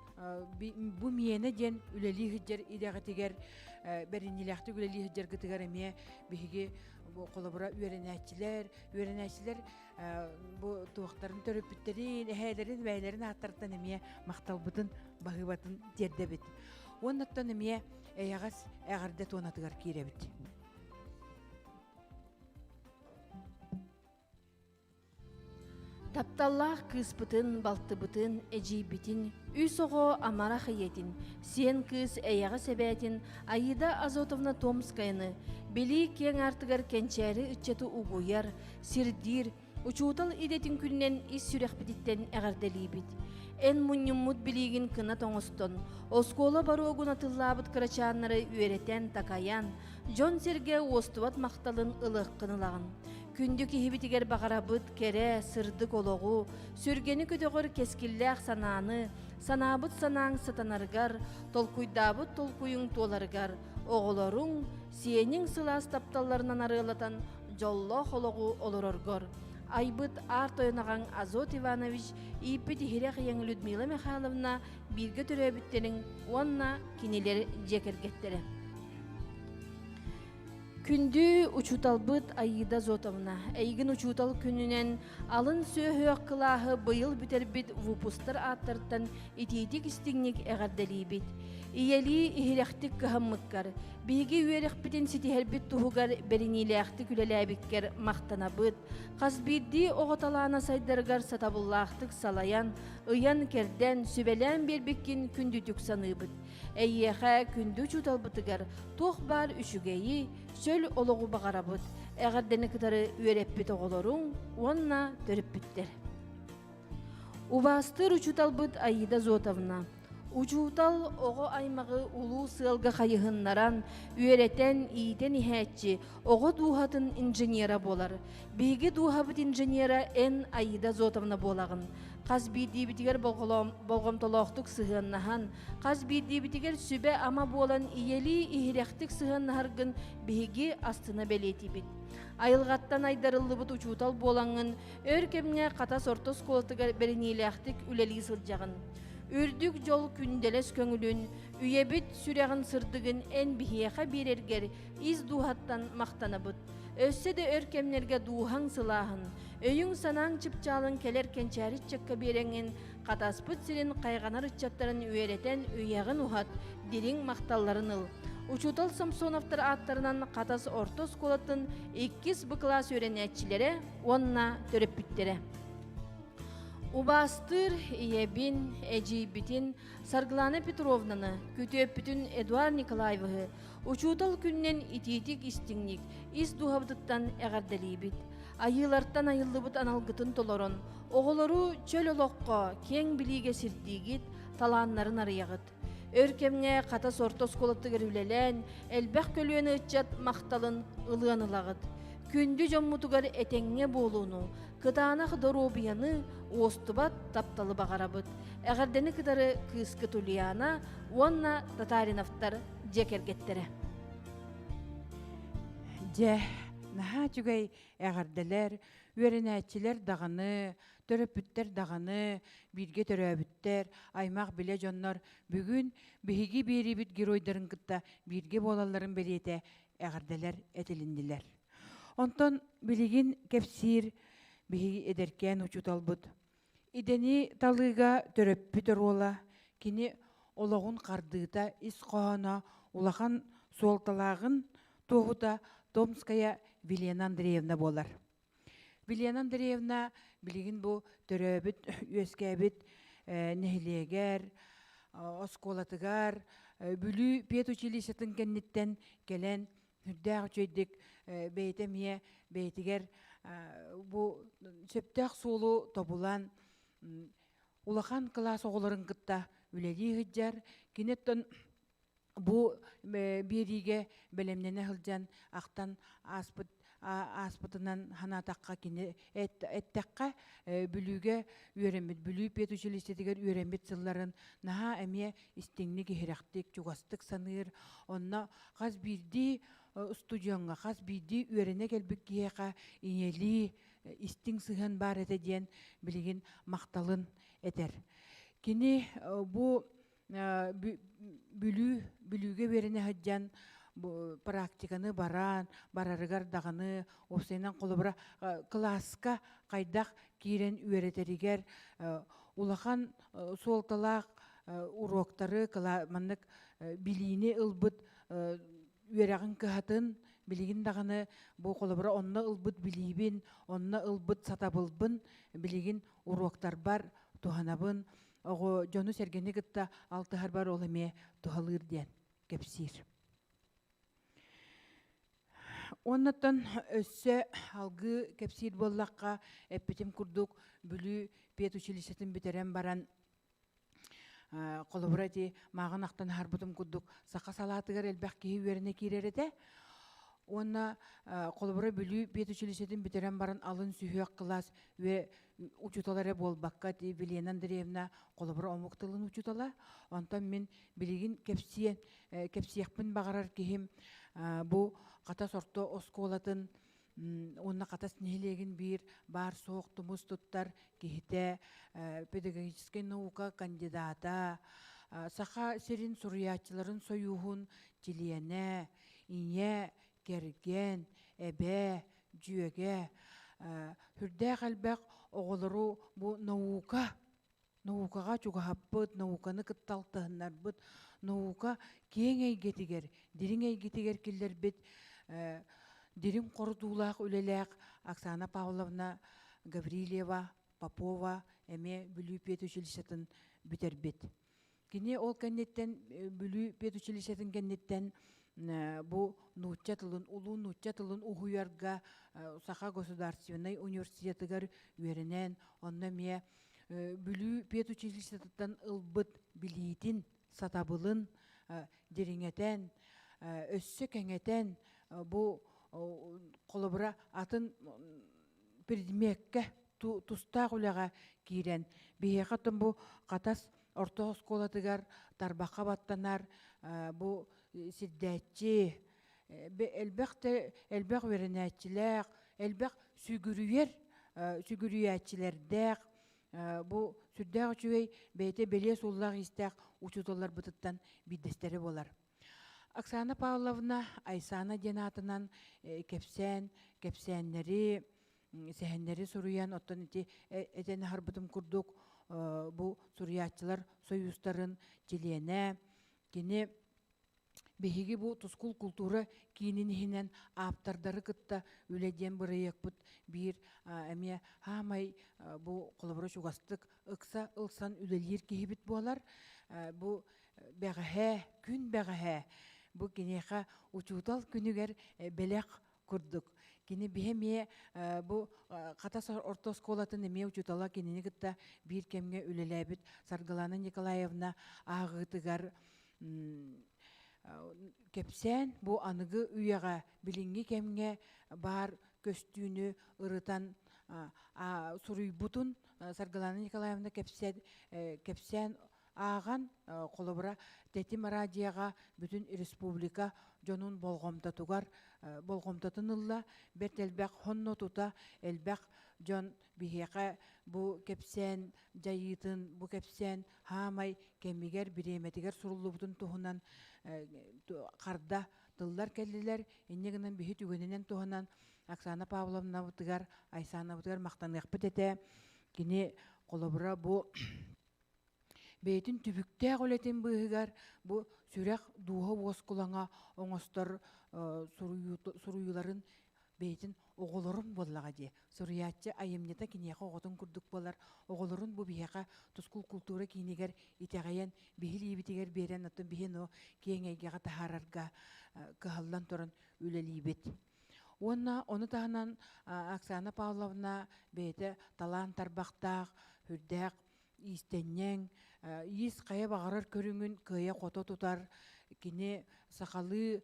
бу миэнэ диэн үлэлии сылдьар идэҕитигэр бэриниилээхтик үлэлии сылдьаргытыгар эмиэ биһиги бу холобура үөрэнээччилэр үөрэнээччилэр бу туохтарын төрөппүттэрин эһээлэрин бэйэлэрин ааттарыттан эмиэ махталбытын баһыыбатын тиэрдэбит уоннаттан эмиэ эйэҕэс эҕэрдэ туонатыгар киирэбит. Тапталлаах кыыспытын, балтыбытын, эдьиийбитин, үс оҕо амарах ийэтин, сиэн кыыс эйэҕэс эбээтин Аида Азотовна Томскаяны билии киэҥ аартыгар кэнчээри ыччаты угуйар, сирдиир, Учуутал идэтин күнүнэн ис сүрэхпититтэн эҕэрдэлиибит. Эн мунньуммут билиигин кынат оҥостон, оскуола боруогун атыллаабыт кырачааннары үөрэтэн-такайан, дьон-сэргэ уостубат махталын ылыаххын ылаҕын. Күндү киһибитигэр баҕарабыт кэрэ, сырдык олоҕу, сүргэни көтөҕөр кэскиллээх санааны, санаабыт санааҥ сатанарыгар, толкуйдаабыт толкуйуҥ туоларыгар, оҕолоруҥ, сиэниҥ сылаас тапталларынан арыалатан дьоллоох олоҕу олороргор айбыт аар тойон аҕаҥ Азот Иванович ииппит иһирэх ийэҥ Людмила Михайловна бииргэ төрөөбүттэриҥ уонна кинилэр дьиэ кэргэттэрэ. Күндү учууталбыт Аида Зотовна, эйигин учуутал күнүнэн алын сүөһүөх кылааһы быйыл бүтэрбит выпустар ааттарыттан итиитик истиҥник эҕэрдэлиибит. Ийэлии иһирэхтик кыһаммыккар, Биһиги үөрэхпитин ситиһэрбит туһугар бэриниилээхтик үлэлээбиккэр махтанабыт. Хас биирдии оҕо талаана сайдарыгар сатабыллаахтык салайан, ыйан-кэрдэн, сүбэлээн биэрбиккин күндүтүк саныыбыт. Эйиэхэ, күндү учууталбытыгар, туох баар үчүгэйи, чөл олоҕу баҕарабыт. Эҕэрдэни кытары үөрэппит оҕолоруҥ уонна төрөппүттэр. Убаастыыр учууталбыт Аида Зотовна, Учуутал оҕо аймаҕы улуу сыалга хайыһыннаран, үөрэтэн, иитэн иһээччи, оҕо дууһатын инженера буолар. Биһиги дууһабыт инженера эн Аида Зотовна буолаҕын. Хас биирдиибитигэр болҕомтолоохтук сыһыаннаһан, хас биирдиибитигэр сүбэ-ама буолан ийэлии иһирэхтик сыһыаннаһаргын биһиги астына бэлиэтиибит. Айылҕаттан айдарыллыбыт учуутал буолаҥҥын, өр кэмҥэ Хатас орто оскуолатыгар бэриниилээхтик үлэлии сылдьаҕын. Үрдүк дьол күндэлэс көҥүлүн, үйэбит сүрэҕин сырдыгын эн биһиэхэ биэрэргэр ис дууһаттан махтанабыт. Өссө да өр кэмнэргэ дууһаҥ сылааһын, өйүҥ-санааҥ чыпчаалын кэлэр кэнчээри ыччакка биэрэҥҥин, Хатаспыт сирин хайҕанар ыччаттарын үөрэтэн үйэҕин уһат, дириҥ махталларын ыл. Учуутал Самсоновтар ааттарынан Хатас орто оскуолатын иккис Б кылаас үөрэнээччилэрэ уонна төрөппүттэрэ. Убаастыыр ийэбин, эдьиийбитин Саргылана Петровнаны, күтүөппүтүн Эдуард Николаевиһы учуутал күнүнэн итиитик истиҥник, ис дууһабытыттан эҕэрдэлиибит. Айыылартан айыллыбыт аналгытын толорон, оҕолору чөл олоххо, киэҥ билиигэ сирдиигит, талааннарын арыйаҕыт. Өр кэмҥэ Хатас орто оскуолатыгар үлэлээн, элбэх көлүөнэ ыччат махталын ылыан ылаҕыт. Күндү дьоммутугар этэҥҥэ буолууну, кытаанах доруобуйаны, уостубат тапталы баҕарабыт. Эҕэрдэни кытары кыыскыт Ульяна уонна Татариновтар дьиэ кэргэттэрэ. Дьэ, наһаа үчүгэй эҕэрдэлэр, үөрэнээччилэр даҕаны, төрөппүттэр даҕаны, бииргэ төрөөбүттэр, аймах-билэ дьоннор бүгүн биһиги биэриибит геройдарын кытта бииргэ буолалларын бэлиэтэ эҕэрдэлэр этилиннилэр. Онтон билигин кэпсиир биһиги эдэркээн учууталбыт идэни талыыга төрөппүт оруола, кини олоҕун хардыыта, ис хоһооно улахан суолталааҕын туоһута Томская Вилена Андреевна буолар. Вилена Андреевна билигин бу төрөөбүт, үөскээбит нэһилиэгэр, оскуолатыгар Бүлүү педучилищетын кэнниттэн кэлэн сүрдээх үчүгэйдик бэйэтэ эмиэ бэйэтигэр бу сөптөөх суолу тобулан улахан кылаас оҕолорун кытта үлэлии сылдьар. Кини оттон бу биэриигэ бэлэмнэнэ сылдьан ахтан ааспыт ааспытынан санаатахха кини эттэххэ Бүлүүгэ үөрэммит Бүлүү педучилищетигэр үөрэммит сылларын наһаа эмиэ истиҥник иһирэхтик чугастык саныыр онно хас биирдии устудьуоҥҥа хас биирдии үөрэнэ кэлбит киһиэхэ ийэлии истиҥ сыһыан баар этэ диэн билигин махталын этэр кини бу Бүлүү Бүлүүгэ үөрэнэ сылдьан практиканы баран барарыгар даҕаны уопсайынан холобура кылааска хайдах киирэн үөрэтэригэр улахан суолталаах уруоктары маннык билиини ылбыт үөрэҕин кыһатын билигин даҕаны бу холобура онно ылбыт билиибин онно ылбыт сатабылбын билигин уруоктарбар туһанабын оҕо дьону-сэргэни кытта алтыһарбар ол эмиэ туһалыыр диэн кэпсиир. Уоннаттан өссө алгыы кэпсиир буоллахха, эппитим курдук Бүлүү педучилищетын бүтэрэн баран холобура ити мааҕын ахтан аһарбытым курдук саха салаатыгар элбэх киһи үөрэнэ киирэр этэ. Уонна холобура Бүлүү педучилищетын бүтэрэн баран алын сүһүөх кылаас учуутал эрэ буолбакка ти Вилена Андреевна холобура омук тылын учуутала. Онтон мин билигин кэпсиэ кэпсиэхпин баҕарар киһим бу Хатас орто оскуолатын уонна Хатас нэһилиэгин биир баар суох тумус туттар киһитэ педагогическай наука кандидата Саха сирин суруйааччыларын сойууһун чилиэнэ, ийэ, кэргэн, эбээ, дьүөгэ сүрдээх элбэх оҕолору бу наука наукаҕа чугаһаппыт, науканы кытта алтыһыннарбыт, наука киэҥ эйгэтигэр, дириҥ эйгэтигэр киллэрбит дириҥ хорутуулаах үлэлээх Оксана Павловна Гаврильева Попова эмиэ Бүлүү педучилищетын бүтэрбит. Кини ол кэнниттэн Бүлүү педучилищетын кэнниттэн бу нуучча тылын, улуу нуучча тылын уһуйарга Саха государственнай университетыгар үөрэнэн, онно эмиэ Бүлүү педучилищетыттан ылбыт билиитин, сатабылын дириҥэтэн, өссө кэҥэтэн, бу холобура атын предмеккэ тустаах үлэҕэ киирэн, биһиэхэ оттон бу Хатас орто оскуолатыгар тарбахха баттанар бу сирдээччи, элбэх элбэх үөрэнээччилээх, элбэх сүгүрүйэр сүгүрүйээччилэрдээх бу сүрдээх үчүгэй бэйэтэ бэлиэ суоллаах-иистээх учууталларбытыттан биирдэстэрэ буолар. Оксана Павловна Айсана диэн аатынан кэпсээн, кэпсээннэри, сэһэннэри суруйан, оттон ити этэн аһарбытым курдук, бу суруйааччылар союзтарын чилиэнэ. Кини биһиги бу Тускул култуура киинин иһинэн ааптардары кытта үлэ диэн бырайыакпыт биир эмиэ хаамай бу холобура чугастык ыкса ылсан үлэлиир киһибит буолар. Бу бэҕэһээ, күн бэҕэһээ бу киниэхэ учуутал күнүгэр бэлэх курдук. Кини биһи эмиэ бу Хатас орто оскуолатын эмиэ учуутала кинини кытта биир кэмҥэ үлэлээбит Саргылана Николаевна ааҕыытыгар кэпсээн бу аныгы үйэҕэ билиҥҥи кэмҥэ баар көстүүнү ырытан суруйбутун Саргылана Николаевна кэпсээн ааҕан, холобура, Тэтим радиоҕа бүтүн республика дьонун болҕомтотугар болҕомтотун ылла. Бэрт элбэх хонно тута элбэх дьон биһиэхэ бу кэпсээн дьайыытын, бу кэпсээн хаамай кэмигэр, бириэмэтигэр суруллубутун туһунан харда тыллар кэллилэр. Инньэ гынан биһи түгэнинэн туһанан Оксана Павловнабытыгар, Айсанабытыгар махтаныахпыт этэ. Кини холобура бу Бэйэтин түбүктээх үлэтин быыһыгар бу сүрэх дууһа уоскулаҥа оҥостор суруйууларын бэйэтин оҕолорун буоллаҕа дии. Суруйааччы айымньыта киниэхэ оҕотун курдук буолар. Оҕолорун бу биһиэхэ Тускул култуура киинигэр итэҕэйэн, биһи илиибитигэр биэрэн, оттон биһи ону киэҥ эйгэҕэ таһаарарга кыһаллан туран үлэлиибит. Уонна ону таһынан Оксана Павловна бэйэтэ талаан тарбахтаах, үрдээх иистэнньэҥ, иис хайа баҕарар көрүҥүн кыайа-хото тутар, кини сахалыы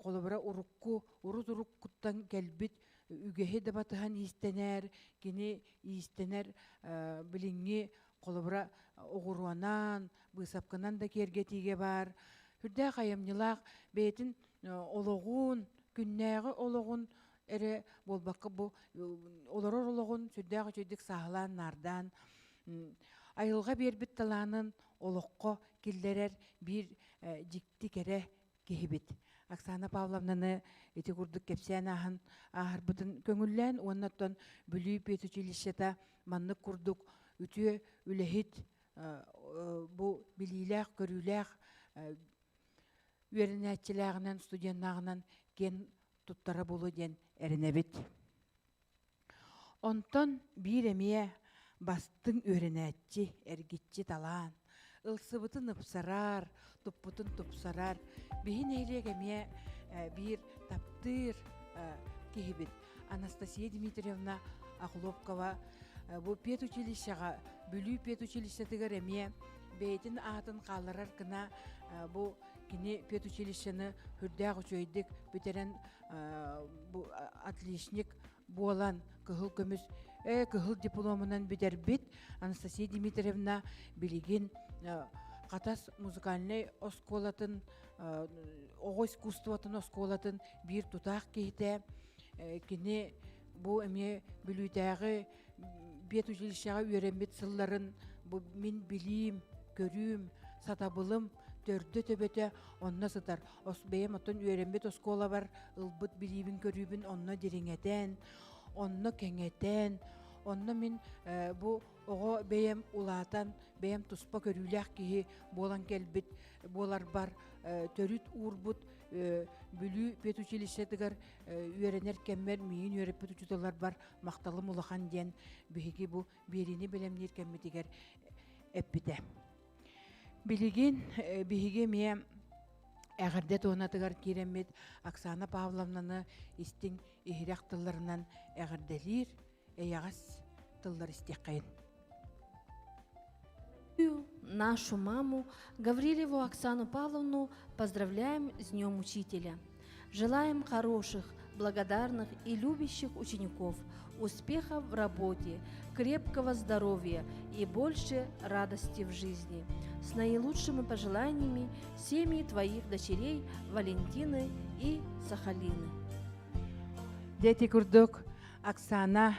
холобура урукку урут-уруккуттан кэлбит үгэһи да батыһан иистэнэр, кини иистэнэр билиҥҥи холобура оҕуруонан, быысапканан да киэргэтиигэ баар. Сүрдээх айымньылаах бэйэтин олоҕун, күннээҕи олоҕун эрэ буолбакка бу олорор олоҕун сүрдээх үчүгэйдик сааһылаан наардаан айылҕа биэрбит талаанын олоххо киллэрэр биир дьикти кэрэ киһибит. Оксана Павловнаны ити курдук кэпсээн ааһан ааһарбытын көҥүллээн уонна оттон Бүлүү педучилищета маннык курдук үтүө үлэһит бу билиилээх-көрүүлээх үөрэнээччилээҕинэн, студеннааҕынан киэн туттара буолуо диэн эрэнэбит. Онтон биир эмиэ бастыҥ үөрэнээччи, эргиччи талаан, ылсыбытын ыпсарар, туппутун тупсарар, биһи нэһилиэк эмиэ биир таптыыр киһибит Анастасия Дмитриевна Охлопкова бу педучилищеҕа, Бүлүү педучилищетыгар эмиэ бэйэтин аатын хаалларар гына бу кини педучилищены үрдээх үчүгэйдик бүтэрэн бу отличник буолан кыһыл көмүс кыһыл дипломунан бүтэрбит Анастасия Дмитриевна билигин Хатас музыкальнай оскуолатын оҕо искусствотын оскуолатын биир тутаах киһитэ кини бу эмиэ Бүлүүтээҕи педучилищеҕа үөрэммит сылларын бу мин билиим, көрүүм, сатабылым төрдө-төбөтө онно сытар. Бэйэм оттон үөрэммит оскуолабар ылбыт билиибин-көрүүбүн онно дириҥэтэн, онно кэҥэтэн, онно мин бу оҕо бэйэм улаатан, бэйэм туспа көрүүлээх киһи буолан кэлбит буоларбар төрүт уурбут Бүлүү педучилищетыгар үөрэнэр кэммэр миигин үөрэппит учууталларбар махталым улахан диэн биһиги бу биэриини бэлэмниир кэммитигэр эппитэ. Билигин биһиги эмиэ эҕэрдэ туонатыгар киирэммит Оксана Павловнаны истиҥ иһирэх тылларынан эҕэрдэлиир эйэҕэс тыллар истиэххэйин. Нашу маму Гаврилеву Оксану Павловну поздравляем с Днем Учителя. Желаем хороших, благодарных и любящих учеников, успехов в работе, крепкого здоровья и больше радости в жизни. С наилучшими пожеланиями семьи твоих дочерей Валентины и Сахалины. Дети курдук Оксана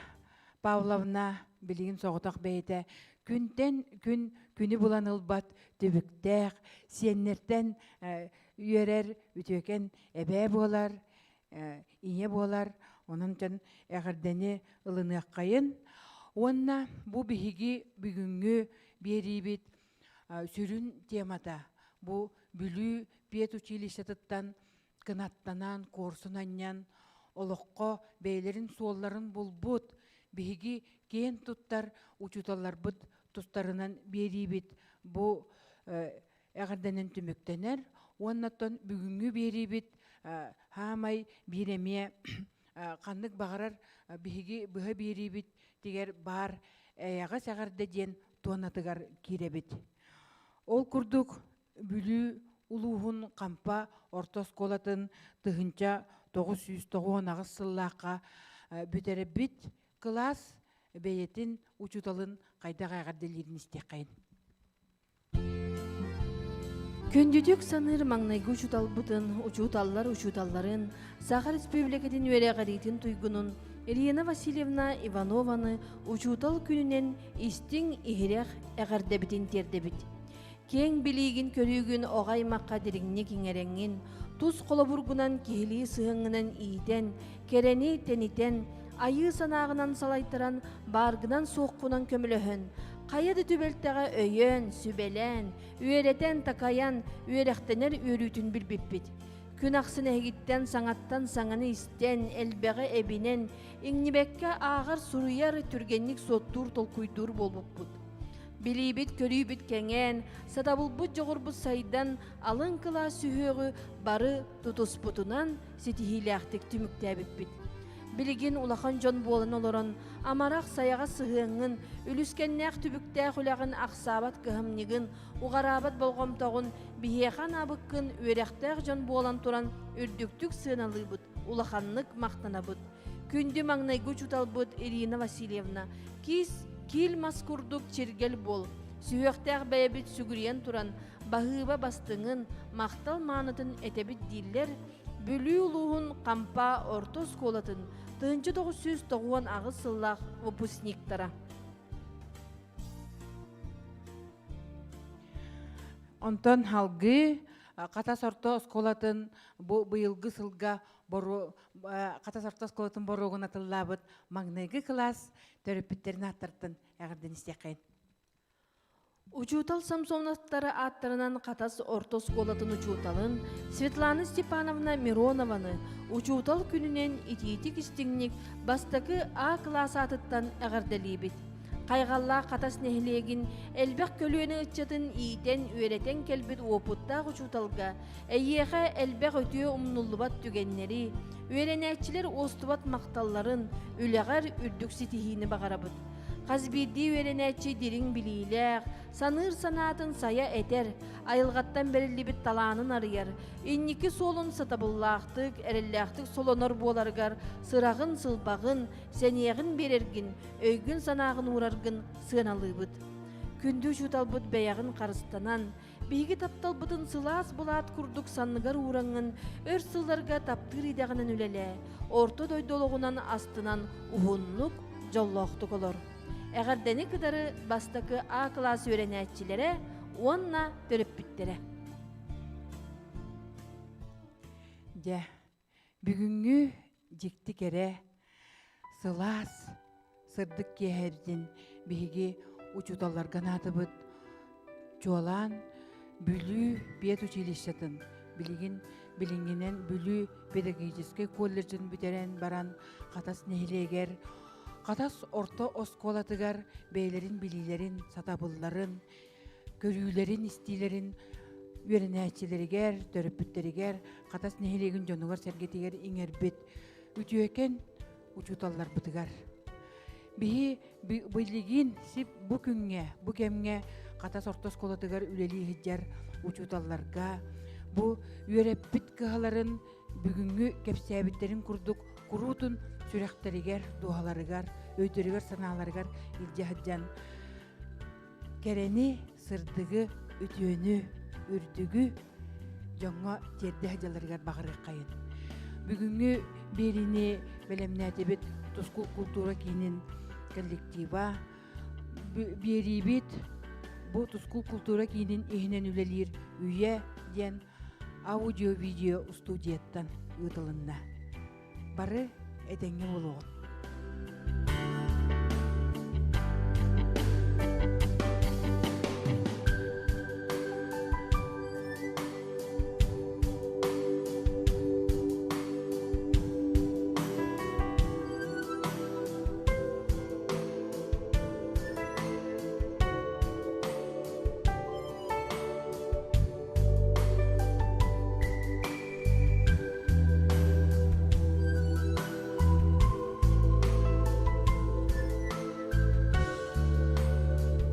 Павловна билигин соҕотох бэйэтэ күнтэн күн күнү булан ылбат түбүктээх, сиэннэртэн үөрэр үтүөкэн эбээ буолар, ийэ буолар. Онон дьон эҕэрдэни ылыныаххайын. Уонна бу биһиги бүгүҥҥү биэриибит сүрүн темата бу Бүлүү педучилищетыттан кынаттанан, куорсун анньан, олоххо бэйэлэрин суолларын булбут, биһиги киэн туттар учууталларбыт тустарынан биэриибит бу эҕэрдэнэн түмүктэнэр. Уоннаттан бүгүҥҥү биэриибит хаамай биир эмиэ ханнык баҕарар биһиги быһа биэриибит тигэр баар эйэҕэс эҕэрдэ диэн туонатыгар киирэбит. Ол курдук Бүлүү улууһун Хампа орто оскуолатын 1998 сыллаахха бүтэрбит кылаас бэйэтин учууталын хайдах эҕэрдэлиирин истиэххэйин. Күндүтүк саныыр маҥнайгы учууталбытын, учууталлар учууталларын, Саха Республикатын үөрэҕириитин туйгунун Елена Васильевна Иванованы учуутал күнүнэн истиҥ иһирэх эҕэрдэбитин тиэрдэбит. Киэҥ билиигин көрүүгүн оҕо аймахха дириҥник иҥэрэҥҥин, тус холобургунан киһилии сыһыаҥҥынан иитэн, кэрэни тэнитэн, айыы санааҕынан салайтаран, бааргынан-суоххунан көмөлөһөн, хайа да түбэлтэҕэ өйөөн, сүбэлээн, үөрэтэн, такайан, үөрэхтэнэр үөрүүтүн билбиппит. Күн ахсын эһигиттэн саҥаттан саҥаны истэн, элбэҕи эбинэн, иҥнибэккэ ааҕар-суруйар, түргэнник суоттуур, толкуйдуур буолбуппут. Билиибит-көрүүбүт кэҥээн, сатабылбыт дьоҕурбут сайдан, алын кылаас сүһүөҕү бары тутуспутунан ситиһиилээхтик түмүктээбиппит. Билигин улахан дьон буолан олорон, амарах сайаҕас сыһыаҥҥын, үлүскэннээх түбүктээх үлэҕин ахсаабат кыһамньыгын, уҕараабат болҕомтоҕун биһиэхэ анаабыккын үөрэхтээх дьон буолан туран үрдүктүк сыаналыыбыт, улаханнык махтанабыт. Күндү маҥнайгы учууталбыт Ирина Васильевна киис киил мас курдук чиргэл буол, сүһүөхтээх бэйэбит сүгүрүйэн туран, баһыыба бастыҥын, махтал маанытын этэбит дииллэр Бүлүү улууһун Хампа орто оскуолатын 1998 сыллаах выпускниктара. Онтон халгыы Хатас орто оскуолатын бу быйылгы сылга Хатас орто оскуолатын боруогун атыллаабыт маҥнайгы кылаас төрөппүттэрин ааттарыттан эҕэрдэн истиэххэйин. Учуутал Самсоновтары ааттарынан Хатас орто оскуолатын учууталын Светлана Степановна Миронованы учуутал күнүнэн итиитик-истиҥник бастакы А кылаас аатыттан эҕэрдэлиибит. Хайҕаллаах Хатас нэһилиэгин элбэх көлүөнэ ыччатын иитэн-үөрэтэн кэлбит уопуттаах учууталга Эйиэхэ элбэх үтүө умнуллубат түгэннэри, үөрэнээччилэр уостубат махталларын, үлэҕэр үрдүк ситиһиини баҕарабыт. Хас биирдии үөрэнээччи дириҥ билиилээх, саныыр санаатын сайа этэр, айылҕаттан бэриллибит талаанын арыйар, инники суолун сатабыллаахтык, эрэллээхтик солонор буоларыгар сыраҕын-сылбаҕын, сэниэҕин биэрэргин, өйгүн-санааҕын уураргын сыаналыыбыт. Күндү учууталбыт бэйэҕин харыстанан, Биһиги тапталбытын сылаас былаат курдук санныгар уураҥҥын, өр сылларга таптыыр идэҕинэн үлэлээ, орто дойду олоҕунан астынан уһуннук, дьоллоохтук олор. Эҕэрдэни кытары бастакы А кылаас үөрэнээччилэрэ уонна төрөппүттэрэ. Дьэ, бүгүҥҥү дьикти кэрэ, сылаас, сырдык киэһэбитин биһиги учууталларга анаатыбыт. Чуолаан Бүлүү педучилищетын билигин билиҥҥинэн Бүлүү педагогическай колледжын бүтэрэн баран Хатас нэһилиэгэр Хатас орто оскуолатыгар бэйэлэрин билиилэрин, сатабылларын, көрүүлэрин-истиилэрин үөрэнээччилэригэр, төрөппүттэригэр, Хатас нэһилиэгин дьонугар-сэргэтигэр иҥэрбит үтүөкэн учууталларбытыгар. Биһи билигин сип бу күҥҥэ, бу кэмҥэ Хатас орто оскуолатыгар үлэлии сылдьар учууталларга бу үөрэппит кыһаларын бүгүҥҥү кэпсээбиттэрин курдук куруутун сүрэхтэригэр, дууһаларыгар, өйдөрүгэр-санааларыгар илдьэ сылдьан Кэрэни, сырдыгы, үтүөнү, үрдүгү дьоҥҥо тиэрдэ сылдьалларыгар баҕарыаххайын. Бүгүҥҥү биэриини бэлэмнээтибит Тускул култуура киинин коллектива. Биэриибит бу Тускул култуура киинин иһинэн үлэлиир Үйэ диэн аудио-видео студияттан ыытылынна. Бары этэҥҥэ буолуоҕун.